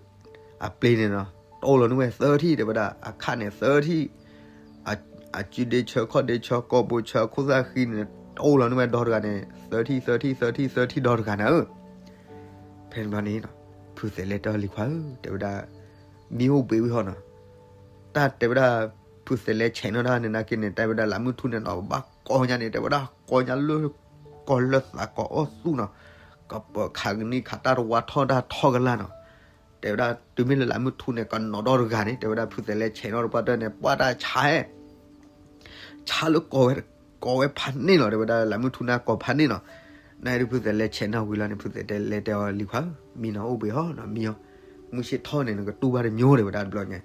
အပျ့ၤန့ၣ်နီၤ တိၢ်လီၤန့ၢ်ဝဲသၢထံၣ်တဲဝဲဒၣ်, အခၣ်န့ၣ်သၢထံၣ်, အစုဒ့ဆၢခီၣ်ဒ့ဆၢကီၢ်ဘိဆၢခိၣ်သၣ်ဃံန့ၣ် တိၢ်လီၤန့ၢ်ဝဲဒီတဂၤန့ၣ် သၢထံၣ်သၢထံၣ်သၢထံၣ်သၢထံၣ်ဒီတဂၤနၤဧၢ. ဖဲန့ၣ်ဘျီန့ၣ် ဖုသဲးလဲတဲအီၤလံၤခွါဧၢ တဲဝဲဒၣ်, မ့ၢ်အိၣ်ဘှံးဝံၤဟီနီၤ, တၢ်တဲဝဲဒၣ် ဖုသဲးလဲဆဲးနီၣ်တၢ်န့ၣ်နာ်က့န့ၣ် တဲဝဲဒၣ်လးမုၢ်ထူန့ၣ်နီၤ ဘၣ်ကီညါန့ၣ် တဲဝဲဒၣ်ကီညါလၢ ကီၤလၢသးကီၤအီၣ်သူၣ်နီၤ, ကပၢၤခးကနံၣ်ခးတၢ်တဝါထီၣ်တၢ်ထီၣ်ကလာ်နီၤ, တဲဝဲဒၣ်တုၤမ့ၢ်လၢလးမုၢ်ထူန့ၣ် ကနီၤဒီတဂၤန့ၣ် တဲဝဲဒၣ်ဖုသဲးလဲဆဲးနီၣ်တပှၢ်တၢၢ်န့ၣ် ပှၢ်တၢ်ဆါ ဆါလၢကီၤဝဲဖးန့ၣ်လီၤ တဲဝဲဒၣ်လးမုၢ်ထူန့ၣ်ကီၤဖးန့ၣ်နီၤ. နဒီးဖုသဲးလဲဆဲးနီၣ်ဝံၤလီၤန့ၣ် ဖုသဲးလဲတဲအီၤလံၤခွါဧၢ မံနီၤ အိၣ်ဘှံးဟီနီၤ မံအီၤ, မုၢ်ဆ့ၣ်ထီၣ်န့ၣ် နကတူၢ်ဘၣ်တမံၤတဲဝဲဒၣ်တဘျီညါ,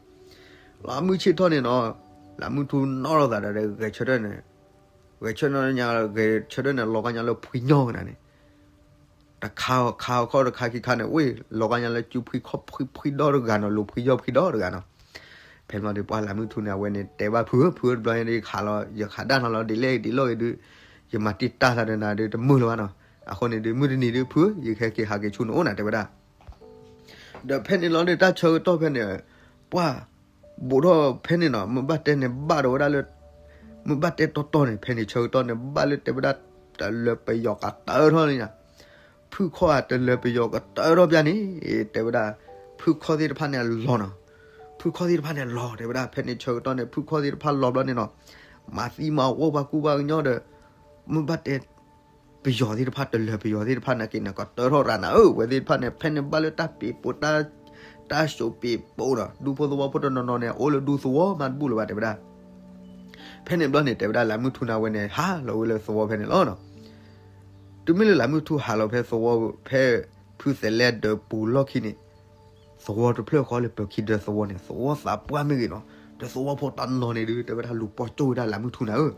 လၢမုၢ်ဆ့ၣ်ထီၣ်န့ၣ်နီၤ လးမုၢ်ထူနီၣ်လိာ်သးဒီးဂဲၤဆၢထၢၣ်န့ၣ်, ဂဲၤဆၢထၢၣ်ညါ ဂဲၤဆၢထၢၣ်န့ၣ် လီၤကါညါလၢဖှံညီကနၤန့ၣ် တခါခါခီတခါခံခါန့ၣ် ဝ့ၢ်လီၤကါညါလၢစုဖှံခီၣ်ဖှံဖှံဒီတဂၤနီၤ လူၤဖှံယီၢ်ဖှံဒီတဂၤနီၤ. ဖဲမ့ၢ်ဒီးပှၤလးမုၢ်ထူန့ၣ် အဝဲန့ၣ်တဲဘၣ်ဖုဧၢ ဖုဧၢ တဘျီညါဒုးယခးလီၤ ယခးဒၣ်နၤလီၤ ဒ်လဲၣ်ဒ်လဲၣ်ဂ့ၤဒုး ယမၤတံာ်တာ်သးဒီးနၤဒုးတမုာ်လၢၤဘၣ်နီၤ. အဃိန့ၣ်ဒုး မုၢ်တနံၤဒုး ဖုဧၢ ယကဟဲက့ၤဟးက့ၤဆူနအိၣ်နၤ တဲဝဲဒၣ် ဒီးဖဲန့ၣ်လီၤဒီးတၢ်ဆၢကတီၢ်ဖဲန့ၣ် ပှၢ် ဘူးထီၣ်ဖဲန့ၣ်နီၤ မုၢ်ဘၣ်တဲန့ၣ်ဘၣ်ဒီးဝဲဒၣ်လၢ မုၢ်ဘၣ်တဲတီတီန့ၣ် ဖဲန့ၣ်ဆၢကတီၢ်န့ၣ် ဘၣ်လၢတဲဝဲဒၣ် တလၢၤပယီၤကတၢၢ်ထီၣ်န့ၣ် ဖုၣ်ခီၣ်ဧါ တလၢၤပယီၤကတၢၢ်ထီၣ်ပျၢ်န့ၣ် တဲဝဲဒၣ် ဖုၣ်ခီၣ်သ့ၣ်တဖၣ်န့ၣ်အလီၤနီၤ. ဖုၣ်ခီၣ်သ့ၣ်တဖၣ်န့ၣ်လီၤ တဲဝဲဒၣ် ဖဲန့ၣ်ဆၢကတီၢ်န့ၣ် ဖုၣ်ခီၣ်သ့ၣ်တဖၣ်လီၤဘျီန့ၣ်နီၤ မၤသံမၤဝီပှၤကူပှၤကညီဒီး မုၢ်ဘၣ်တဲ ပယီၤသ့ၣ်တဖၣ် တလၢၤပယီၤသ့ၣ်တဖၣ်နာ်က့န့ၣ် ကတၢၢ်ထီၣ်ရၤနၤဧၢ ဝဲသ့ၣ်တဖၣ်န့ၣ် ဖဲန့ၣ်ဘၣ်လၢတၢ်ပ့ၤပိာ် တၢ် တၢ်စိးပ့ၤပိာ်ဒီး ဒူဖိသဝီဖိတနီၤနီၤန့ၣ် အိၣ်လၢဒူသဝီမးတဘူၣ်လၢၤဘၣ် တဲဝဲဒၣ် ဖဲန့ၣ်ဘျီန့ၣ် တဲဝဲဒၣ်လးမုၢ်ထူန့ၣ်ဝဲန့ၣ် ဟးလီၤဝဲလၢသဝီဖဲန့ၣ်လီၤ. တုၤမ့ၢ်လၢလးမုၢ်ထူဟးလီၤဖဲသဝီ ဖဲဖုသဲးလဲဒီးပူၤလီၢ်ခံန့ၣ် သဝီတဖျၢၣ်ဃီလၢပၢၤခံဒၢသဝီန့ၣ် သဝီသးပှၢ်မ့ၢ်ဂ့ၤနီၤ ဒီးသဝီဖိတၢ်နီၤန့ၣ်ဒုး တဲဝဲဒၣ်လူၤပိာ်ကၠိဝဲဒၣ်လးမုၢ်ထူန့ၣ်ဧၢ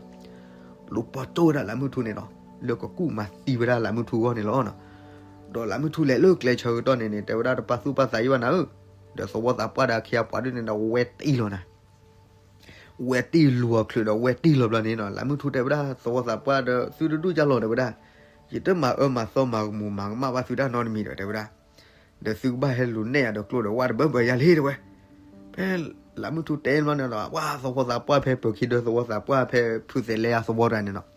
လူၤပိာ်ကၠိဝဲဒၣ်လးမုၢ်ထူန့ၣ်နီၤ လၢကကူၣ်မၤသံဝဲဒၣ်လးမုၢ်ထူအဂီၢ်န့ၣ်လီၤ. ဒီးလးမုၢ်ထူလဲၤလၢကျဲဆၢကတီၢ်န့ၣ်န့ၣ် တဲဝဲဒၣ်တပာ်သူၣ်ပာ်သးယံာ်ဘၣ်နၤဧၢ, ဒီးသဝီသးပှၢ်ဒီးအခ့အပှၤဒ်န့ၣ်ဒီးဝဲတံၢ်လီၤနၤ ဝဲတံၢ်လူၤအီၤချုးဒီးဝဲတံၢ်လီၤဘျီန့ၣ်နီၤ လးမုၢ်ထူတဲဝဲဒၣ်သဝီသးပှၢ်ဒီး သုတဒူၣ်ကၢ်လီၤတဲဝဲဒၣ်, ယတမၤအၢမၤသီမၤကမူၤမၤကမၣ်ဘၣ်သုတၢ်နီတမံၤဒီးတဲဝဲဒၣ်, ဒီးသုကဘၣ်ဟဲလူၤနဲၣ်ယၤဒီးကျိဒီးဝၣ်တဘၢဘၢယၤလံတဲဝဲ, ဖဲလးမုၢ်ထူတဲဘျီန့ၣ်ဒီး ပှၤသဝီသးပှၢ်ဖဲပၢၤခံဒၢသဝီသးပှၢ်ဖဲဖုသဲးလဲအသဝီတဂၤန့ၣ်နီၤ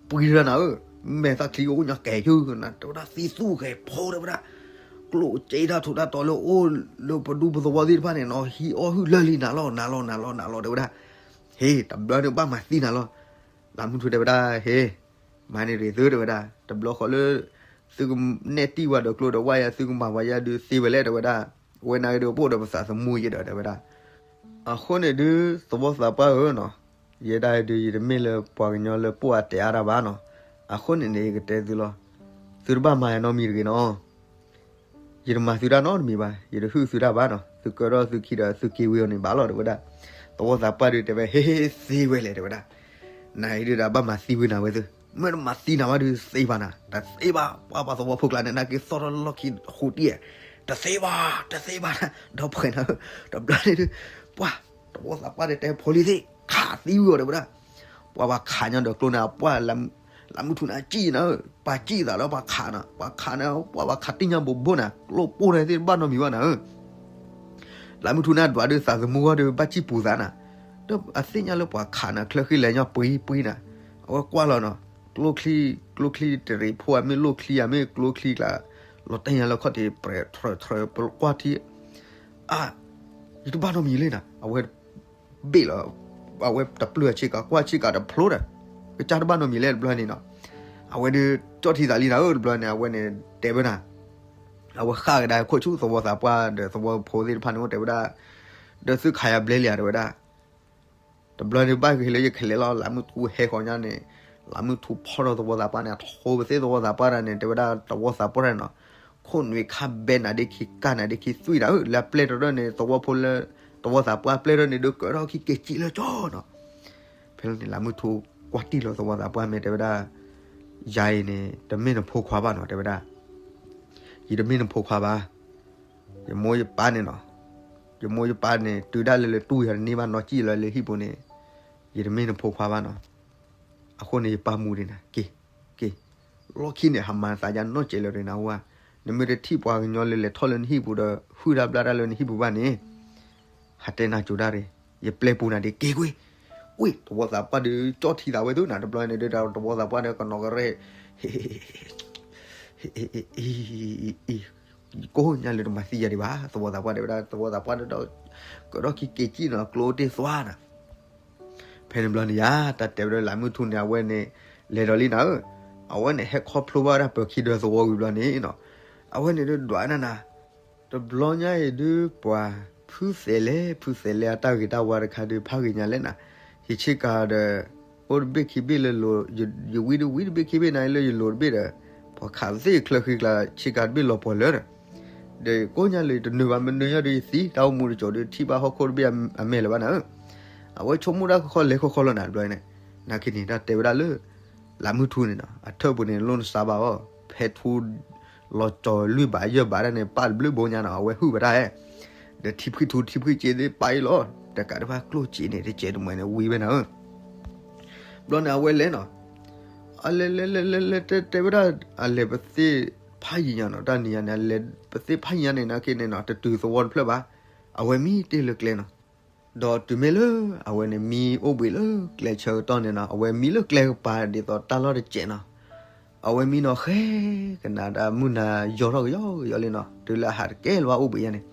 ပှံၤတၢ်နၤဧၢ, မဲာ်သၣ်ချံကအိၣ်ညီကဲၤယုၢ်နၤ တဲဝဲဒၣ်သံသူၣ်ဂဲၤဖိတဲဝဲဒၣ်, ကျိၣ်စ့တၢ်ထူးတၢ်တီၤလၢအိၣ်လၢပဒူပသဝီသ့ၣ်တဖၣ်န့ၣ်နီၤ ဟံးအီၣ်ဟုၣ်လၢာ်လံနၤလီၤ နၤလီၤ နၤလီၤ နၤလီၤ တဲဝဲဒၣ်, ဟ့ၣ် တဘျီန့ၣ်ဘၣ်မၤသံနၤလီၤ, လၢမုၢ်ထူတဲဝဲဒၣ် ဟ့ၣ် မၤန့ၢ်ရ့ၣ်သုတဲဝဲဒၣ် တဘျီဃီလၢ သုကနဲၣ်တံၢ်ဝဲဒီးကျိဒီးဝၣ်ယၤ သုကမၤဝဲယၤဒုးသ့ဝဲလဲၣ်တဲဝဲဒၣ်, ဝဲနာ်က့ဒီးပအိၣ်ဒီးပသးသမူယဲဒီးတဲဝဲဒၣ် အဃိန့ၣ်ဒုး သဝီသးပှၢ်ဧၢနီၤ, ယဲဒၣ်ဒုး ယတမ့ၢ်လၢပှၤကညီလၢပှိၢ်အတဲအါတၢ်ဘၣ်နီၤ, အဃိန့ၣ်န့ၣ် ယကတဲသုလီၤ, သုတဘၣ်မၤနီတမံၤတဂ့ၤနီၤ, ယတမၤသုတၢ်နီတမံၤဘၣ်, ယတဟုၣ်သုတၢ်ဘၣ်နီၤ, သုကၢထီၣ်သုခံဒီးသုက့ၤဝံၤအီၤန့ၣ်ဘၣ်လီၤ တဲဝဲဒၣ်, သဝီသးပှၢ်ဒုးတဲဝဲ ဟ့ၣ် ဟ့ၣ် သ့ဝဲလဲၣ်တဲဝဲဒၣ်, နဒုးဒၣ်ဘၣ်မၤသံဝဲနၤဝဲသု, မ့ၢ်တမၤသံနၤဘၣ်ဒုးသ့ဘၣ်နၤ, တသ့ဘၣ်, ပှၤပှၤသဝီဖိကျါန့ၣ် နာ်က့သီၣ်ထီၣ်လီၢ်ခံဃိးတံၢ်, တသ့ဘၣ် တသ့ဘၣ်, ဒီးဖှဲးနၤဧၢ, တဘျီန့ၣ်ဒုး, ပှၤ သဝီသးပှၢ်တဲတဲဖိလံၤသ့ၣ် ခးသံဝံၤအီၤတဲဝဲဒၣ်, ပှၤပှၤခးညါဒီးကျိန့ၣ် ပှၤ လးမုၢ်ထူန့ၣ်ကံၣ်နၤဧၢ, ပှၤကံၣ်သးလၢပှၤခးနၤ, ပှၤခးနၤ ပှၤပှၤခးတံၢ်ညါဘိးဘိနၤ, ကျိပိၢ်န့ၣ်သ့ၣ်တဘၣ်နီတမံၤဘၣ်နၤဧၢ, လးမုၢ်ထူန့ၣ်ဒွးဒုးသးသမူဂီၢ်ဒုးဘၣ်ကံၣ်ပူၤသးနၤ, ဒီးအသ့ၣ်ညါလၢပှၤခးနၤ ချၢဃံလဲၤညီပှံၤပှံၤနၤ, အဝဲကွၢ်လီၤနီၤ, ကျိချံ, ကျိချံတရံးဖိဧါ မ့ၢ်လိၣ်ချံဧါ မ့ၢ်ကျိချံကျါ, လီၤတဲာ်ညါလၢခီၣ်ထံး ပြဲးထြၢးထြၢး ပကွၢ်ထံ အါ, ယတဘၣ်နီတမံၤလၢနၤ, အဝဲဘ့ၣ်လီၤ, အဝဲတပျုၢ်အဆ့ကၤ ကွၢ်ဆ့ကၤတဖျိဒီး, ကစၢ်တဘၣ်နီတမံၤလဲၣ်တဘျီန့ၣ်နီၤ, အဝဲဒုးကၠီၣ်ထံသးလံနၤဧၢ တဘျီန့ၣ် အဝဲန့ၣ်တဲဘၣ်နၤ, အဝဲဃၣ်ကဒါခိၣ်ဆူသဝီသးပှၢ်ဒီးသဝီဖိသ့ၣ်တဖၣ်န့ၣ် အိၣ်တဲဝဲဒၣ်, ဒီးသုခးယၤဘျဲလံဧါ တဲဝဲဒၣ် တဘျီန့ၣ်ဘၣ်ဂ့ၤလၢယခဲလဲၣ်လီၤ လးမုၢ်ထူဟဲဃီၤညါန့ၣ်, လးမုၢ်ထူဖီၣ်ထီၣ်သဝီသးပှၢ်န့ၣ် အထိပသ့ၣ်သဝီသးပှၢ်တဂၤန့ၣ် တဲဝဲဒၣ်သဝီသးပှၢ်တဂၤနီၤ, ခိၣ်နွံခါဘဲနၤဒ့ခံကၢ်နၤဒ့ခံသွံၣ်နၤဧၢ, လၢအပျဲၢ်တရၢၢ်န့ၣ် သဝီဖိလၢ သဝီသးပှၢ်ပျဲၢ်ထီၣ်န့ၣ်ဒုး ကၢးထီၣ်ခံက့ၤစံၣ်လၢကၠီနီၤ. ဖဲလီၤန့ၣ် လးမုၢ်ထူကွၢ်တံၢ်လီၤသဝီသးပှၢ်မဲာ် တဲဝဲဒၣ်, ယၤအံၤန့ၣ် တမ့ၢ်နဖိခွါဘၣ်နီၤ တဲဝဲဒၣ်, ယတမ့ၢ်နဖိခွါဘၣ်. ယမိၢ်ယပၢ်န့ၣ်နီၤ, ယမိၢ်ယပၢ်န့ၣ် တုၤဒၣ်လဲာ်လၢတူၢ်ယၤတန့ၢ်ဘၣ်နီၢ်စံၣ်လီၤလၢဟံၣ်ပူၤန့ၣ်, ယတမ့ၢ်နဖိခွါဘၣ်နီၤ. အဃိန့ၣ် ယပာ်မူဒံးနၤ, က့ၤ, က့ၤ, လီၢ်ခံန့ၣ် ဟးမၤသးယါနီၢ်စဲးလၢၤဒံးနၤဝဲ, နမ့ၢ်တထံၣ်ပှၤကညီလၢလဲၤထီၣ်လၢနဟံၣ်ပူၤဒီး ဟုၣ်တၢ်ဘျၣ်တၢ်လၢနဟံၣ်ပူၤဘၣ်န့ၣ်, ဟးတဲနၤကၠိၤဒၣ်ရ့ၣ်, ယပျဲပူၤနၤဒံး က့ၤကွံာ်, ဝ့ၢ် သဝီသးပှၢ်ဒုး ကၠီၣ်ထံသးဝဲသုနၤ တဘျီန့ၣ်ဒုး သဝီသးပှၢ်ဒီးကနီၤကရဲၣ် ကိးညါလၢတမၤသံယၤဒံးဘၣ် သဝီသးပှၢ် တဲဝဲဒၣ် သဝီသးပှၢ်ဒီး ကၢးထီၣ်ခံက့ၤစံၣ်နီၤ ကျိတ့ၢ်သွါနၤ. ဖဲန့ၣ်ဘျီန့ၣ်ယါ တၢ်တဲဝဲဒၣ်လးမုၢ်ထူန့ၣ် အဝဲန့ၣ် လဲၤဒီးလံနၤဧၢ, အဝဲန့ၣ်ဟဲခီဖျိဘၣ်ဝဲဒၣ်ပၢၤခံဒီးသဝီဝံၤဘျီန့ၣ်နီၤ, အဝဲန့ၣ်ဒုးဒွးနၤနၤ, တဘျီညါအံၤဒုး ပှၤဖုသဲးလဲၣ် ဖုသဲးလဲၣ်အတၢ်ဂ့ၤတၢ်ဝါတခါဒုး ဖးဂ့ၤညါလဲၣ်နၤ, ယဆ့ကၤဒီး အိၣ်တဘ့ၣ်ခံဘ့ၣ်လၢလိၤ, ယဝံတဝံတဘ့ၣ်ခံဘ့ၣ်နၤလၢယလိၤတဘ့ၣ်ဒီး ပှၤခးသ့ၣ်ချၢဃံကျါ ဆ့ကၤတဘ့ၣ်လီၤပှီၢ်လၢဒီး ဒီးကိးညါလၢတနုာ်ဘၣ် မနုၤညါဒီးယသံ တၢ်အိၣ်မူတစိၤဒီး ထံၣ်ဘၣ်ဟီၣ်ခိၣ်တဘ့ၣ်အမဲာ်လၢၤဘၣ်နၤဧၢ, အဝဲဆိကမိၣ်တၢ်ခီခီလဲၤခီခီလီၤနၤ တဘျီန့ၣ်, နာ်က့န့ၣ် တၢ်တဲဝဲဒၣ်လၢ လးမုၢ်ထူန့ၣ်နီၤ အထၢၣ်ပူၤန့ၣ် လိၣ်နစါဘၣ်အီၤ ဖဲထူ လီၤကၠီၤလွံၢ်ဘးယဲၢ်ဘးဒၣ်န့ၣ် ပာ်တဘျုးဘိညါနီၤ အဝဲဟုၣ်ဝဲဒၣ်ဧဲ, ဒီးထံဖှံၣ်ထူထံဖှံၣ်စ့သ့ၣ်ပာ်အံၤလီၤ, တကးဒံးဘၣ်ကျိၣ်စ့န့ၣ် တစဲးတမှဲၤန့ၣ် ဝံၤဝဲနၤဧၢ ဘျီန့ၣ် အဝဲလဲၤနီၤ, အလဲၤလဲၤလဲၤလဲၤလဲၤတဲတဲဝဲဒၣ် အလဲၤပသ့ၣ်ဖးယံၤညါနီၤ, တၢ်နံၤညါန့ၣ် အလဲၤပသ့ၣ်ဖးယံၤညါန့ၣ် နာ်က့န့ၣ်နီၤ တတုၤသဝီတဖျၢၣ်ဘၣ်, အဝဲမံတ့ၢ်လၢကျဲနီၤ, ဒီးတုၤမ့ၢ်လၢ အဝဲန့ၣ်မံအိၣ်ဘှံးလၢကျဲဆၢကတီၢ်န့ၣ်နီၤ အဝဲမံလၢကျဲကပၤဒ်သိးတၢ်လီၢ်တစဲးနီၤ, အဝဲမံနီၤ ဃဲကနၣ်တၢ်မုၢ်နၤယီၤထီၣ်ကယီကယီလံနီၤ, တုၤလၢအဟးတကဲလၢၤဘၣ်အိၣ်ဘှံးယါန့ၣ်,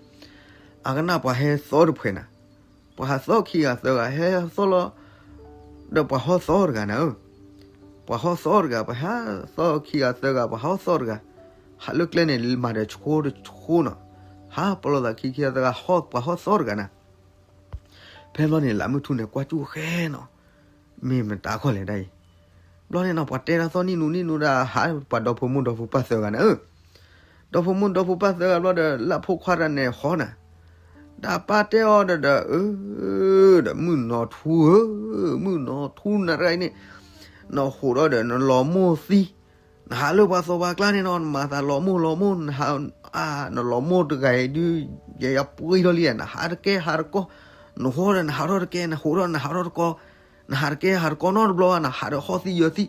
အကနၣ်ပှၤဟဲသီတဖှဲးနၤ, ပှၤဟးသီခံဂၤသၢဂၤ ဟဲသီလီၤ, ဒီးပှၤဟီၣ်သီတဂၤနၤဧၢ, ပှၤဟီၣ်သီတဂၤ ပှၤဟးသီခံဂၤသၢဂၤ ပှၤဟီၣ်သီတဂၤ, ဟးလၢကျဲန့ၣ် မၤဒီးဆှိတဆှိနီၤ, ဟးပလီၢ်သးခံခံဂၤသၢဂၤ ဟီၣ်ပှၤဟီၣ်သီတဂၤနၤ ဖဲဘျီန့ၣ် လးမုၢ်ထူန့ၣ် ကွၢ်ကၠူၣ်ဃဲနီၤ, မ့ၢ်မတၤခီလဲၣ်ဒ်အံၤ, ဘျီန့ၣ်နီၤ ပှၤတဲဒၣ်သီနံၣ်နူနံၣ်နူဒၣ် ဟးပှၤဒီဖိမိၢ်ဒီဖိပၢ်သၢဂၤနၤဧၢ, ဒီဖိမိၢ်ဒီဖိပၢ်သၢဂၤဘျီဒီး လၢဖိခွါတဂၤန့ၣ်ဟီနၤ, ဒီးပၢ်တဲအီၤဒီး ဒီး အၢ ဒီးမုၢ်နီၢ်ထူဧၢ, မုၢ်နီၢ်ထူနၤတဂၤအံၤန့ၣ်, နဟးထီၣ်ဒီးနလီၤမိၢ်သံ နဟးလၢပှၤသီပှၤကျါန့ၣ်နီၤ နမၤသးလီၤမိၢ်လီၤမိၢ် နဟး နလီၤမိၢ်တဂၤအံၤဒုး ယဲယပှံၢ်ထီၣ်လံ နဟးတကဲဟးတကီ, နဟီဒီးနဟးထီၣ်တကဲ နဟးထီၣ်နဟးထီၣ်တကီ, နဟးတကဲဟးတကီနီတဘျီဘၣ် နဟးဒီးဟီၣ်သံယၢၤသံ,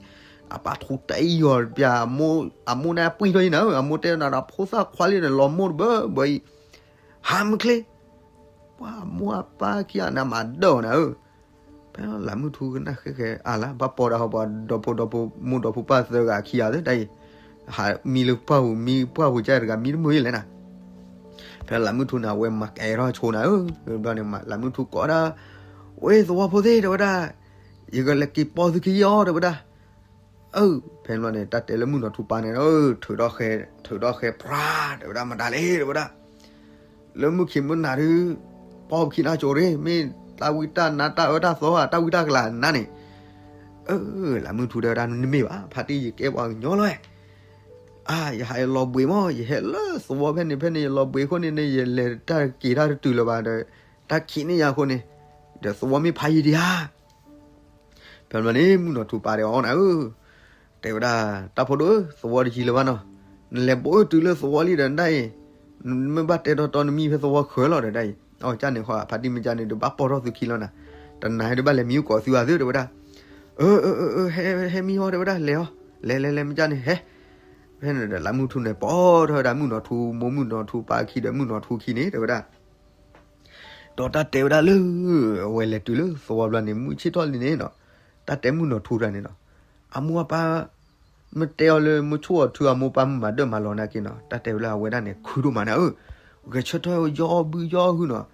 အပၢ်ထူးတၢ်အံၤယီၤတပျၢ်, အမိၢ်န့ၣ်ပှံၢ်ထီၣ်လံနၤဧၢ, အမိၢ်တဲနၤဒီးဖိသၣ်ခွါလံ နလီၤမိၢ်တဘၢဘၢအံၤ, ဟးမုၢ်ချ့ ပှၤမိၢ်အပၢ်ခံဂၤန့ၣ်မၤဒၢၣ်အီၤနၤဧၢ, ဖဲလးမုၢ်ထူကနၣ်ဃဲဃဲ အါလၢ ဘၣ်ပိာ်ဒၣ်ဟီပှၤဒီဖိဒီဖိမိၢ်ဒီဖိပၢ်သၢဂၤခံဂၤသၢတၢ်အံၤ, ဟးမံလၢပှၢ်ပူၤ မံပှၢ်ပူၤကတဂၤ မံတမုာ်လဲၣ်နၤ, ဖဲလးမုၢ်ထူန့ၣ် အဝဲမၤကဲထီၣ်ဆိနၤဧၢ, ဘျီန့ၣ် လးမုၢ်ထူကိးဒၣ်, ဝဲသဝီဖိသ့ၣ် တဲဝဲဒၣ်, ယကလဲၤက့ၤပိာ်သုခံအီၤ တဲဝဲဒၣ် အၢ ဖဲန့ၣ်ဘျီန့ၣ် တၢ်တဲလၢမုၢ်နီၢ်ထူပၢ်န့ၣ် ထုးထီၣ်ဃဲ ထုးထီၣ်ဃဲဖြါ တဲဝဲဒၣ် မတၤလဲၣ် တဲဝဲဒၣ်, လၢမုၢ်ခံမုၢ်နၤဒုး ပိာ်ပခံနၤကၠိရ့ မ့ၢ်တၢ်ဝံတၢ်နါတၢ်အၢတၢ်သီ တၢ်ဝံတၢ်ကလၤနၤန့ၣ်, အၢ လးမုၢ်ထူတဲဝဲဒၣ် နမ့ၢ်ဘၣ် ဖါတံၢ် ယကဲပှၤကညီလီၤ, အါ ယဟးယလီၤဘှံးမး ယဟဲလၢသဝီဖဲန့ၣ်ဖဲန့ၣ် ယလီၤဘှံးအဃိန့ၣ်န့ၣ် ယလဲၤတၢ်က့ၤတၢ်တတုၤလၢၤဘၣ်ဒီး တၢ်ခံးန့ၢ်ယၤအဃိန့ၣ်, ဒီးသဝီမ့ၢ်ဖးယံၤဒံးဧါ ဖဲန့ၣ်ဘျီန့ၣ် မုၢ်နီၢ်ထူပၢ်ဒီးအီၤနၤဧၢ, တဲဝဲဒၣ် တၢ်ဖိဒိၣ်ဧၢ သဝီတယံၤလၢၤဘၣ်နီၤ, နလဲၤဘိးတုၤလၢသဝီလံဒီးဒၣ်အံၤ, နမ့ၢ်ဘၣ်တဲတီတီနမံဖဲသဝီဃၢၤလီၤဒီးဒၣ်အံၤ, အီကၢ်န့ၣ်ဃီ ဖါတံၢ်မ့ၢ်ကၢ်န့ၣ် ဒုးဘၣ်ပိာ်ထီၣ်သုခံလီၤနၤ, တနၤဟဲဒုးဘၣ်လဲၤမံကိးသုဂၤသု တဲဝဲဒၣ်, အၢ အၢ အၢ ဟဲမံဟီ တဲဝဲဒၣ် လဲၤအီၤ, လဲၤလဲၤလဲၤမ့ၢ်ကၢ်န့ၣ် ဟဲ, ဖဲန့ၣ်ဒီးလးမုၢ်ထူန့ၣ် ပိာ်ထီၣ်ဝဲဒၣ်မုၢ်နီၢ်ထူ မိၢ်မုၢ်နီၢ်ထူပၢ်ခံဒီးမုၢ်နီၢ်ထူခံန့ၣ် တဲဝဲဒၣ် ဒီးတၢ်တဲဝဲဒၣ်လၢ အဝဲလဲၤတုၤလၢသဝီဘျီန့ၣ် မုၢ်ဆ့ၣ်ထီၣ်လံန့ၣ်နီၤ, တၢ်တဲမုၢ်နီၢ်ထူတဂၤန့ၣ်နီၤ, အမိၢ်အပၢ် မ့ၢ်တဲအီၤလၢမုၢ်ဆ့ၣ်အီၤထုအမိၢ်ပၢ်မုၢ်မၤဒၢၣ်မၤလီၤနာ်က့နီၤ, တၢ်တဲဝဲလၢအဝဲဒၣ်န့ၣ် ခုဒိၣ်မးနၤဧၢ, ဂဲၤဆၢထၢၣ်ယီၢ်ဘုယီၢ်ဟုနီၤ,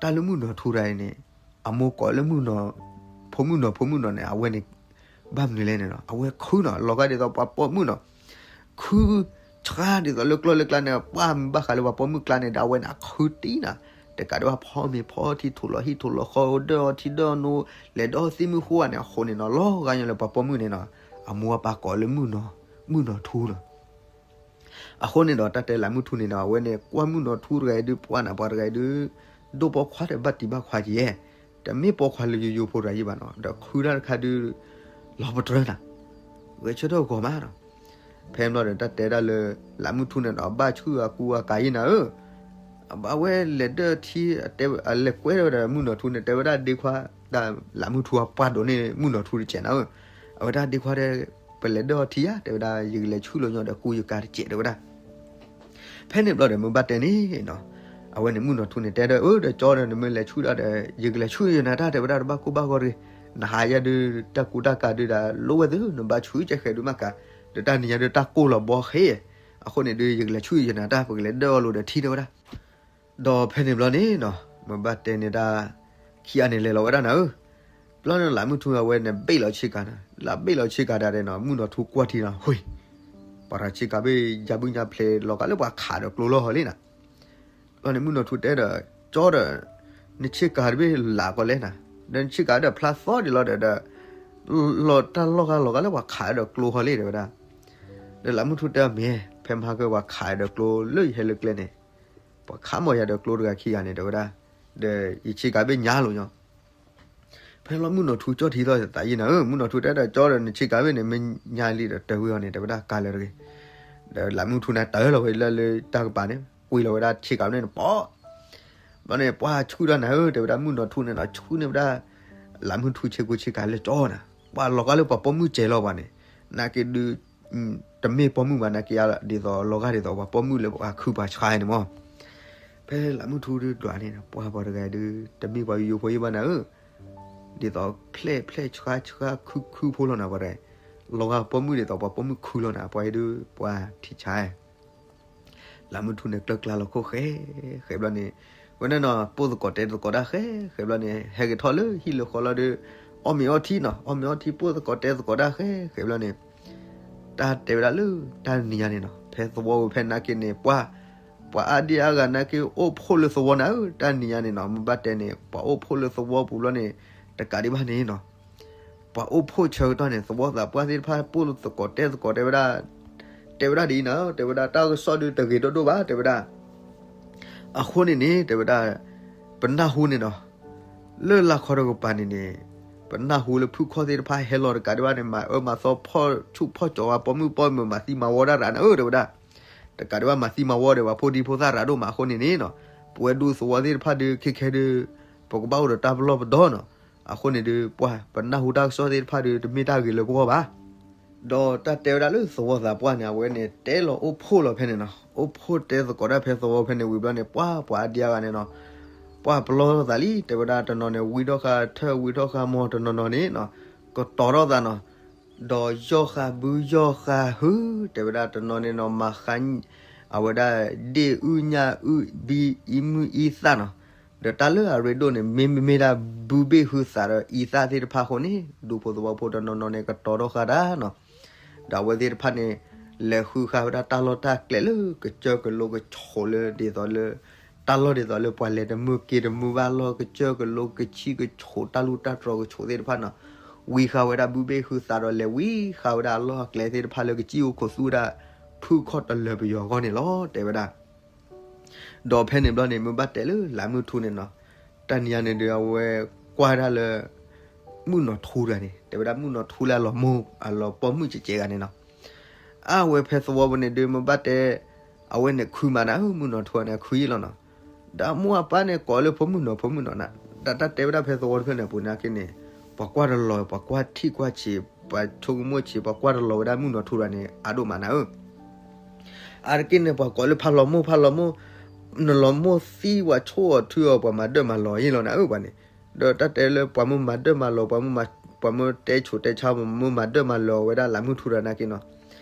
တၢ်လၢမုၢ်နီၢ်ထူတဂၤအံၤန့ၣ် အမိၢ်ကိးလၢမုၢ်နီၢ်, ဖိမုၣ်နီၢ်ဖိမုၣ်နီၢ်န့ၣ် အဝဲန့ၣ် ဘၣ်မနုၤလဲၣ်န့ၣ်နီၤ, အဝဲခုနီၤ, လီၤဂာ်ဒ်သိးပှၤပိာ်မုၣ်နီၤ, ခုဆှါဒ်သိးလၢကျီၢ်လၢကျါန့ၣ် ပှၢ်မ့ၢ်ဘၣ်ဃးလၢပှၤပိာ်မုၣ်ကျါန့ၣ်ဒီး အဝဲန့ၣ်အခုတံၢ်နီၤ, တကးဒံးဘၣ်ဖီမ့ၤဖီထံ ထိၣ်လီၤဟံၣ်ထိၣ်လီၤဃီ ဒၢအီထံဒၢအနိ လဲၤဒီးသ့ၣ်မုၢ်ဃိဧါန့ၣ် အဃိန့ၣ်နီၤ လီၤဂာ်ညါလၢပှၤပိာ်မုၣ်န့ၣ်နီၤ, အမိၢ်အပၢ်ကိးလၢမုၢ်နီၢ်, မုၢ်နီၢ်ထူနီၤ အဃိန့ၣ်ဒီး တၢ်တဲလးမုၢ်ထူန့ၣ်ဒီး အဝဲန့ၣ် ကွၢ်မုၢ်နီၢ်ထူတဂၤအံၤဒုး ပှၢ်နၤပှၤတဂၤအံၤဒုး ဒိၣ်ပိာ်ခွါဒီးဘၣ်တံၢ်ဘၣ်ခွါကယဲၢ်, တမ့ၢ်ပိာ်ခွါလၢယိယိဖိတဂၤယံၤဘၣ်နီၤ, ဒီးခုတၢ်တခါဒုး လီၤပတြၢၤနၤ, ဂဲၤဆၢထၢၣ်ဂီၤမးနီၤ. ဖဲန့ၣ်ဘျီဒီး တၢ်တဲဒၣ်လၢ လးမုၢ်ထူန့ၣ်ဒီး ဘၣ်ဆူၣ်အကူအကၤယံၤနၤဧၢ, အဝဲလဲၤဒၢၣ်ထံ အလဲၤကွဲဝဲဒီးမုၢ်နီၢ်ထူန့ၣ် တဲဝဲဒၣ်ဒ့ခွါ, လးမုၢ်ထူအပှၢ်ဒိးန့ၢ်မုၢ်နီၢ်ထူတစဲးနၤဧၢ, အဝဲဒၣ်ဒ့ခွါဒီး ပလဲၤဒၢၣ်အီထံဧါ, တဲဝဲဒၣ် ယကလဲၤဆူၣ်လီၤညီဒီးကူယကၤတစဲး တဲဝဲဒၣ်. ဖဲန့ၣ်ဘျီဒီး မ့ၢ်ဘၣ်တဲန့ၣ်နီၤ, အဝဲန့ၣ်မုၢ်နီၢ်ထူန့ၣ်တဲဒီး အၢ ဒီးကၠီဒီး နမ့ၢ်လဲၤဆူၣ်ဒၣ်ဒီး ယကလဲၤဆူၣ်ယနၤတၢ် တဲဝဲဒၣ် တဘၣ်ကိၢ်ဘၣ်ဂီၤတဂ့ၤ, နဟးယဲဒုး တၢ်ကူတၢ်ကၤဒုးဒၣ် လိၣ်ဝဲသ့ နဘၣ်ဆူၣ်ကဲဃဲၤဒုးမးကၤ, ဒီးတၢ်နံၤညါဒုးတၢ်ကိၢ်လီၤဘီဃဲ, အဃိန့ၣ်ဒုး ယကလဲၤဆူၣ်ယနၤတၢ် ပကလဲၤဒၢၣ်အီလိာ်ဒီးထံ တဲဝဲဒၣ်. ဒီးဖဲန့ၣ်ဘျီန့ၣ်နီၤ, မ့ၢ်ဘၣ်တဲန့ၣ်တၢ် ခံဂၤန့ၣ်လဲၤလီၤဝဲဒၣ်နၤဧၢ, ဘျီန့ၣ် လးမုၢ်ထူအဝဲန့ၣ်ဘ့ၣ်လီၤဆ့ကၤနၤ, လၢဘ့ၣ်လီၤဆ့ကၤဒၣ်ဒီးနီၤ မုၢ်နီၢ်ထူကွၢ်ထံနီၤ ဟူး, ပှၤရၤဆ့ကၤဘ့ၣ်ယါဘုညါဖျဲးလီၤဂာ်လၢပှၤခးဒီးကျိလီၤဟီလံနၤ. ဘျီန့ၣ်မုၢ်နီၢ်ထူတဲဒီး ကၠီဒီး နဆ့ကၤတဘ့ၣ်လးကီးလဲၣ်နၤ, ဒီးနဆ့ကၤဒီးဖျါသီဒံးလီၤဒီး ဒီး လီၤတၢ်လီၢ်ဂၤလီၤဂာ်လၢပှၤခးဒီးကျိဟီလံ တဲဝဲဒၣ်. ဒီးလးမုၢ်ထူတဲအီၤမ့ၢ် ဖဲမဟါကပှၤခးဒီးကျိလၢယဟဲလၢကျဲန့ၣ်, ပှၤခးမီၢ်ယၤဒီးကျိတဂၤခံဂၤန့ၣ် တဲဝဲဒၣ်, ဒီးယဆ့ကၤဘ့ၣ်ညါလိာ်ညီ ဖဲလီၤမုၢ်နီၢ်ထူကၠီထံသီသးယံၤနၤဧၢ, မုၢ်နီၢ်ထူတဲဒီးကၠီဒီး နဆ့ကၤဘ့ၣ်န့ၣ် မ့ၢ်ညါလံဒီးတၢ်ဝံၤအီၤန့ၣ် တဲဝဲဒၣ်ကၤလၢာ်တဂ့ၤ. ဒီးလးမုၢ်ထူန့ၣ်တၢ်လီၤဝဲလၢလၢတၢ်ကပၤန့ၣ် ကွံာ်လီၤဝဲဒၣ်ဆ့ကၤန့ၣ်န့ၣ်ပီၤ, ဘျီန့ၣ် ပှၤဆူၣ်ဒၣ်နၤဧၢ တဲဝဲဒၣ် မုၢ်နီၢ်ထူန့ၣ်နီၤ ဆူၣ်န့ၢ်ဝဲဒၣ် လးမုၢ်ထူဆ့ကူဆ့ကၤလၢကၠီနၤ, ပှၤလီၤဂာ်လၢပှၤပိာ်မုၣ်စဲးလီၤပှၤန့ၣ်, နာ်က့ဒုး တမ့ၢ်ပိာ်မုၣ်ဘၣ် နာ်က့ ဒ်သိးလီၤဂာ်ဒ်သိးပှၤပိာ်မုၣ်လၢပှၤခုပှၤဆှါန့ၣ်မး. ဖဲလးမုၢ်ထူဒုးဒွးန့ၣ် ပှၤပှၤတဂၤဒုး တမ့ၢ်ပှၤယိယိဖိယံၤဘၣ်နၤဧၢ, ဒ်သိးဖျဲၣ်ဖျဲၣ်ဆှါဆှါခုခုဖိလီၤနၤ ပှၤတဂၤ, လီၤဂာ်ပိာ်မုၣ်ဒ်သိးပှၤပိာ်မုၣ်ခုလီၤနၤ ပှၤအံၤဒုး ပှၤထံဆါ လးမုၢ်ထူန့ၣ်ကျၢၢ်ကျါလီၤခိၣ်ဃဲ, ဃဲဘျီန့ၣ်, ဝဲန့ၣ်နီၤ ပိၢ်သကိးတဲသကိးတၢ်ဃဲ, ဃဲဘျီန့ၣ် ဟဲက့ၤထီၣ်လၢဟံၣ်လၢဃီလီၤဒီး အီၣ်မ့ၤအီထံနီၤ, အီၣ်မ့ၤအီထံ ပိၢ်သကိးတဲသကိးတၢ်ဃဲ, ဃဲဘျီန့ၣ်, တၢ်တဲဝဲဒၣ်လၢတၢ်နံၤညါန့ၣ်နီၤ ဖဲသဝီပူၤဖဲနာ်က့န့ၣ် ပှၤ, ပှၤအါဒံအါဂၤနာ်က့အိၣ်ဖှိၣ်လၢသဝီနၤဧၢ, တၢ်နံၤညါန့ၣ်နီၤ မ့ၢ်ဘၣ်တဲန့ၣ် ပှၤအိၣ်ဖှိၣ်လၢသဝီပူၤဘျီန့ၣ်, တကးဒံးဘၣ်န့ၣ်နီၤ ပှၤအိၣ်ဖှိၣ်ဆၢကတီၢ်န့ၣ် သဝီသးပှၢ်သ့ၣ်တဖၣ် ပိၢ်သကိးတဲသကိးတဲဝဲဒၣ်, တဲဝဲဒၣ်ဒ်အံၤနၤ, တဲဝဲဒၣ်တၢ်ကစီၣ်ဒုးတဂ့ၤဒိၣ်ဒိၣ်ဘၣ် တဲဝဲဒၣ်. အဃိန့ၣ်န့ၣ် တဲဝဲဒၣ်, ပနၢ်ဟူန့ၣ်နီၤ, လၢလၢခီတကပၤန့ၣ်န့ၣ်, ပနၢ်ဟူလၢဖုၣ်ခီၣ်သ့ၣ်တဖၣ်ဟဲလီၤတကးဒံးဘၣ်န့ၣ် မၤအၢမၤသီဖီၣ်ဆူၣ်ဖီၣ်ကၠီၤဝဲပိာ်မုၣ်ပိာ်မုၣ်မၤသံမၤဝီတၢ်ရၤနၤဧၢ တဲဝဲဒၣ်. တကးဒံးဘၣ်မၤသံမၤဝီဒီးပှၤဖိဒံဖိသၣ်ရၤဒိၣ်မးအဃိန့ၣ်န့ၣ်နီၤ, ပဝဲဒူသဝီသ့ၣ်တဖၣ်ဒုးခဲခဲဒုး, ပကဘၣ်အိၣ်ဒီးတၢ်ပလီၢ်ပဒီနီၤ. အဃိန့ၣ်ဒုး ပှၤပနၢ်ဟူတၢ်ကစီၣ်သ့ၣ်တဖၣ်ဒုး တမ့ၢ်တၢ်ဂ့ၤလၢပဂီၢ်ဘၣ်. ဒီးတၢ်တဲဝဲဒၣ်လၢသဝီသးပှၢ်န့ၣ် အဝဲန့ၣ်တဲလီၤအိၣ်ဖှိၣ်လီၤဖဲန့ၣ်နီၤ, အိၣ်ဖှိၣ်တဲသကိးတၢ်ဖဲသဝီဖဲန့ၣ်ဝံၤဘျီန့ၣ် ပှၤပှၤအါဒံအါဂၤန့ၣ်နီၤ, ပှၤပလီၢ်သးလံ တဲဝဲဒၣ်တနီၤန့ၣ် ဝံထီၣ်ဃာ်ထၢၣ်ဝံထီၣ်ဃာ်မီၤတနီၤနီၤန့ၣ်နီၤ, ကတီၤထီၣ်သးနီၤ, ဒီးယီၢ်ဃာ်ဘုယီၢ်ဃာ်ဟု, တဲဝဲဒၣ်တနီၤန့ၣ်နီၤ မၤဃး အဝဲဒၣ် ဒ့ၣ်အုၣ်ညၣ်အုၣ်ဘံအံမုၢ်အံသၣ်နီၤ, ဒီးတၢ်လၢအရ့ဒိၣ်န့ၣ် မ့မ့ၢ်ဒၣ်ဘုဘ့ၣ်ဟုသးဒီးအံသၣ်သ့ၣ်တဖၣ်အဃိန့ၣ် ဒူဖိသဝီဖိတနီၤနီၤန့ၣ် ကတီၤထီၣ်ဃာ်တၢ်နီၤ, ဒီးအဝဲသ့ၣ်တဖၣ်န့ၣ် လဲၤဃုဃာ်ဝဲဒၣ်တၢ်လီၢ်တၢ်ကျဲလၢကစၢၢ်ကလိကဆိးလၢဒ်သိးလၢ တၢ်လီၢ်ဒ်သိးလၢပှၤလဲၤတမုာ်က့ၤတမုာ်ဘၣ်လီၢ်ကစၢၢ်ကလိကဆံၣ်ကဆိးတၢ်လူၢ်တၢ်တြီၤကဆိးသ့ၣ်တဖၣ်နီၤ, ဝံဃာ်ဝဲဒၣ်ဘုဘ့ၣ်ဟုသးဒီးလဲၤဝံဃာ်ဝဲဒၣ်အလီၢ်အကျဲသ့ၣ်တဖၣ်လၢကစံၣ်အိၣ်ခိးသူဝဲဒၣ် ဖုၣ်ခီၣ်တလၢာ်ပယီၤအဂီၢ်န့ၣ်လီၤ တဲဝဲဒၣ်. ဒီးဖဲန့ၣ်ဘျီန့ၣ် မ့ၢ်ဘၣ်တဲလၢလးမုၢ်ထူန့ၣ်နီၤ, တၢ်နံၤညါန့ၣ်ဒီးအဝဲကွၢ်ဒၣ်လၢ မုၢ်နီၢ်ထူတဂၤန့ၣ် တဲဝဲဒၣ်မုၢ်နီၢ်ထူလၢအလီၤမိၢ် အလီၤပိာ်မုၣ်ကဲးကဲးဂၤန့ၣ်နီၤ, အဝဲဖဲသဝီပူၤန့ၣ်ဒုး မ့ၢ်ဘၣ်တဲ အဝဲန့ၣ်ခုမးနၤဧၢ, မုၢ်နီၢ်ထူန့ၣ်ခုယံလီၤနီၤ, ဒီးအမိၢ်အပၢ်န့ၣ်ကိးလၢဖိမုၣ်နီၢ်ဖိမုၣ်နီၢ်နၤ, ဒီးတၢ်တဲဝဲဒၣ်ဖဲသဝီတဖျၢၣ်န့ၣ်အပူၤန့ၣ်က့န့ၣ်, ပှၤကွၢ်တလီၤ ပှၤကွၢ်ထံၣ်ကွၢ်ဆံး ပှၤဆိကမိၣ်ဆံး ပှၤကွၢ်တလီၤဝဲဒၣ်မုၢ်နီၢ်ထူတဂၤန့ၣ် အါဒိၣ်မးနၤဧၢ အါတက့ၢ်န့ၣ် ပှၤကိးလၢဖးလီၤမိၢ် ဖးလီၤမိၢ်, နလီၤမိၢ်သံ ပှၤဆိၣ်အီၤထုအီၤ ပှၤမၤဒၢၣ်မၤလီၤယ့ၢ်လီၤနၤဧၢ ပှၤန့ၣ်, ဒီးတၢ်တဲလၢပှၤမ့ၢ်မၤဒၢၣ်မၤလီၤ ပှၤမ့ၢ်မၤ ပှၤမ့ၢ်တဲဆိးတဲဆါ ပှၤမ့ၢ်မၤဒၢၣ်မၤလီၤဝဲဒၣ်လးမုၢ်ထူတဂၤန့ၣ်က့နီၤ,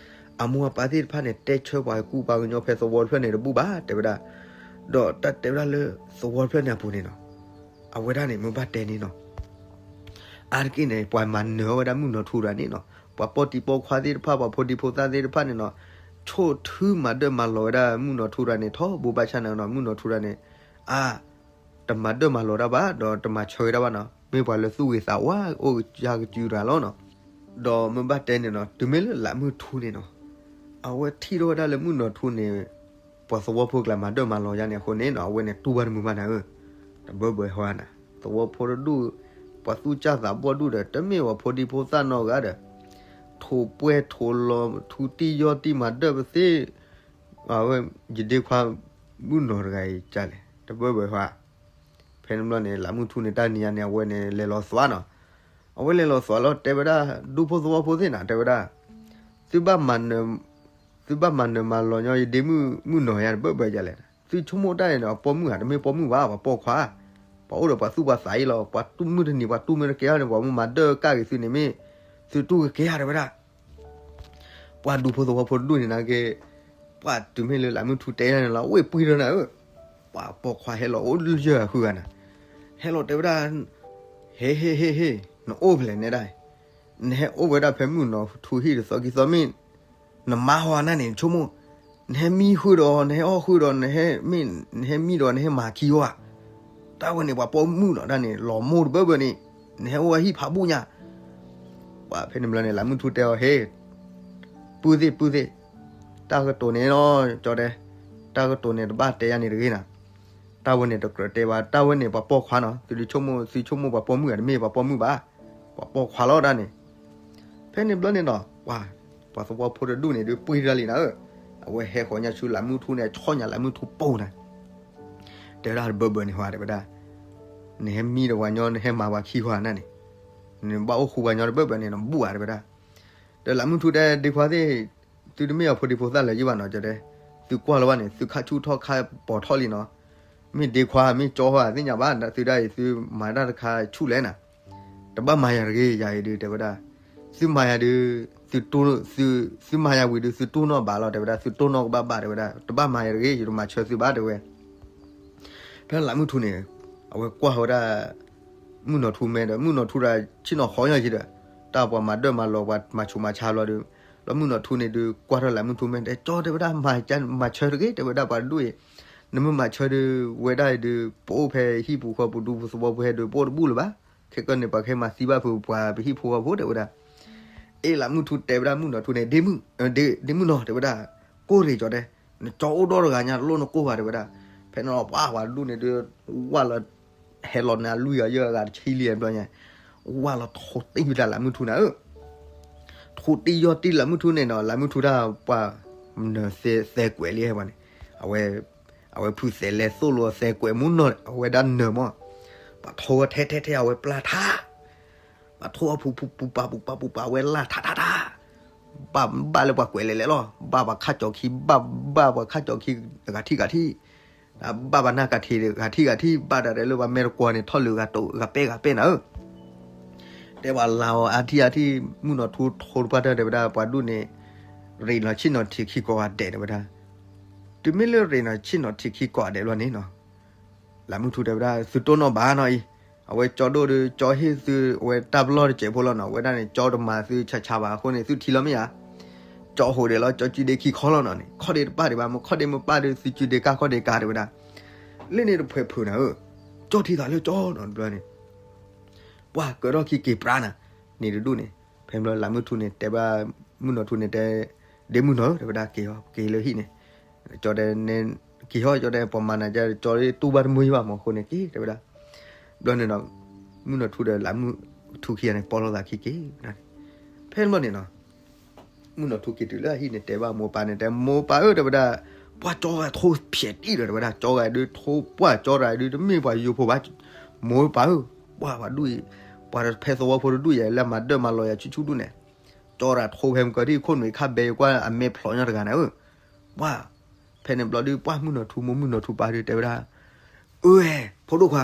အမိၢ်အပၢ်သ့ၣ်တဖၣ်န့ၣ် တဲဆၢပှၤကူပှၤကညီဖဲသဝီတဖျၢၣ်န့ၣ်တဘူၣ်ဘၣ် တဲဝဲဒၣ်, ဒီးတၢ်တဲဝဲဒၣ်လၢသဝီတဖျၢၣ်န့ၣ်အပူၤန့ၣ်နီၤ, အဝဲဒၣ်န့ၣ်မ့ၢ်ဘၣ်တဲန့ၣ်နီၤ အါတက့ၢ်န့ၣ် ပှၤမၤနၢၤဝဲဒၣ်မုၢ်နီၢ်ထူတဂၤန့ၣ်နီၤ, ပှၤပိာ်တံၤပိာ်ခွါသ့ၣ်တဖၣ် ပှၤဖိဒံဖိသၣ်သ့ၣ်တဖၣ်န့ၣ်နီၤ, ဆိၣ်ထုမၤဒၢၣ်မၤလီၤဝဲဒၣ်မုၢ်နီၢ်ထူတဂၤန့ၣ် ထီဘိဘၣ်ဆၣ်န့ၣ်နီၤ မုၢ်နီၢ်ထူတဂၤန့ၣ်, အါ, တမၤဒၢၣ်မၤလီၤတၢ်ဘၣ် ဒီးတမၤဆၢဝဲဒၣ်ဘၣ်နီၤ, မ့ၢ်ပှၤလၢသူၣ်ဂ့ၤသးဝါ အိၣ်ယၢ်ကစုတဂၤလီၤနီၤ, ဒီးမ့ၢ်ဘၣ်တဲန့ၣ်နီၤ တုၤမ့ၢ်လၢလးမုၢ်ထူန့ၣ်နီၤ, အဝဲထံၣ်ထီၣ်ဝဲဒၣ်လၢမုၢ်နီၢ်ထူန့ၣ် ပှၤသဝီဖိကျါမၤဒၢၣ်မၤလီၤယါန့ၣ်အဃိန့ၣ်နီၤ အဝဲန့ၣ်တူၢ်ဘၣ်တမုာ်ဘၣ်နၤဧၢ, တဘၢဘၢဟါနၤ, သဝီဖိတဒူၣ်, ပှၤသူၣ်စၢ်သးဘီၣ်ဒူၣ်ဒီး တမ့ၢ်ပှၤဖိဒံဖိသၣ်နီတဂၤဒီး, ထိၣ်ပှဲၤထိၣ်လီၤ ထူတံၢ်ယီၢ်တံၢ်မၤဒၢၣ်ပသ့ၣ်, အဝဲ ယဒ့ခွါ မုၣ်နီၢ်တဂၤအံၤကလဲၣ် တဘၢဘၢဟါ. ဖဲန့ၣ်ဘျီန့ၣ် လးမုၢ်ထူန့ၣ် တၢ်နံၤညါန့ၣ် အဝဲန့ၣ် လဲၤလီၤသွးနီၤ. အဝဲလဲၤလီၤသွးလီၤ တဲဝဲဒၣ် ဒူဖိသဝီဖိသ့ၣ်နၤ တဲဝဲဒၣ်, သုဘၣ်မၤနၢၤ, သုဘၣ်မၤနၢၤမၤလီၤညီ ယဒ့မုၣ်မုၣ်နီၢ်ယါတဘၢဘၢကလဲၣ်. သုဆိကမိၣ်တၢ်အံၤန့ၣ် အပိာ်မုၣ်ဧါ, တမ့ၢ်ပိာ်မုၣ်ဘၣ်, ပှၤပိာ်ခွါ, ပှၤအိၣ်ဒီးပှၤသူၣ်ပှၤသးအံၤလီၤ. ပှၤတူၢ်မုၢ်တနံၤ ပှၤတူၢ်မုၢ်တကဲဧါန့ၣ် ပှၤမုၢ်မၤဒၢၣ်ကၣ်ဂ့ၤသုန့ၣ်မ့ၢ်, သုတူၢ်ကကဲဧါ တဲဝဲဒၣ်. ပှၤဒူဖိသဝီဖိတဒူၣ်န့ၣ်နာ်က့, ပှၤတုၤမ့ၢ်လၢလးမုၢ်ထူတဲယါန့ၣ်လီၤ ဝ့ၢ်ပှံၤထီၣ်နၤဧၢ, ပှၤပိာ်ခွါဟဲလီၤအိၣ်ယၢၢ်ဃုဂၤနၤ, ဟဲလီၤတဲဝဲဒၣ်, ဟ့ ဟ့ ဟ့ ဟ့, နအိၣ်ဖဲလဲၣ်နဲဒၣ်, နဟဲအိၣ်ဝဲဒၣ်ဖဲမုၣ်နီၢ်ထူဟံၣ်တသီခံသီမ့ၢ်, နမါဟီနၤန့ၣ် နဆိကမိၣ်, နဟဲမံဃုာ်ဒီး နဟဲအီၣ်ဃုာ်ဒီး နဟဲမ့ၢ်, နဟဲမံဒီး နဟဲမၤခံဟီဧါ. တၢ်ဝဲန့ၣ် ပှၤပိာ်မုၣ်နီၤ တၢ်န့ၣ် လီၤမိၢ်တဘၢဘၢန့ၣ်, နဟဲအိၣ်ဝဲဟံၣ်ဖးဘူၣ်ညါ. ပှၤဖဲန့ၣ်ဘျီန့ၣ် လးမုၢ်ထူတဲအီၤ ဟ့, ပုၢ်သ့ၣ် ပုၢ်သ့ၣ်, တၢ်ကတိၤန့ၣ်နီၤ ကၠီတဲ, တၢ်ကတိၤန့ၣ် တဘၣ်တဲယါန့ၣ်တဂ့ၤနၤ. တၢ်ဝဲန့ၣ်တကြၢးတဲဘၣ်, တၢ်ဝဲန့ၣ် ပှၤပိာ်ခွါနီၤ, သုဆိကမိၣ်, သုဆိကမိၣ်ပှၤပိာ်မုၣ်ဧါ, တမ့ၢ်ပှၤပိာ်မုၣ်ဘၣ်, ပှၤပိာ်ခွါလီၤတၢ်န့ၣ်. ဖဲန့ၣ်ဘျီန့ၣ်နီၤ ပှၤ, ပှၤသဝီဖိတဒူၣ်န့ၣ် ဒုးပှ့ၤတၢ်လံနၤဧၢ, အဝဲဟဲဃီၤညါဆူလးမုၢ်ထူန့ၣ် ဆီၣ်ညါလးမုၢ်ထူပိာ်နၤ တဲဝဲဒၣ်တဘၢဘၢန့ၣ်ဟါ တဲဝဲဒၣ်, နဟဲမံဒီးပှၤညီ နဟဲမၤပှၤခံဟါနၤန့ၣ်, နဘၣ်အိၣ်ဃူပှၤညီတဘၢဘၢန့ၣ် နဘူၣ်ဧါ တဲဝဲဒၣ်. ဒီးလးမုၢ်ထူတဲ ဒ့ခွါသ့ၣ်, သုတမ့ၢ်အဖိဒံဖိသၣ်လၢၤယံဘၣ်နီၤ ကၠီတဲ, သုကွၢ်လီၤဘၣ်န့ၣ် သုခါဆူၣ်ထီၣ်ခါပိာ်ထီၣ်လံနီၤ, မ့ၢ်ဒ့ခွါ မ့ၢ်ကၠီဧါ သ့ၣ်ညါဘၣ် သုဒၣ်အံၤ သုမၤတၢ်တခါဆူၣ်လဲၣ်နၤ. တဘၣ်မၤယၤတဂ့ၤ ယၤအံၤဒုး တဲဝဲဒၣ်, သုမၤယၤဒုး, သု, သုမၤယၤဝံၤဒုး သုတိၢ်နီၣ်ဘၣ်လီၤ တဲဝဲဒၣ်, သုတိၢ်နီၣ်ကဘၣ်ဘၣ် တဲဝဲဒၣ်, တဘၣ်မၤယၤတဂ့ၤ ယတမၤဆၢသုဘၣ် တဲဝဲ. ဖဲလးမုၢ်ထူန့ၣ် အဝဲကွၢ်ဝဲဒၣ် မုၣ်နီၢ်ထူမဲဒီး မုၣ်နီၢ်ထူဒီးဆ့ၣ်နီၤဃီညါယံၤဒီး တၢ်ပှၤမၤဒၢၣ်မၤလီၤ ပှၤမၤဆူးမၤဆါဘျီဒီး, လီၤမုၣ်နီၢ်ထူန့ၣ်ဒုး ကွၢ်ထီၣ်လးမုၢ်ထူမဲ တဲ ကၠီတဲဝဲဒၣ်, မၤဆၢတဂ့ၤ တဲဝဲဒၣ် ပှၤတဒူၣ်အံၤ, နမ့ၢ်မၤဆၢဒုး ဝဲဒၣ်အံၤဒုး ပအိၣ်ဖဲဟံၣ်ပူၤဃီပူၤ ဒူဖိသဝီဖိဟဲဒုး ပအိၣ်တဘူၣ်လၢၤဘၣ်, ခဲကနံၣ်ပှၤကဟဲမၤသံဘၣ်ဖုးပှၤပဟံၣ်ဖိဃီဖိ တဲဝဲဒၣ်. အ့ၣ် လးမုၢ်ထူတဲဝဲဒၣ်မုၣ်နီၢ်ထူန့ၣ် ဒ့မုၣ်, ဒ့မုၣ်နီၢ် တဲဝဲဒၣ်, ကိၢ်ရ့ၣ်ကၠီတဲ, နကၠီအိၣ်ဒီတဂၤညါ လိၣ်နကိၢ်ဘၣ် တဲဝဲဒၣ်. ဖဲန့ၣ်လီၤ ပှၤပှၤတဒူၣ်န့ၣ်ဒုး ဝၢ်လီၤ ဟဲလီၤန့ၣ် အလွံၢ်ဂၤယဲၢ်ဂၤတဆံလံဘျီညါ, ဝၢ်လီၤထိၣ်တံၢ်ဝဲဒၣ်လးမုၢ်ထူနၤဧၢ, ထိၣ်တံၢ်ယီၢ်တံၢ်လးမုၢ်ထူန့ၣ်နီၤ လးမုၢ်ထူတၢ်ပှၤ နၢၤသဲကွဲးလံဟဲပှၤန့ၣ်, အဝဲ, အဝဲဖုးသဲးလဲၤသိၣ်လိာ်သဲကွဲးမူနီၤ အဝဲဒၣ်နၢၤမး, ပှၤထိၣ်ဝဲထဲထဲထဲ အဝဲပျၢ်ထါ ပှၤထိၣ်အီၣ်ဖုးဖုးပူၤပာ်ပူၤပာ်ပူၤပာ်ဝဲလၢ်ထးထးထး, ဘၣ်ဘၣ်လၢပှၤကွဲးလဲၤလဲၤလီၤ ဘၣ်ပှၤခါကၠီခံ ဘၣ်ဘၣ်ပှၤခါကၠီခံ ဂၤထံၣ်ဂၤထံၣ်, ဘၣ်ပှၤနၢ်ကၤထံးဂၤထံၣ်ဂၤထံၣ် ဘၣ်တၢ်ရဲၣ်လၢပှၤမဲာ်တကွီၤန့ၣ် ထီၣ်လၢဂၤတိၤဂၤပဲၢ်ဂၤပဲၢ်နၤဧၢ, တဲပှၤလၤအီၤအါထံၣ်အါထံၣ် မုၣ်နီၢ်ထူထိၣ်တပှၢ်တၢၢ်တဲဝဲဒၣ် ပှၤဒူၣ်န့ၣ် ရ့ၣ်နီၢ်ဆ့ၣ်နီၢ်ထံးခံကိးဂၤဒဲးတဲဝဲဒၣ်, တုၤမ့ၢ်လၢရ့ၣ်နီၢ်ဆ့ၣ်နီၢ်ထံးခံကိးဂၤဒဲးဘျီန့ၣ်နီၤ လၢမုၢ်ထူတဲဝဲဒၣ် သုတိၢ်နီၣ်ဘၣ်နီၤအံၤ, အဝဲကၠီဒိၣ်ဒီး ကၠီဟ့ၣ်သု အဝဲတၢ်ပလီၢ်တစဲးဖိလီၤနီၤ, အဝဲဒၣ်န့ၣ် ကၠီတမၤသုဆးဆးဘၣ်အဃိန့ၣ် သုထံၣ်လီၤမ့ၢ်ဧါ, ကၠီဟိးဒဲးလီၤ ကၠီစုဒ့ခံခီလီၤနီၤန့ၣ် ခီၣ်ဒ့တပၢ်ဒံးဘၣ် မ့ၢ်ခီၣ်ဒ့မ့ၢ်ပၢ်ဒီး သုစုဒ့ကၢ်ခီၣ်ဒ့ကၢ်တဲဝဲဒၣ်, လၢန့ၣ်တဖှဲးဖုးနၤဧၢ, ကၠီထံၣ်သးလၢကၠီနီၤတဘျီန့ၣ် ပှၤကၢထီၣ်ခံက့ၤပြါနၤ, န့ၣ်တဒူၣ်န့ၣ်, ဖဲဘျီလၢမုၢ်ထူန့ၣ် တဲဘၣ်မုၣ်နီၢ်ထူန့ၣ်တဲ, ဒ့မုၣ်နီၢ်ဧၢ တဲဝဲဒၣ် က့ၤအီၤ က့ၤလၢဟံၣ်န့ၣ်, ကၠီတဲ, က့ၤဟီၣ် ကၠီတဲ ပှၤမၤနၤကၠီ ကၠီတူၢ်ဘၣ်တမုာ်ဘၣ်မးအဃိန့ၣ် က့ၤတဲဝဲဒၣ်, ဘျီန့ၣ်ဒီး, မုၣ်နီၢ်ထူဒီးလၢမုၢ်ထူခံဂၤန့ၣ် ပိာ်လိာ်သးခံက့ၤဝဲဒၣ်န့ၣ်, ဖဲဘျီန့ၣ်နီၤ မုၣ်နီၢ်ထူက့ၤတုၤလၢအဟံၣ်န့ၣ် တဲဘၣ်မိၢ်ပၢ်န့ၣ် တဲမိၢ်ပၢ်ဧၢ တဲဝဲဒၣ်, ပှၤကၠီဂၤထိၣ်ဖျဲးတံၢ်ဒီး တဲဝဲဒၣ် ကၠီဂၤဒုးထိၣ်ပှၢ် ကၠီဂၤဒုးတမ့ၢ်ပှၤယိၤဖိဘၣ်, မိၢ်ပၢ်ဧၢ, ပှၤပှၤဒူၣ်အံၤ, ပှၤဖဲသဝီဖိတဒူၣ်ယဲလၢမၤဒၢၣ်မၤလီၤယၤဆူၣ်ဆူၣ်ဒူၣ်န့ၣ်, ကၠီတၢ်ထိၣ်ဖဲမကၢထံၣ်ခိၣ်နူာ်ခါဘဲယကွၢ်အမဲာ်ဖျိးညီတဂၤန့ၣ်ဧၢ, ပှၤ, ဖဲန့ၣ်ဘျီဒုး ပှၤမုၣ်နီၢ်ထူမိၢ်မုၣ်နီၢ်ထူပၢ်ဒုး တဲဝဲဒၣ်, အၢ ဖိဒိၣ်ခွါ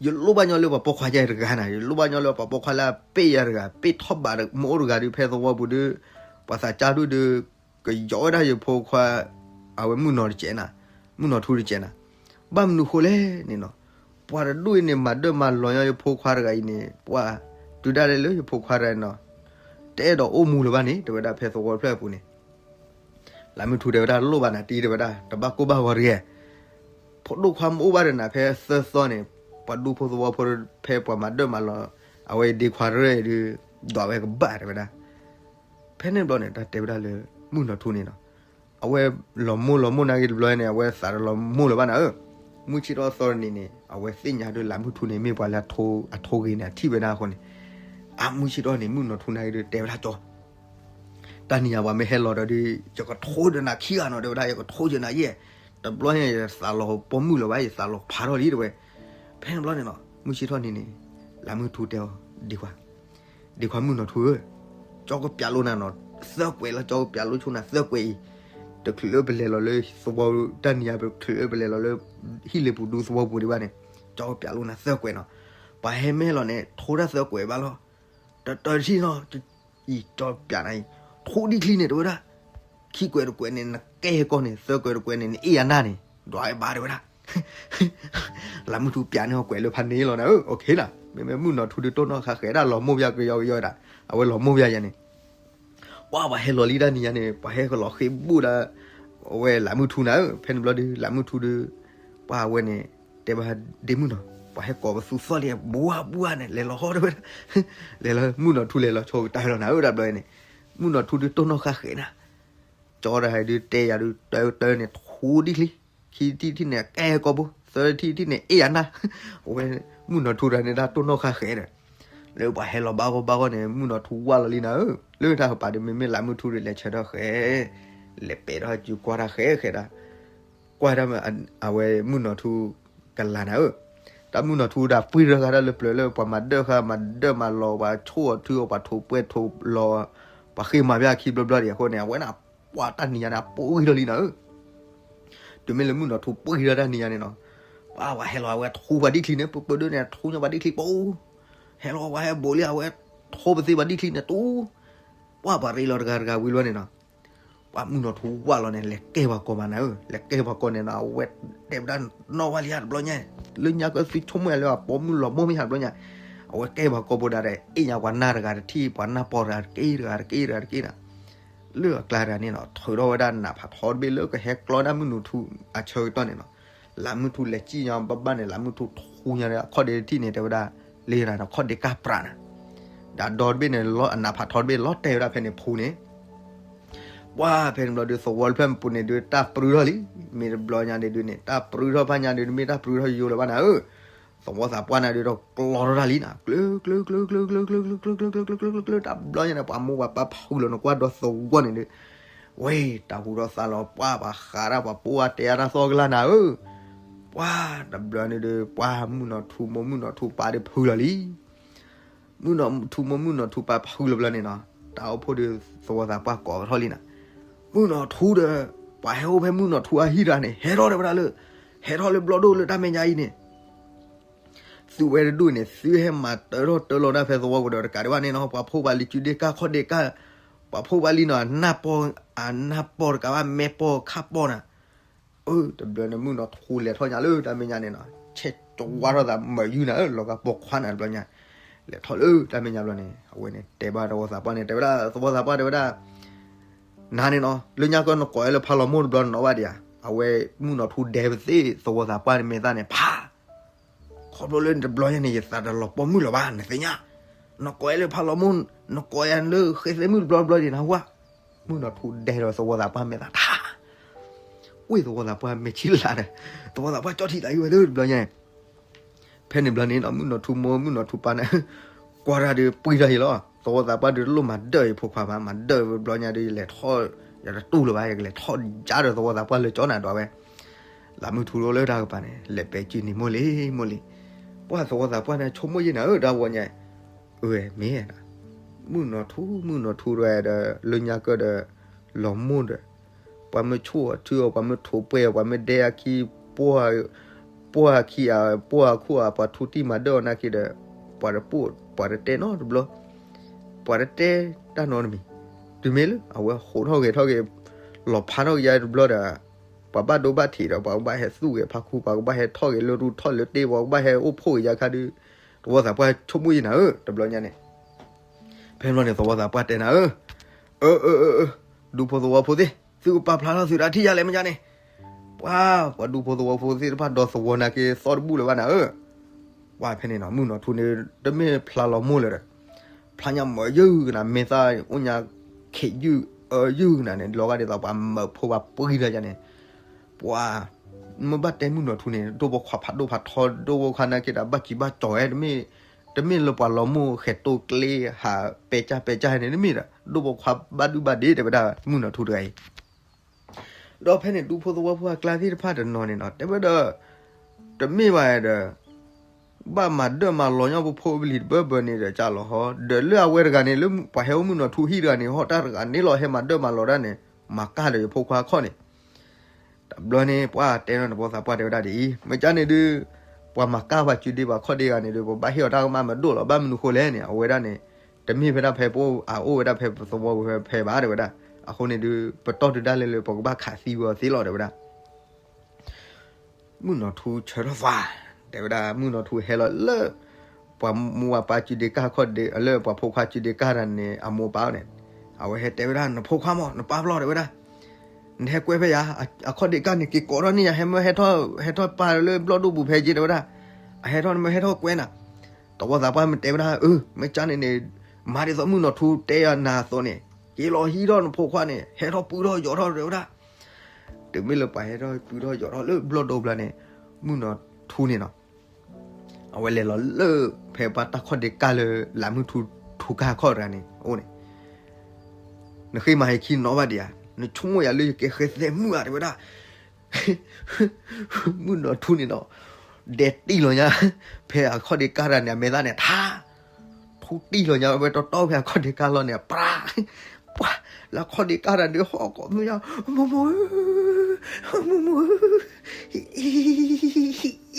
ယလိၣ်ဘၣ်ညီလၢပှၤပိာ်ခွါယဲတဂၤနၤ, ယလိၣ်ဘၣ်ညီလၢပှၤပိာ်ခွါလၢအပ့ၢ်ယၤတဂၤ, ပ့ၢ်ထီၣ်ဘးမ့ၢ်အိၣ်တဂၤဒုး ဖဲသဝီပူၤဒုး, ပှၤသးကါဒူၣ်ဒုး, ကယီဝဲဒၣ်ယဖိခွါ, အဝဲမုၣ်နီၢ်တကဲးနၤ, မုၣ်နီၢ်ထူတကဲးနၤ, ဘၣ်မနုၤဃိလဲၣ်န့ၣ်နီၤ, ပှၤတဒူၣ်အံၤန့ၣ် မၤဒၢၣ်မၤလီၤညီယဖိခွါတဂၤအံၤန့ၣ် ပှၤ, တုၤဒၣ်လဲာ်လၢယဖိခွါတဂၤအံၤနီၤ, တအဲၣ်ဒိးအိၣ်မူလၢၤဘၣ်န့ၣ် တဲဝဲဒၣ်ဖဲသဝီတဖျၢၣ်အပူၤန့ၣ် လၢမုၢ်ထူတဲဝဲဒၣ်လိၣ်ဘၣ်နၤတံၢ်တဲဝဲဒၣ် တဘၣ်ကိၢ်ဘၣ်ဂီၤတဂ့ၤ, ဖိဒိၣ်ခွါမ့ၢ်အိၣ်ဘၣ်ဒီးနၤဖဲသၢသီန့ၣ်, ပှၤဒူဖိသဝီဖိဖဲပှၤမၤဒၢၣ်မၤလီၤ, အဝဲဒ့ခွါရဲၣ်ဒုး, ဒွးဝဲကဘၣ်တဲဝဲဒၣ်, ဖဲန့ၣ်ဘျီန့ၣ် တၢ်တဲဝဲဒၣ်လၢ, မုၣ်နီၢ်ထူန့ၣ်နီၤ, အဝဲလီၤမိၢ်လီၤမိၢ်နာ်က့တဘျီန့ၣ် အဝဲသးတလီၤမိၢ်လၢၤဘၣ်နၤဧၢ, မုၢ်ဆ့ၣ်ထီၣ်သီတနံၤန့ၣ် အဝဲသ့ၣ်ညါဒုး လးမုၢ်ထူန့ၣ် မ့ၢ်ပှၤလၢအထိဂ့ၤန့ၣ် အထံၣ်ဝဲဒၣ်အဃိန့ၣ်, အမုၢ်ဆ့ၣ်ထီၣ်န့ၣ် မုၣ်နီၢ်ထူန့ၣ်ဒုး တဲဝဲဒၣ်ကၠီ, တၢ်နံၤညါပှၤမ့ၢ်ဟဲလီၤဒီး ယကထိဒီးနၤခံဂၤနီၤ တဲဝဲဒၣ်, ယကထိကနၤယဲၢ်, တဘျီညါ ယသးလီၤပိာ်မုၣ်လၢၤဘၣ်, ယသးလီၤဖးထီၣ်လံ တဲဝဲ. ဖဲန့ၣ်ဘျီန့ၣ်နီၤ မုၢ်ဆ့ၣ်ထီၣ်န့ၣ်န့ၣ် လးမုၢ်ထူတဲအီၤ, ဒံခွါ, ဒံခွါမုၣ်နီၢ်ထူဧၢ, ကၠီကပျးလိနၤနီၤ သၢကွဲးလီၤ, ကၠီကပျးလိဆိနၤသၢကွဲးအံၤ, တချုးလၢပလဲၤလီၤလၢသဝီ, တၢ်နံၤညါပချုးလၢပလဲၤလီၤလၢ ဟံၣ်လ့ပူၤဒူသဝီပူၤဒံးဘၣ်န့ၣ်, ကၠီကပျးလိနၤသၢကွဲးနီၤ, ပှၤဟဲမ့ၢ်လီၤန့ၣ် ထိတၢ်သၢကွဲးဘၣ်လီၤ. တတၢတထံၣ်နီၤ, အံၤကၠီကပျးနၤအံၤ, ထိဒ်ချံန့ၣ်တဲဝဲဒၣ်, ခံကွဲးတကွဲးန့ၣ် နကဲဟဲကီၢ်န့ၣ်, သၢကွဲးတကွဲးန့ၣ် နအ့ၣ်ယၤနၢ်န့ၣ်, ဒွးဝဲဘၣ်တဲဝဲဒၣ် လးမုၢ်ထူပျးန့ၢ်အီၤကွဲးလၢဖးန့ၣ်လီၤနၤဧၢ, အိၣ်ခ့နၤ, မ့မ့ၢ်မုၣ်နီၢ်ထူဒုးတိၢ်နီၣ်ဃာ်ဃဲးဒၣ်လီၤမိၢ်ပယါကယီကယီဒၣ်, အဝဲလီၤမိၢ်ပယါယၤန့ၣ်, ပှၢ်ပှၤဟဲလီၤလံတၢ်နံၤညါန့ၣ် ပှၤဟဲကလီၤဃ့ၢ်ဘူးဒၣ်, အဝဲလးမုၢ်ထူနၤဧၢ, ဖဲန့ၣ်ဘျီဒုး လးမုၢ်ထူဒုး, ပှၢ်အဝဲန့ၣ်, တဲဘၣ်ဒ့မုၣ်နီၢ်, ပှၤဟဲကိးပသူသီၣ်လံ ဘှါဘှါန့ၣ် လဲၤလီၤဟီၣ်တဲဝဲဒၣ်, လဲၤလီၤ မုၣ်နီၢ်ထူလဲၤလီၤဆိကတၢၢ်လီၤနၤဧၢ တဘျီန့ၣ်, မုၣ်နီၢ်ထူဒုးတိၢ်နီၣ်ဃာ်ဃဲးနၤ ကၠီတဟဲဒုးတဲယၤဒုး တၢတၢန့ၣ် ထိဒ်ချံ, ခံထံၣ်ထံၣ်န့ၣ် ကဲကီၢ်ပူၤ, သၢထံၣ်ထံၣ်န့ၣ် အ့ၣ်ယၤနၢ်, အဝဲ, မုၣ်နီၢ်ထူတၢ်န့ၣ်ဒၣ်တိၢ်နီၣ်ဃာ်ဃဲးဒီး, လၢပှၤဟဲလီၤဘၣ်ဂီၢ်ဘၣ်ဂီၢ်န့ၣ် မုၣ်နီၢ်ထူဝၢ်လီၤလံနၤဧၢ, လၢတၢ်ကပၤဒုး မ့မ့ၢ်လးမုၢ်ထူဒုး လဲၤဆၢထၢၣ်ဃဲး, လဲၤပဲာ်ထီၣ်စုကွၢ်တၢ်ဃဲးဃဲးဒၣ်, ကွၢ်တၢ်မ့ၢ်, အဝဲမုၣ်နီၢ်ထူ, ကလၤနၤဧၢ, တၢ်မုၣ်နီၢ်ထူဒၣ်ပှံၢ်ထီၣ်ဃာ်တၢ်လၢပျၢၤလၢပှၤမၤဒၢၣ်ဃာ် မၤဒၢၣ်မၤလီၤ ပှၤဆိၣ်အီၤထုအီၤ ပှၤထိးပှဲၢ်ထိးလီၤ, ပှၤဃ့ၢ်မၤဖဲအခံဘျီဘျီဒံးအဃိန့ၣ် အဝဲန့ၣ်, ပှၤတၢ်နံၤညါန့ၣ် အပှံၢ်ထီၣ်လံနၤဧၢ, တုၤမ့ၢ်လၢမုၣ်နီၢ်ထူပှံၢ်ထီၣ်တၢ်နံၤညါန့ၣ်နီၤ, ပှၤပှၤဟဲလီၤအဝဲထိပှၤဒ်ချံန့ၣ် ပှၤပှၤဒၢန့ၣ် ထိညါပှၤဒ်ချံပူၤ, ဟဲလီၤပှၤဟဲဘိးလံအဝဲ, ထိပသ့ပှၤဒ်ချံန့ၣ်တူၢ်, ပှၤပှၤရ့လီၤတဂၤတဂၤဝံၤလီၤန့ၣ်နီၤ ပှၤမုၣ်နီၢ်ထူဝၢ်လီၤန့ၣ် လဲၤကဲပှၤကီၢ်မးနၤဧၢ, လဲၤကဲပှၤကီၢ်န့ၣ်နီၤ အဝဲတဲဝဲဒၣ်နီၣ်ဝဲလံဧါတဘျီညါ, လၢညါကသံဆိကမိၣ်ယၤလၢအပိာ်မုၣ်လီၤမိၢ်မ့ၢ်ဧါတဘျီညါ, အဝဲကဲပှၤကီၢ်ပူၤဒၣ်ဒီး အ့ၣ်ညါပှၤနၢ်တဂၤတထံၣ် ပှၤနၢ်ပီၢ်တဂၤတက့ၢ်တဂၤတက့ၢ်တဂၤတက့ၢ်နၤ, လၢအကျါတဂၤန့ၣ်နီၤ ထုးထီၣ်ဝဲဒၣ်နးဖးထီတဘ့ၣ်လၢကဟဲကျီဒၣ်မုၣ်နီၢ်ထူအဆၢကတီၢ်န့ၣ်နီၤ, လၢမုၢ်ထူလဲၤစံၣ်ညီဘၣ်ဘၣ်န့ၣ် လၢမုၢ်ထူထူညါဒီး အခီၣ်ဒ့တထံၣ်န့ၣ် တဲဝဲဒၣ်, လၢနၤဒီး ခီၣ်ဒ့ကၢ်ပြးနၤ ဒီးဒီတဘ့ၣ်န့ၣ် အနးဖးထီတဘ့ၣ် လီၤတဲာ်ဝဲဒၣ်ဖဲန့ၣ်ဖူန့ၣ်, ပှၢ်ဖဲန့ၣ်ဘျီဒုး သဝီတဖျၢၣ်ပူၤန့ၣ်ဒုး တၢ်ပြူထီၣ်လံ, မ့ၢ်တဘျီညါန့ၣ်ဒုးန့ၣ် တၢ်ပြူထီၣ်ဖးညါဒုး တမ့ၢ်တၢ်ပြူထီၣ်ယိယိလၢၤဘၣ်နၤဧၢ, သဝီသးပှၢ်န့ၣ်ဒုးဒီးကျီထီၣ်တၢ်လံနၤ, ကျၢၤကျၢၤကျၢၤကျၢၤကျၢၤကျၢၤကျၢၤကျၢၤကျၢၤကျၢၤကျၢၤကျၢၤကျၢၤ တၢ်ဘျီညါန့ၣ် ပှၤမိၢ်ပှၤပၢ်ဖုလီၤနကွၢ်ဒီးသဝီန့ၣ်ဒုး, ဝဲတၢ်ဟူထီၣ်သါလီၤ ပှၢ်ပှၤဃးတၢ်ပှၤပိာ်အါတဲအါတၢ်သီကလၢ်နၤဧၢ, ပှၢ်တဘျီန့ၣ်ဒုး ပှၢ်မုၣ်နီၢ်ထူမိၢ်မုၣ်နီၢ်ထူပၢ်ဒုးဖုလီၤလံ မုၣ်နီၢ်ထူမိၢ်မုၣ်နီၢ်ထူပၢ်ဖုလီၤဘျီန့ၣ်နီၤ, တၢ်အိၣ်ဖှိၣ်ဒီးသဝီသးပှၢ်ကိးထီၣ်လံနၤ, မုၣ်နီၢ်ထူဒီး ပှၤဟဲအိၣ်ဖဲမုၣ်နီၢ်ထူအဟံၣ်တဂၤန့ၣ် ဟဲထီၣ်တဲဝဲဒၣ်လၢ, ဟဲထီၣ်လၢဘျီၣ်ဒိၣ်လၢတၢ်မဲာ်ညါအံၤန့ၣ် သုဝဲတဒူၣ်န့ၣ် သုဟဲမၤတၢထီၣ်တၢလီၤတၢ်ဖဲသဝီပူၤဒီးတကးဒံးဘၣ်န့ၣ်နီၤ, ပှၤဖိပှၤလံၤစုဒ့ၣ်ကၢ်ခီၣ်ဒ့ၣ်ကၢ်, ပှၤဖိပှၤလံၤနီၤ အနၢ်ပီၢ်, အနၢ်ပီၢ်တကးဘၣ် မဲပီၢ်ခၣ်ပီၢ်နၤ, အၢ တဘျီန့ၣ် မုၣ်နီၢ်ထူလဲၤထီၣ်ညါလၢတၢ်မဲာ်ညါန့ၣ်နီၤ, ဆဲးကဝါထီၣ်သးမၤယုၢ်နၤဧၢ လီၤဂာ်ပိာ်ခွါနၤတဘျီညါ, လဲၤထီၣ်လၢတၢ်မဲာ်ညါဘျီန့ၣ် အဝဲန့ၣ်တဲဘၣ်သဝီသးပှၢ်န့ၣ် တဲဝဲဒၣ် သဝီသးပှၢ်တဲဝဲဒၣ် နၤန့ၣ်နီၤ လၢညါကီၢ်နကိးဝဲလၢဖးလီၤမိၢ်တဘျီနီၤဘၣ်ဒံးဧါ, အဝဲမုၣ်နီၢ်ထူဒဲပသ့ၣ်သဝီသးပှၢ်န့ၣ်မဲာ်သၣ်န့ၣ်ဖး, ခီဖျိလၢနတဘျီညါန့ၣ် ယသးတလီၤပိာ်မုၣ်လၢၤဘၣ် နသ့ၣ်ညါ, နကိးဝဲလၢဖးလီၤမိၢ်, နကိးယၤလၢဃဲသဲမုၣ်တဘျီတဘျီဒံးနဟူဧါ, မုၣ်နီၢ်ထူဒဲဒီးသဝီသးပှၢ်မဲာ်သၣ်ထး ဝ့ၢ်သဝီသးပှၢ်မဲာ်ဆံလးဒီး သဝီသးပှၢ်ကၠီထံသးယုၢ်ဝဲသ့ၣ်တဘျီညါ, ဖဲန့ၣ်ဘျီန့ၣ်နီၤ မုၣ်နီၢ်ထူမိၢ်မုၣ်နီၢ်ထူပၢ်န့ၣ် ကွၢ်တၢ်ဒီးပှံၢ်ထီၣ်အံၤလီၤ, သဝီသးပှၢ်ဒုးတလိၣ်မၤဒၢၣ်အံၤဖိခွါဘၣ်, မၤဒၢၣ်ဝဲဘျီညါဒုး ယလဲၤထီၣ်, ယတတူၢ်လၢၤဘၣ် ယကလဲၤထီၣ်ယါဒီးသဝီသးပှၢ်လၢကၠီနၤဒီးဝဲ, လၢမုၢ်ထူလၢတၢ်ကပၤန့ၣ် လဲၤပဲာ်စုန့ၣ်မိၢ်လံမိၢ်လံ, ပှၢ်သဝီသးပှၢ်န့ၣ်ဆိကမိၣ်ယဲၢ်နၤဧၢ တၢ်ဝီညါ, အၢ မ့ၢ် မုၣ်နီၢ်ထူ မုၣ်နီၢ်ထူဒီး လၢညါကၢၢ်ဒီး လီၤမိၢ်ဒီး ပှၤမ့ၢ်ဆိၣ်အီၤထုအီၤ ပှၤမ့ၢ်ထိးပှဲၤအီၤ ပှၤမ့ၢ်ဒဲအခံ ပှၢ်အခံ အပှၢ်အခိၣ်အပှၤထူတံၢ်မၤဒၢၣ်အီၤနာ်က့ဒီး ပှၤတပိာ် ပှၤတတဲနီတဘျီ, ပှၤတတဲတၢ်နီတမံၤ, တုၤမ့ၢ်လၢအဝဲဟိးထီၣ်ဂဲၤထီၣ်က့ၤ လီၤဖးထီၣ်က့ၤယါတဘျီဒီး ပှၤဘၣ်ဒိဘၣ်ထံးဒီး ပှၤကဘၣ်ဟဲသူၣ်ဂဲၤဖးခူ ပှၤကဘၣ်ဟဲထီၣ်ဂဲၤလၢရူထီၣ်လၢတ့ ပှၤကဘၣ်ဟဲအိၣ်ဖှိၣ်ဂဲၤယါခါဒုး သဝီသးပှၢ်ဆိကမိၣ်ယဲၢ်နၤဧၢ တဘျီညါန့ၣ် ဖဲဘျီန့ၣ် သဝီသးပှၢ်တဲနၤဧၢ, အၢ အၢ အၢ အၢ ဒူဖိသဝီဖိသ့ၣ် သုကပာ်ဖျါထီၣ်သုတၢ်ထံၣ်ယါလဲၣ်မ့ၢ်ညါန့ၣ်, ပှၤ ပှၤဒူဖိသဝီဖိသ့ၣ်တဖၣ်ဒီးသဝီနာ်က့သီၣ်တဘူၣ်လၢၤဘၣ်နၤဧၢ, ပှၤဖဲန့ၣ်နီၤ မုၣ်နီၢ်ထူန့ၣ် တမ့ၢ်ဖျါလီၤမိၢ်လၢၤဒီး ဖျါညါမၤယုၢ်ကနၤ မဲာ်သၣ်အိၣ်ညါ ခ့ယုၢ်အၢယုၢ်ကနၤန့ၣ် လီၤဂာ်ဒ်သိးပှၤမၤဖိပှၤပှံၤတၢ်ယါန့ၣ်, ပှၤ မ့ၢ်ဘၣ်တဲမုၣ်နီၢ်ထူန့ၣ် ဒိၣ်ပိာ်ခွါဖးဒိၣ်ဖးထီ ဒိၣ်ပိာ်ခွါနာ်က့ဒီး ဘၣ်စံးဘၣ်ကၠီၤဝဲ တမ့ၢ်လၢပှၤလီၤမိၢ် ဟဲတိၢ်ကျ့ဟးပဲကၢ်ပဲကၢ်န့ၣ် တမ့ၢ်ဒီး ဒိၣ်ပိာ်ခွါဘၣ်ဒုဘၣ်ဒ့ တဲဝဲဒၣ် မုၣ်နီၢ်ထူတဂၤအံၤ. ဒီးဖဲန့ၣ် ဒူဖိသဝီဖိအကျါသ့ၣ်တဖၣ်တနီၤန့ၣ်နီၤ တဲဝဲဒီး တမ့ၢ်ဘၣ်ဒီး ဘၣ်မၤဒၢၣ်မၤလီၤညီပဖိပလံၤတဘၢဘၢန့ၣ်ဒီး ကၢ်လီၤဟီ ဒီးလၢအဝဲတဂၤန့ၣ် လၢပှၤဟဲအိၣ်မုၣ်နီၢ်ထူဟံၣ်တဂၤန့ၣ် ဟီၣ်တၢ်တဂၤန့ၣ်လီၤ ဟဲမၤဒၢၣ်မၤလီၤဒၣ်န့ၣ် မၤကၢ်ဒီးယဖိခွါခီၣ်န့ၣ် တဘျီန့ၣ် ပှၤတဲနီၤ သဝီသးပှၢ်တဲဝဲဒၣ်ဒ်အံၤ, မ့ၢ်ကၢ်န့ၣ်ဒုး ပှၤမၤကၢ်ပှၤစုဒ့ပှၤခီၣ်ဒ့ဂၤန့ၣ်ဒုး ပဘၣ်ဟ့ၣ်အီၤတၢ်ကမၣ်မးဒိၣ်လီၤ. ဘၣ်မနုၤဃိလဲၣ်န့ၣ် အဝဲဒၣ်န့ၣ် တမ့ၢ်ဖဲဒၣ်ဖဲပအိၣ် အအိၣ်ဝဲဒၣ်ဖဲပသဝီပူၤဖဲဘၣ်တဲဝဲဒၣ်. အဃိန့ၣ်ဒုး ပတီၢ်တုၤဒၣ်လဲာ်လၢပကဘၣ်ခးသံဝဲအီၤသ့လီၤတဲဝဲဒၣ်. မုၣ်နီၢ်ထူဆၢထီၣ်သွး တဲဝဲဒၣ် မုၣ်နီၢ်ထူဟဲလီၤလၢ ပှၤမိၢ်ပၢ်စုဒ့ကၢ်ခီၣ်ဒ့ လၢပှၤဖိခွါစုဒ့ကၢ်တၢ်န့ၣ် အမိၢ်ပၢ်န့ၣ် အဝဲဟဲတဲဝဲဒၣ် နဖိခွါမး နပၢ်ဘျီတဲဝဲဒၣ် နဟဲကွဲဖဲယၤ အခီၣ်ဒ့ကၢ်န့ၣ် က့ၤကိးထီၣ်န့ၢ်ယၤ ဟဲမၢဟဲထီၣ် ဟဲထီၣ်ပၢ်လၢဘျီၣ်ဒိၣ်ပူၤဖဲက့ၤတဲဝဲဒၣ် အဟဲထီၣ်နမၢဟဲထီၣ်ကွဲနၤ. သဝီသးပှၢ်မ့ၢ်တဲဝဲဒၣ် အၢ မ့ၢ်ကၢ်န့ၣ်န့ၣ် မၤဒ်သိးမုၣ်နီၢ်ထူတဲယၤနၤအသိးန့ၣ် က့ၤလီၤဟံးထီၣ်နဖိခွါန့ၣ် ဟဲထီၣ်ပုၢ်ထီၣ်ယီၤထီၣ်တဲဝဲဒၣ်. တုၤမ့ၢ်လၢပှၤဟဲထီၣ်ပုၢ်ထီၣ်ယီၤထီၣ်လၢဘျီၣ်ဒိၣ်ဘျီန့ၣ် မုၣ်နီၢ်ထူန့ၣ်နီၤ အဝဲလဲၤလီၤလၢဖဲပှၤတၢ်ခီၣ်ဒ့ကၢ်လၢ လးမုၢ်ထူထူကၢ်ခီၣ်တဂၤန့ၣ် အိၣ်န့ၣ် နဃ့မၤဟဲခံနီၤဘၣ်ဒံးဧါ နဆိကမိၣ်ယၤလၢယကဲဃဲသဲမုၣ်ဧါတဲဝဲဒၣ် မုၣ်နီၢ်ထူန့ၣ်ဒီး ဒဲတံၢ်လီၤညါ ဖဲအခီၣ်ဒ့ကၢ်တၢ်န့ၣ် အမဲာ်သၣ်န့ၣ် ထါ ထူတံၢ်လီၤညါ ဝဲတီတီဖဲအခီၣ်ဒ့ကၢ်လီၢ်န့ၣ် ပြါ ပှၤ လၢအခီၣ်ဒ့ကၢ်တၢ်ဒုးဟီၣ်ကိးမုၢ်ညါ မိၢ်မိၢ်ဧၢ မိၢ်မိၢ်ဧၢ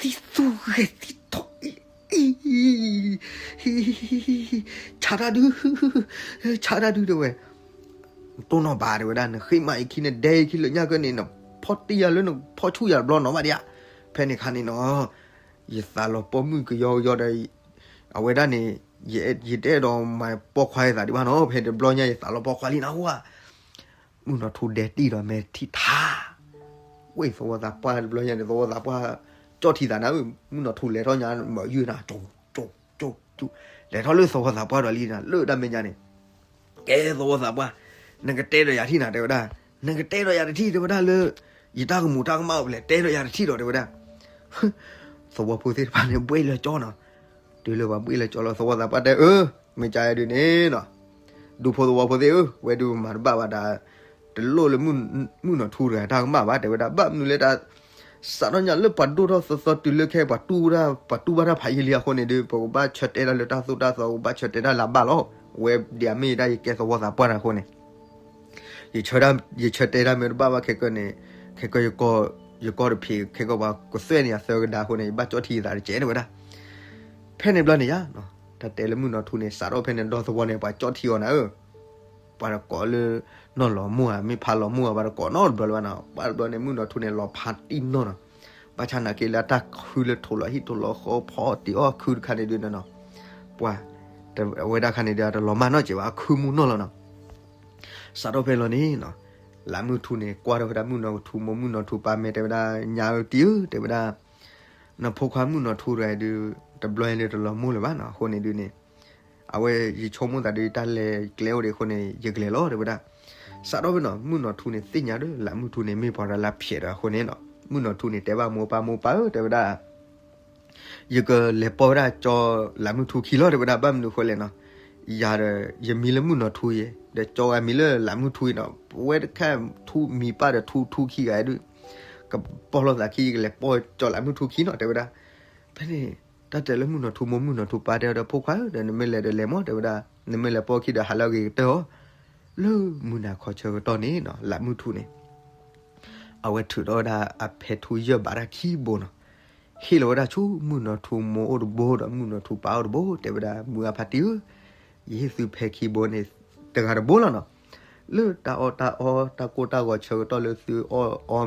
သံသူဂဲၤသံထီၣ်အံၤ ဆါတၢ်ဒုး ဆါတၢ်ဒုးတဲဝဲ တိၢ်နီၣ်ဘၣ်တဲဝဲဒၣ် နဃ့မၤအံၤခံ နဒဲအံၤခံလၢညါကဲန့ၣ် နဖီၣ်တံၢ်ယၤလၢနဖီၣ်ဆူၣ်ယၤတဘျီနီၤဘၣ်ဒံးဧါ ဖဲန့ၣ်ခါန့ၣ်နီၤ ယသးလီၤပီၢ်မုၢ်ကယီကယီဒီး အဝဲဒၣ်န့ၣ် ယတအဲၣ်ဒိးမၤပိာ်ခွါယသးဒံးဘၣ်နီၤ ဖဲတဘျီညါယသးလီၤပီာ်ခွါလံနၤဟူဧါ မုၣ်နီၢ်ထူဒဲတံၢ်ဒီးမဲာ်ထံထါ ဝဲသဝီသးပှၢ်တဘျီညါန့ၣ် သဝီသးပှၢ် ကၠီၣ်ထံသးနၤဧၢ မုၣ်နီၢ်ထူလဲၤထီၣ်ညါ မၤယုၢ်နၤ ကၠိကၠိကၠိကၠိ လဲၤထီၣ်လၢသဝီသးပှၢ်ဒီးလံနၤ လၢတၢ်မဲာ်ညါန့ၣ် ကဲသဝီသးပှၢ် နကတဲဒီးယၤတထံၣ်နၤတဲဝဲဒၣ် နကတဲဒီးယၤတထံၣ်တဲဝဲဒၣ်လၢ ယတၢ်ကမူၤတၢ်ကမၣ်အိၣ်ဖဲလဲၣ် တဲဒီးယၤတထံၣ်ဒီးတဲဝဲဒၣ် သဝီဖိသ့ၣ်တဖၣ်န့ၣ် ဘှ့ၣ်လၢကၠီနီၤ တုၤလၢပှၤဘှ့ၣ်လၢကၠီလီၤ သဝီသးပှၢ်တဲ အၢ မ့ၢ်ကၢ်ဒုးန့ၣ်နီၤ ဒူဖိသဝီဖိသ့ၣ်ဧၢ ဝဲဒုးမၤတဘၣ်ဘၣ်ဒီး တလိၣ်လၢ မုၣ်နီၢ်ထူတဂၤတၢ်ကမၣ်ဘၣ် တဲဝဲဒၣ် ဘၣ်မနုၤလဲၣ်တၢ် စးထီၣ်ညါလၢပှၤဒိၣ်ထီၣ်သီသီတုၤလၢခဲ ပှၤတူၢ်ဘၣ်တၢ်ဖးယံာ်လံအဃိန့ၣ်ဒုး ပကဘၣ်ဆၢတဲာ်တၢ်လၢတၢ်သိၣ်တၢ်သီ ပကဘၣ်ဆၢတဲာ်တၢ်လၢအဘၣ်လီၤ ဝဲဒ်အမ့ၢ်ဒၣ်ယကဲသဝီသးပှၢ်တၢ်အဃိန့ၣ် ယဆၢ ယဆၢတဲာ်တၢ်မ့ၢ်တဘၣ်ဘၣ်ခဲကၢန့ၣ် ခဲကၢ ယကီၢ်တဖံး ခဲကၢပှၤကသွဲၣ်န့ၣ် အသၢကဒါအဃိန့ၣ် ယဘၣ်ကၠီၣ်ထံယသးတကဲးတဲဝဲဒၣ် ဖဲန့ၣ်ဘျီန့ၣ်ယါ တၢ်တဲလၢမုၣ်နီၢ်ထူန့ၣ် စးထီၣ်ဖဲန့ၣ်ဒီသဝီန့ၣ် ပှၤကၠီၣ်ထံအီၤနၤဧၢ ပှၤတကိးလၢ နီၢ်လီၤမိၢ်ဧါ မ့ၢ်ဖါလီၤမိၢ်ဧါ ပှၤတကိးနီတဘျီလၢၤဘၣ်နီၤ ပှၤတဘျီန့ၣ် မုၣ်နီၢ်ထူန့ၣ် လီၤဖးတံၢ်နီၢ်နီၤ ဘၣ်ဆၣ်နာ်က့လၢတၢ်ခုလၢထိးလီၤဟံၣ်ထိးလီၤဃီ ဖီအီၣ်တံၢ်အီၣ်ခုတခါန့ၣ်ဒုးနီၤ ပှၤ အဝဲဒၣ်ခါန့ၣ်ဒုး တလီၤမၢ်နီတစဲးဘၣ် အခုမူနီၢ်လီၤနီၤ စးထီၣ်ဖဲလီၤန့ၣ်နီၤ လးမုၢ်ထူန့ၣ် ကွၢ်ထီၣ်ဝဲဒၣ်မုၣ်နီၢ်ထူမိၢ် မုၣ်နီၢ်ထူပၢ်မ့ၢ်တဲဝဲဒၣ် ညါဧၢတံၢ်ဧၢ တဲဝဲဒၣ် နဖိခွါမုၣ်နီၢ်ထူတဂၤအံၤဒုး တဘျီအံၤဒုးတလီၤမိၢ်လၢၤဘၣ်နီၤ အဃိန့ၣ်ဒုးန့ၣ် အဝဲယဆိကမိၣ်သးဒုးတၢ်လဲၤကျဲအိၣ်ဒံးအဃိန့ၣ် ယကလဲၤလီၤတဲဝဲဒၣ် စးထီၣ်ဖဲနီၤ မုၣ်နီၢ်ထူန့ၣ်သ့ၣ်ညါဒီး လးမုၢ်ထူန့ၣ်မ့ၢ်ပှၤတဂၤလၢဖျဲးဒီးအဃိန့ၣ်နီၤ မုၣ်နီၢ်ထူန့ၣ်တဲဘၣ်မိၢ်ပၢ် မိၢ်ပၢ်ဧၢ တဲဝဲဒၣ် ယကလဲၤပိာ်ဝဲဒၣ်ကၠီလးမုၢ်ထူခံလီၤ တဲဝဲဒၣ် ဘၣ်မနုၤဃိလဲၣ်နီၤ ယၤဒီး ယမံလၢမုၣ်နီၢ်ထူယဲ ဒီးကၠီဂၤမံလၢလးမုၢ်ထူအံၤနီၤ ပဝဲတခါထူမံပၢ်ဒီးထူထူခံဂၤဒုး ကပိာ်လိာ်သးခံ ယကလဲၤပိာ်ကၠီလးမုၢ်ထူခံနီၤ တဲဝဲဒၣ် ဖဲန့ၣ် တၢ်တဲလၢမုၣ်နီၢ်ထူမိၢ် မုၣ်နီၢ်ထူပၢ်တဲအီၤဒီး ဖိခွါဧၢ ဒီးနမ့ၢ်လဲၤဒီးလဲၤမး တဲဝဲဒၣ် နမ့ၢ်လဲၤပိာ်ခံဒီးဟးလၢအဂ့ၤကတၢၢ်အီၤ လၢမုၢ်နၤခီဆၢကတီၢ်န့ၣ်နီၤ လးမုၢ်ထူန့ၣ် အဝဲထုးထီၣ်ဝဲဒၣ်အဖဲထူယဲၢ်ဘးတၢ်ခံဘိနီၤ ဟ့ၣ်လီၤဝဲဒၣ်ဆူမုၣ်နီၢ်ထူမိၢ်အိၣ်တဘိ ဒီးမုၣ်နီၢ်ထူပၢ်အိၣ်တဘိ တဲဝဲဒၣ် မုၢ်အဖါတံၢ်ဧၢ ယဟ့ၣ်သုဖဲခံဘိန့ၣ် တဂၤတဘိလီၤနီၤ လၢတၢ်အီၣ်တၢ်အီ တၢ်ကိၢ်တၢ်ဂီၤဆၢကတီၢ်လၢသုအီၣ်အီ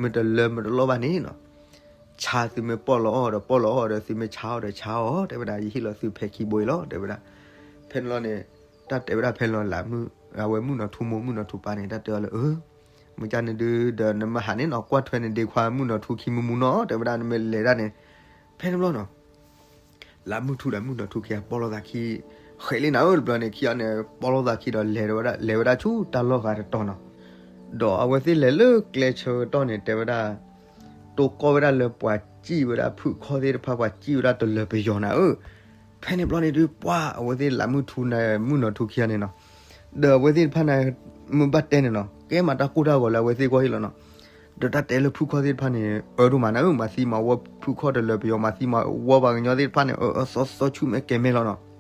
မ့ၢ်တလၢမ့ၢ်တလီၢ်ဘၣ်န့ၣ်နီၤ ဆါသုမ့ၢ်ပီၢ်လီၤအီၣ်ဒီးပီၢ်လီၤအီၣ်ဒီး သုမ့ၢ်ဆါအီၣ်ဒီးဆါအီၣ် တဲဝဲဒၣ် ယဟ့ၣ်လီၤသုဖဲခံဘိအံၤလီၤ တဲဝဲဒၣ် ဖဲန့ၣ်လီၤန့ၣ် တၢ်တဲဝဲဒၣ်ဖဲလီၤလးမုၣ် အဝဲမုၣ်နီၢ်ထူမိၢ် မုၣ်နီၢ်ထူပၢ်န့ၣ် တၢ်တဲအီၤလၢ အၢ မ့ၢ်ကၢ်န့ၣ်ဒုး ဒီးနမ့ၢ်ဟးန့ၣ်နီၤ ကွၢ်ထွဲန့ၣ်ဒ့ခွါမုၣ်နီၢ်ထူခံမူမူနီၤ တဲဝဲဒၣ် နမ့ၢ်လဲၤဒၣ်န့ၣ် ဖဲန့ၣ်ဘျီနီၤ လးမုၢ်ထူဒီးမုၣ်နီၢ်ထူခံဂၤပီၢ်လိာ်သးခံ ဃဲးလံနၤဧၢ တဘျီန့ၣ် ခံဂၤန့ၣ် ပီၢ်လိာ်သးခံဒီးလဲၤဝဲဒၣ် လဲၤဝဲဒၣ်ဆူတၢ်လီၢ်ဂၤတတီၤနီၤ ဒီးအဝဲသ့ၣ်လဲၤလၢကျဲဆၢကတီၢ်န့ၣ် တဲဝဲဒၣ် တိၢ်ကီၢ်ဝဲဒၣ်လၢပှၤစံၣ်ဝဲဒၣ်ဖုၣ်ခီၣ်သ့ၣ်တဖၣ် ပှၤစံၣ်ဝဲဒၣ်တလၢၤပယီၤနၤဧၢ. ဖဲန့ၣ်ဘျီန့ၣ်ဒုး ပှၤအဝဲသ့ၣ်လးမုၢ်ထူန့ၣ် မုၢ်နီၢ်ထူခံဂၤန့ၣ်နီၤ, ဒီးအဝဲသ့ၣ်တဖၣ်န့ၣ် မ့ၢ်ဘၣ်တဲန့ၣ်နီၤ ကဲမၤတၢ်ကိၢ်တၢ်ဂီၤလၢအဝဲသ့ၣ်ဂီၢ်ဟ့ၣ်လီၤနီၤ. ဒီးတၢ်တဲလၢဖုၣ်ခီၣ်သ့ၣ်တဖၣ်န့ၣ် အၢဒိၣ်မးနၤဧၢ, မၤသံမၤဝီဖုၣ်ခီၣ်တလၢၤပယီၤ မၤသံမၤဝီပှၤကညီသ့ၣ်တဖၣ်န့ၣ် အၢအၢသီသီဆူၣ်မဲာ်ကဲၤမဲာ်လီၤနီၤ.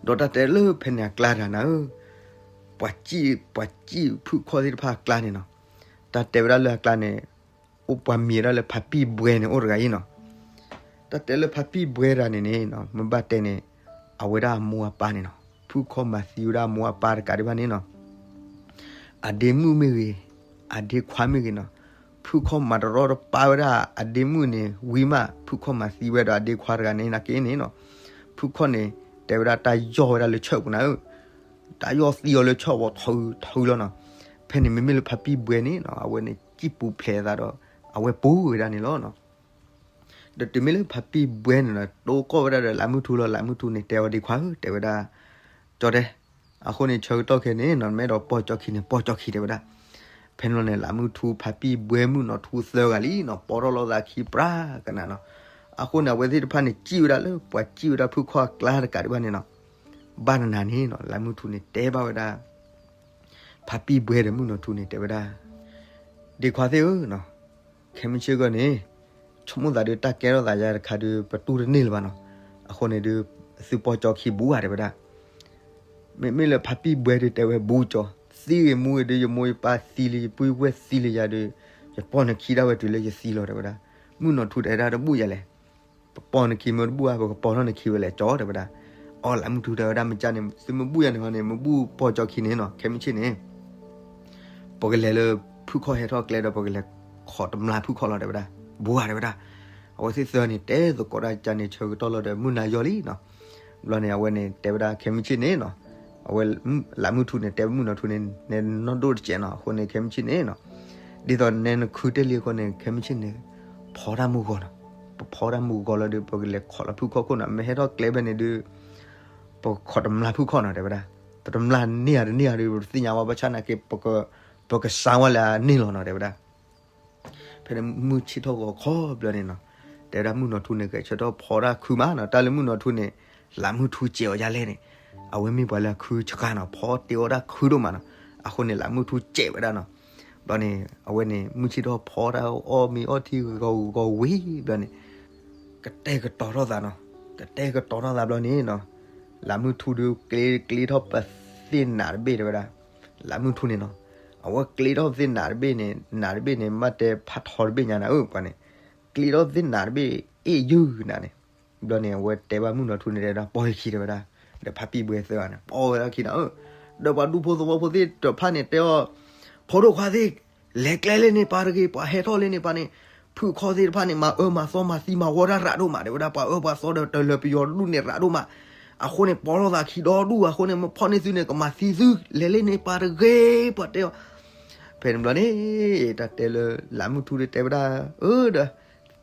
ဒီးတၢ်တဲလၢဖဲန့ၣ်အကျါတဂၤနၤဧၢ, ပှၤစံၣ် ပှၤစံၣ်ဖုၣ်ခီၣ်သ့ၣ်တဖၣ်အကျါန့ၣ်နီၤ, တၢ်တဲဝဲဒၣ်လၢအကျါန့ၣ် အိၣ်ပှၤမံၤဝဲဒၣ်လၢဖါပံၣ်ဘှဲန့ၣ် အိၣ်တဂၤအံၤနီၤ. တၢ်တဲလၢဖါပံၣ်ဘှဲတဂၤန့ၣ်န့ၣ်နီၤ မ့ၢ်ဘၣ်တဲန့ၣ် အဝဲဒၣ်အမိၢ်အပၢ်န့ၣ်နီၤ ဖုၣ်ခီၣ်မၤသံဝဲဒၣ်အမိၢ်အပၢ်တကးဒံးဘၣ်န့ၣ်နီၤ အဒ့မုၣ်မ့ၢ်ဂ့ၤ, အဒ့ခွါမ့ၢ်ဂ့ၤနီၤ, ဖုၣ်ခီၣ်မၤတရီတပါဝဲဒၣ်အဒ့မုၣ်န့ၣ် ဝံၤမး ဖုၣ်ခီၣ်မၤသံဝဲဒီးအဒ့ခွါတဂၤန့ၣ် နာ်က့န့ၣ်နီၤ, ဖုၣ်ခီၣ်န့ၣ် တဲဝဲဒၣ်တၢ်ယီၢ်ဝဲဒၣ်လၢဆၢၣ်ပူၤနၤဧၢ, တၢ်ယီၢ်သံအီၤလၢဆၢၣ်ဝီထီထီလီၤနီၤ. ဖဲန့ၣ်မ့မ့ၢ်လၢဖါပံၣ်ဘှဲန့ၣ်နီၤ အဝဲန့ၣ်စံၣ်ပူၤဖျဲးအသးဒီး အဝဲပူၤဝဲဒၣ်န့ၣ်လီၤနီၤ. ဒီးတုၤမ့ၢ်လၢဖါပံၣ်ဘှဲန့ၣ်နီၤ တိၢ်ကီၢ်ဝဲဒၣ်ဒီးလးမုၢ်ထူလီၤ, လးမုၢ်ထူန့ၣ် တဲအီၤဒ့ခွါဧၢ တဲဝဲဒၣ် ကၠီတဲ, အဃိန့ၣ်ဆၢကတီၢ်ခဲန့ၣ်နီၤ မ့ၢ်အဲၣ်ဒိးပိာ်ကၠီခံန့ၣ် ပိာ်ကၠီခံတဲဝဲဒၣ်. ဖဲန့ၣ်လီၤန့ၣ် လးမုၢ်ထူ ဖါပံၣ်ဘှဲ မုၣ်နီၢ်ထူသၢဂၤလံနီၤ ပိာ်ထီၣ်လိာ်သးခံပြးကနၤနီၤ. အဃိန့ၣ် အဝဲသ့ၣ်တဖၣ်န့ၣ် စံၣ်ဝဲဒၣ်လၢပှၤစံၣ်ဝဲဒၣ်ဖုၣ်ခီၣ်အကျါတကးဒံးဘၣ်န့ၣ်နီၤ. ဘၣ်နနၤန့ၣ်နီၤ လးမုၢ်ထူန့ၣ် တဲဘၣ်ဝဲဒၣ် ဖါပံၣ်ဘှဲဒီးမုၣ်နီၢ်ထူန့ၣ် တဲဝဲဒၣ် ဒ့ခွါသ့ၣ်ဧၢနီၤ, ခဲမုၢ်ဆ့ၣ်ဂီၢ်န့ၣ် ဆိကမိၣ်သးဒုး တၢ်ကဲထီၣ်သးယၤတခါဒုး ပတူၢ်တန့ၢ်လၢၤဘၣ်နီၤ. အဃိန့ၣ်ဒုး သုပိာ်ကၠီခံဘူးဧါ တဲဝဲဒၣ်. မ့မ့ၢ်လၢဖါပံၣ်ဘှဲဒုးတဲဝဲ ဘူးကၠီ, သံဂ့ၤမူဂ့ၤဒုး ယမိၢ်ယပၢ်သံလံ ယပုၢ်ယဝဲၢ်သံလံယၤဒုး ယပိာ်နခံဒၣ်ဝဲတုၤလၢယသံလီၤ တဲဝဲဒၣ်. မုၣ်နီၢ်ထူတဲဒၣ်တဘူးယၤလဲၣ်, ပပိာ်နခံမ့ၢ်တဘူးဧါ ပကပိာ်ထီၣ်နခံဝဲလဲၣ် ကၠီ တဲဝဲဒၣ်. အီ လးမုၢ်ထူတဲဝဲဒၣ် မ့ၢ်ကၠၢ်န့ၣ် သုမ့ၢ်ဘူးယၤန့ၣ်ဟီန့ၣ် မ့ၢ်ဘူးပိာ်ကၠီခံန့ၣ်နီၤ ခဲမုၢ်ဆ့ၣ်န့ၣ် ပကလဲၤလၢဖုၣ်ခီၣ်ဟဲထီၣ်ကျဲဒီး ပကလဲၤခိးတမျၢ်ဖုၣ်ခီၣ်လီၤ တဲဝဲဒၣ်. ဘူးဧါ တဲဝဲဒၣ်. အဝဲသ့ၣ်သၢန့ၣ် တဲသကိးတၢ်ကၠၢ်န့ၣ် ဆၢကတီၢ်လီၤဒီး မုၢ်နၤယီၤလံနီၤ. ဘျီန့ၣ် အဝဲန့ၣ် တဲဝဲဒၣ်ခဲမုၢ်ဆ့ၣ်န့ၣ်နီၤ, အဝဲ လးမုၢ်ထူန့ၣ် တဲမုၣ်နီၢ်ထူန့ၣ် နဲနီၢ်ဒိၣ်တစဲးနီၤ အဃိန့ၣ် ခဲမုၢ်ဆ့ၣ်န့ၣ်နီၤ, ဒ်သိးနဲနခုတ့ၢ်လံအဃိန့ၣ် ခဲမုၢ်ဆ့ၣ်န့ၣ် ဖီတၢ်မုၢ်ဂီၤနီၤ. ပဖီတၢ်မုၢ်ဂီၤလီၤဒီး ပကလဲၤခိးလီၤဖုၣ်ခီၣ်ခိၣ်နီၤ, မ့ၢ်ဟဲထီၣ်ကျဲဖဲန့ၣ်ဒုး ပခိးတမျၢ်ဖုၣ်ခီၣ်နီၤ တဲဝဲဒၣ်. တမျၢ်န့ၢ်ဧါတန့ၢ်ဧါဒီး ပတသ့ၣ်ညါဝဲ ဘၣ်ဆၣ်နာ်က့ ပကစါဝဲလၢအန့ၢ်လီၤနီၤ တဲဝဲဒၣ်. ဖဲန့ၣ်မုၢ်ဆ့ၣ်ထီၣ်ဂီၤခီဘျီန့ၣ်နီၤ, တဲဝဲဒၣ်မုၣ်နီၢ်ထူန့ၣ် ဂဲၤဆၢထၢၣ်ဖီတၢ်ခုမးနီၤ. တၢ်လၢမုၣ်နီၢ်ထူန့ၣ် လးမုၢ်ထူစဲးအီၤယၤလဲၣ်န့ၣ်, အဝဲမ့ၢ်ပှၤလၢအခုဆှါနီၤ, ဖီတ့အီၣ်တၢ်ခုဒိၣ်မးနီၤ. အဃိန့ၣ် လးမုၢ်ထူစဲးဝဲဒၣ်နီၤ. ဘျီန့ၣ် အဝဲန့ၣ် မုၢ်ဆ့ၣ်ထီၣ်ဖီတၢ်အီၣ်မ့ၤအီထံဂီၤဂီၤဝံၤဘျီန့ၣ် ကတဲာ်ကတီၤထီၣ်သးနီၤ, ကတဲာ်ကတီၤထီၣ်သးဘျီန့ၣ်နီၤ, လးမုၢ်ထူဒုးကျ့ ကျ့ထီၣ်ပသ့ၣ်နးတဘ့ၣ်တဲဝဲဒၣ်. လးမုၢ်ထူန့ၣ်နီၤ, အဝဲကျ့ထီၣ်ပသ့ၣ်နးတဘ့ၣ်န့ၣ် နးတဘ့ၣ်န့ၣ် မ့ၢ်တဲဖးထီတဘ့ၣ်ညါနၤဧၢ ပှၤန့ၣ်, ကျ့ထီၣ်ပသ့ၣ်နးတဘ့ၣ် အ့ၣ်ယုၢ်နၤန့ၣ်. ဘျီန့ၣ် အဝဲတဲဘၣ်မုၣ်နီၢ်ထူန့ၣ်တဲဒၣ် ပိာ်ယခံတဲဝဲဒၣ်, ဒီးဖါပံၣ်ဘှဲသၢဂၤန့ၣ် ပိာ်ဝဲဒၣ်ခံနၤဧၢ, ဒီးပှၤဒူဖိသဝီဖိသ့ၣ်တဖၣ်န့ၣ်တဲအီၤ, ဖိဒိၣ်ခွါသ့ၣ် လဲၤကျဲလၢန့ၣ်ပၤတဂ့ၤ, ပှၤဟဲထီၣ်လၢန့ၣ်ပၤန့ၣ်, ဖုၣ်ခီၣ်သ့ၣ်တဖၣ်န့ၣ် မၤအၢမၤသီမၤသံမၤဝီတၢ်ရးဒိၣ်မး တဲဝဲဒၣ်, ပှၤအၢပှၤသီဒီးတလၢၤပယီၤဒူၣ်န့ၣ်ရးဒိၣ်မး, အဃိန့ၣ် ပိာ်လိာ်သးခံဒီဒူၣ်, အဃိန့ၣ် မ့ၢ်ဖီၣ်န့ၢ်သုန့ၣ် ကမၤသံသု, လဲၤလၢန့ၣ်ပၤတဂ့ၤ ပှၤတဲအီၤ. ဖဲန့ၣ်ဘျီန့ၣ် တၢ်တဲလၢ လးမုၢ်ထူတဲဝဲဒၣ်, အၢ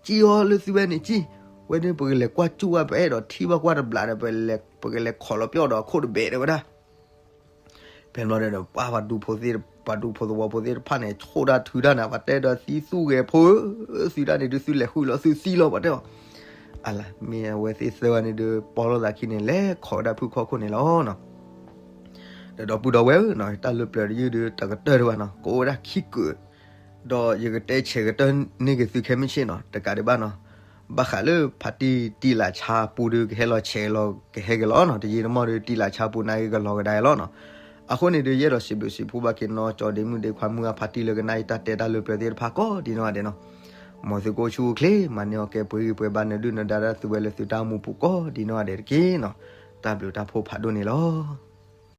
ဒီး ကံၢ်အီၤလၢသုဝဲန့ၣ်ကံၢ်, ဝဲန့ၣ်ပကလဲၤကွၢ်ကၠူၣ်ဝဲ ပအဲၣ်ဒိးထံၣ်ဘၣ်ကွၢ်တဘျးဒီး ပကလဲၤခိးလီၤပျီၢ်ဒီးအခိၣ်တဘဲးတဲဝဲဒၣ်. ဖဲန့ၣ်ဘျီဒီး ပှၤဒူဖိသ့ၣ် ပှၤဒူဖိသဝီဖိသ့ၣ်တဖၣ်န့ၣ် ဆိၣ်တၢ်ထုတၢ်န့ၣ် ပှၤတဲဒီးသံသူၣ်ဂဲၤဖိဧၢ, သုတၢ်န့ၣ်ဒုးသုလဲၤဃုာ်လီၤသုသံလီၤ ပှၤတဲအီၤ. အလၢ မ့ၢ်အဝဲသ့ၣ်သၢဂၤန့ၣ်ဒုး ပိာ်လိာ်သးခံန့ၣ် လဲၤခိးဝဲဒၣ်ဖုၣ်ခီၣ်ခိၣ်န့ၣ်လီၤနီၤ. ဒီးဒီပုၢ်ဒီဝဲၢ်ဧၢနီၤ, တၢ်လၢပျၢၤတယုၢ်ဒုး တကတၢၢ်တဘၣ်နီၤ, ကအိၣ်ဝဲဒၣ်ခံကုာ်, ဒီးယကတဲဆဲးကတၢၢ်န့ၢ်က့ၤသုခဲမုၢ်ဆ့ၣ်နီၤ, တကးဒံးဘၣ်နီၤ, ဘၣ်ဃးလၢဖါတံၢ်တံၢ်လးဆါပူၤဒုး ကဟဲလီၤဆဲးလီၤကဟဲက့ၤလီၤနီၤ, တယံာ်တမီၢ်ဒုး တံၢ်လးဆါပူၤန့ၣ်ကလီၤကဒါလီၤနီၤ. အဃိန့ၣ်ဒုး ယအဲၣ်ဒိးစံးဘျုးစံးဖှိၣ်ဘၣ်က့ၤနီၢ်ကၠီဒ့မုၣ်ဒ့ခွါမုၢ်အဖါတံၢ်လၢကနၣ်အံၤတၢ်တဲတၢ်လၢပျၢၤသ့ၣ်တဖၣ်ကိးဒ်နီၢ်ဂၤဒဲးနီၤ. မ်သုကအိၣ်ဆူၣ်အိၣ်ချ့ မၤန့ၢ်အီၣ်ကဲပှဲၤဂံၢ်ပှဲၤဘါ နၢၤဒုၣ်နၢၤဒါတၢ်သုဝဲလၢသုတၢ်အိၣ်မူပူၤကိးဒ်နီၢ်ဂၤဒဲးတက့ၢ်နီၤ. တၢ်ဘျုးတၢ်ဖှိၣ်ဖးဒိၣ်န့ၣ်လီၤ.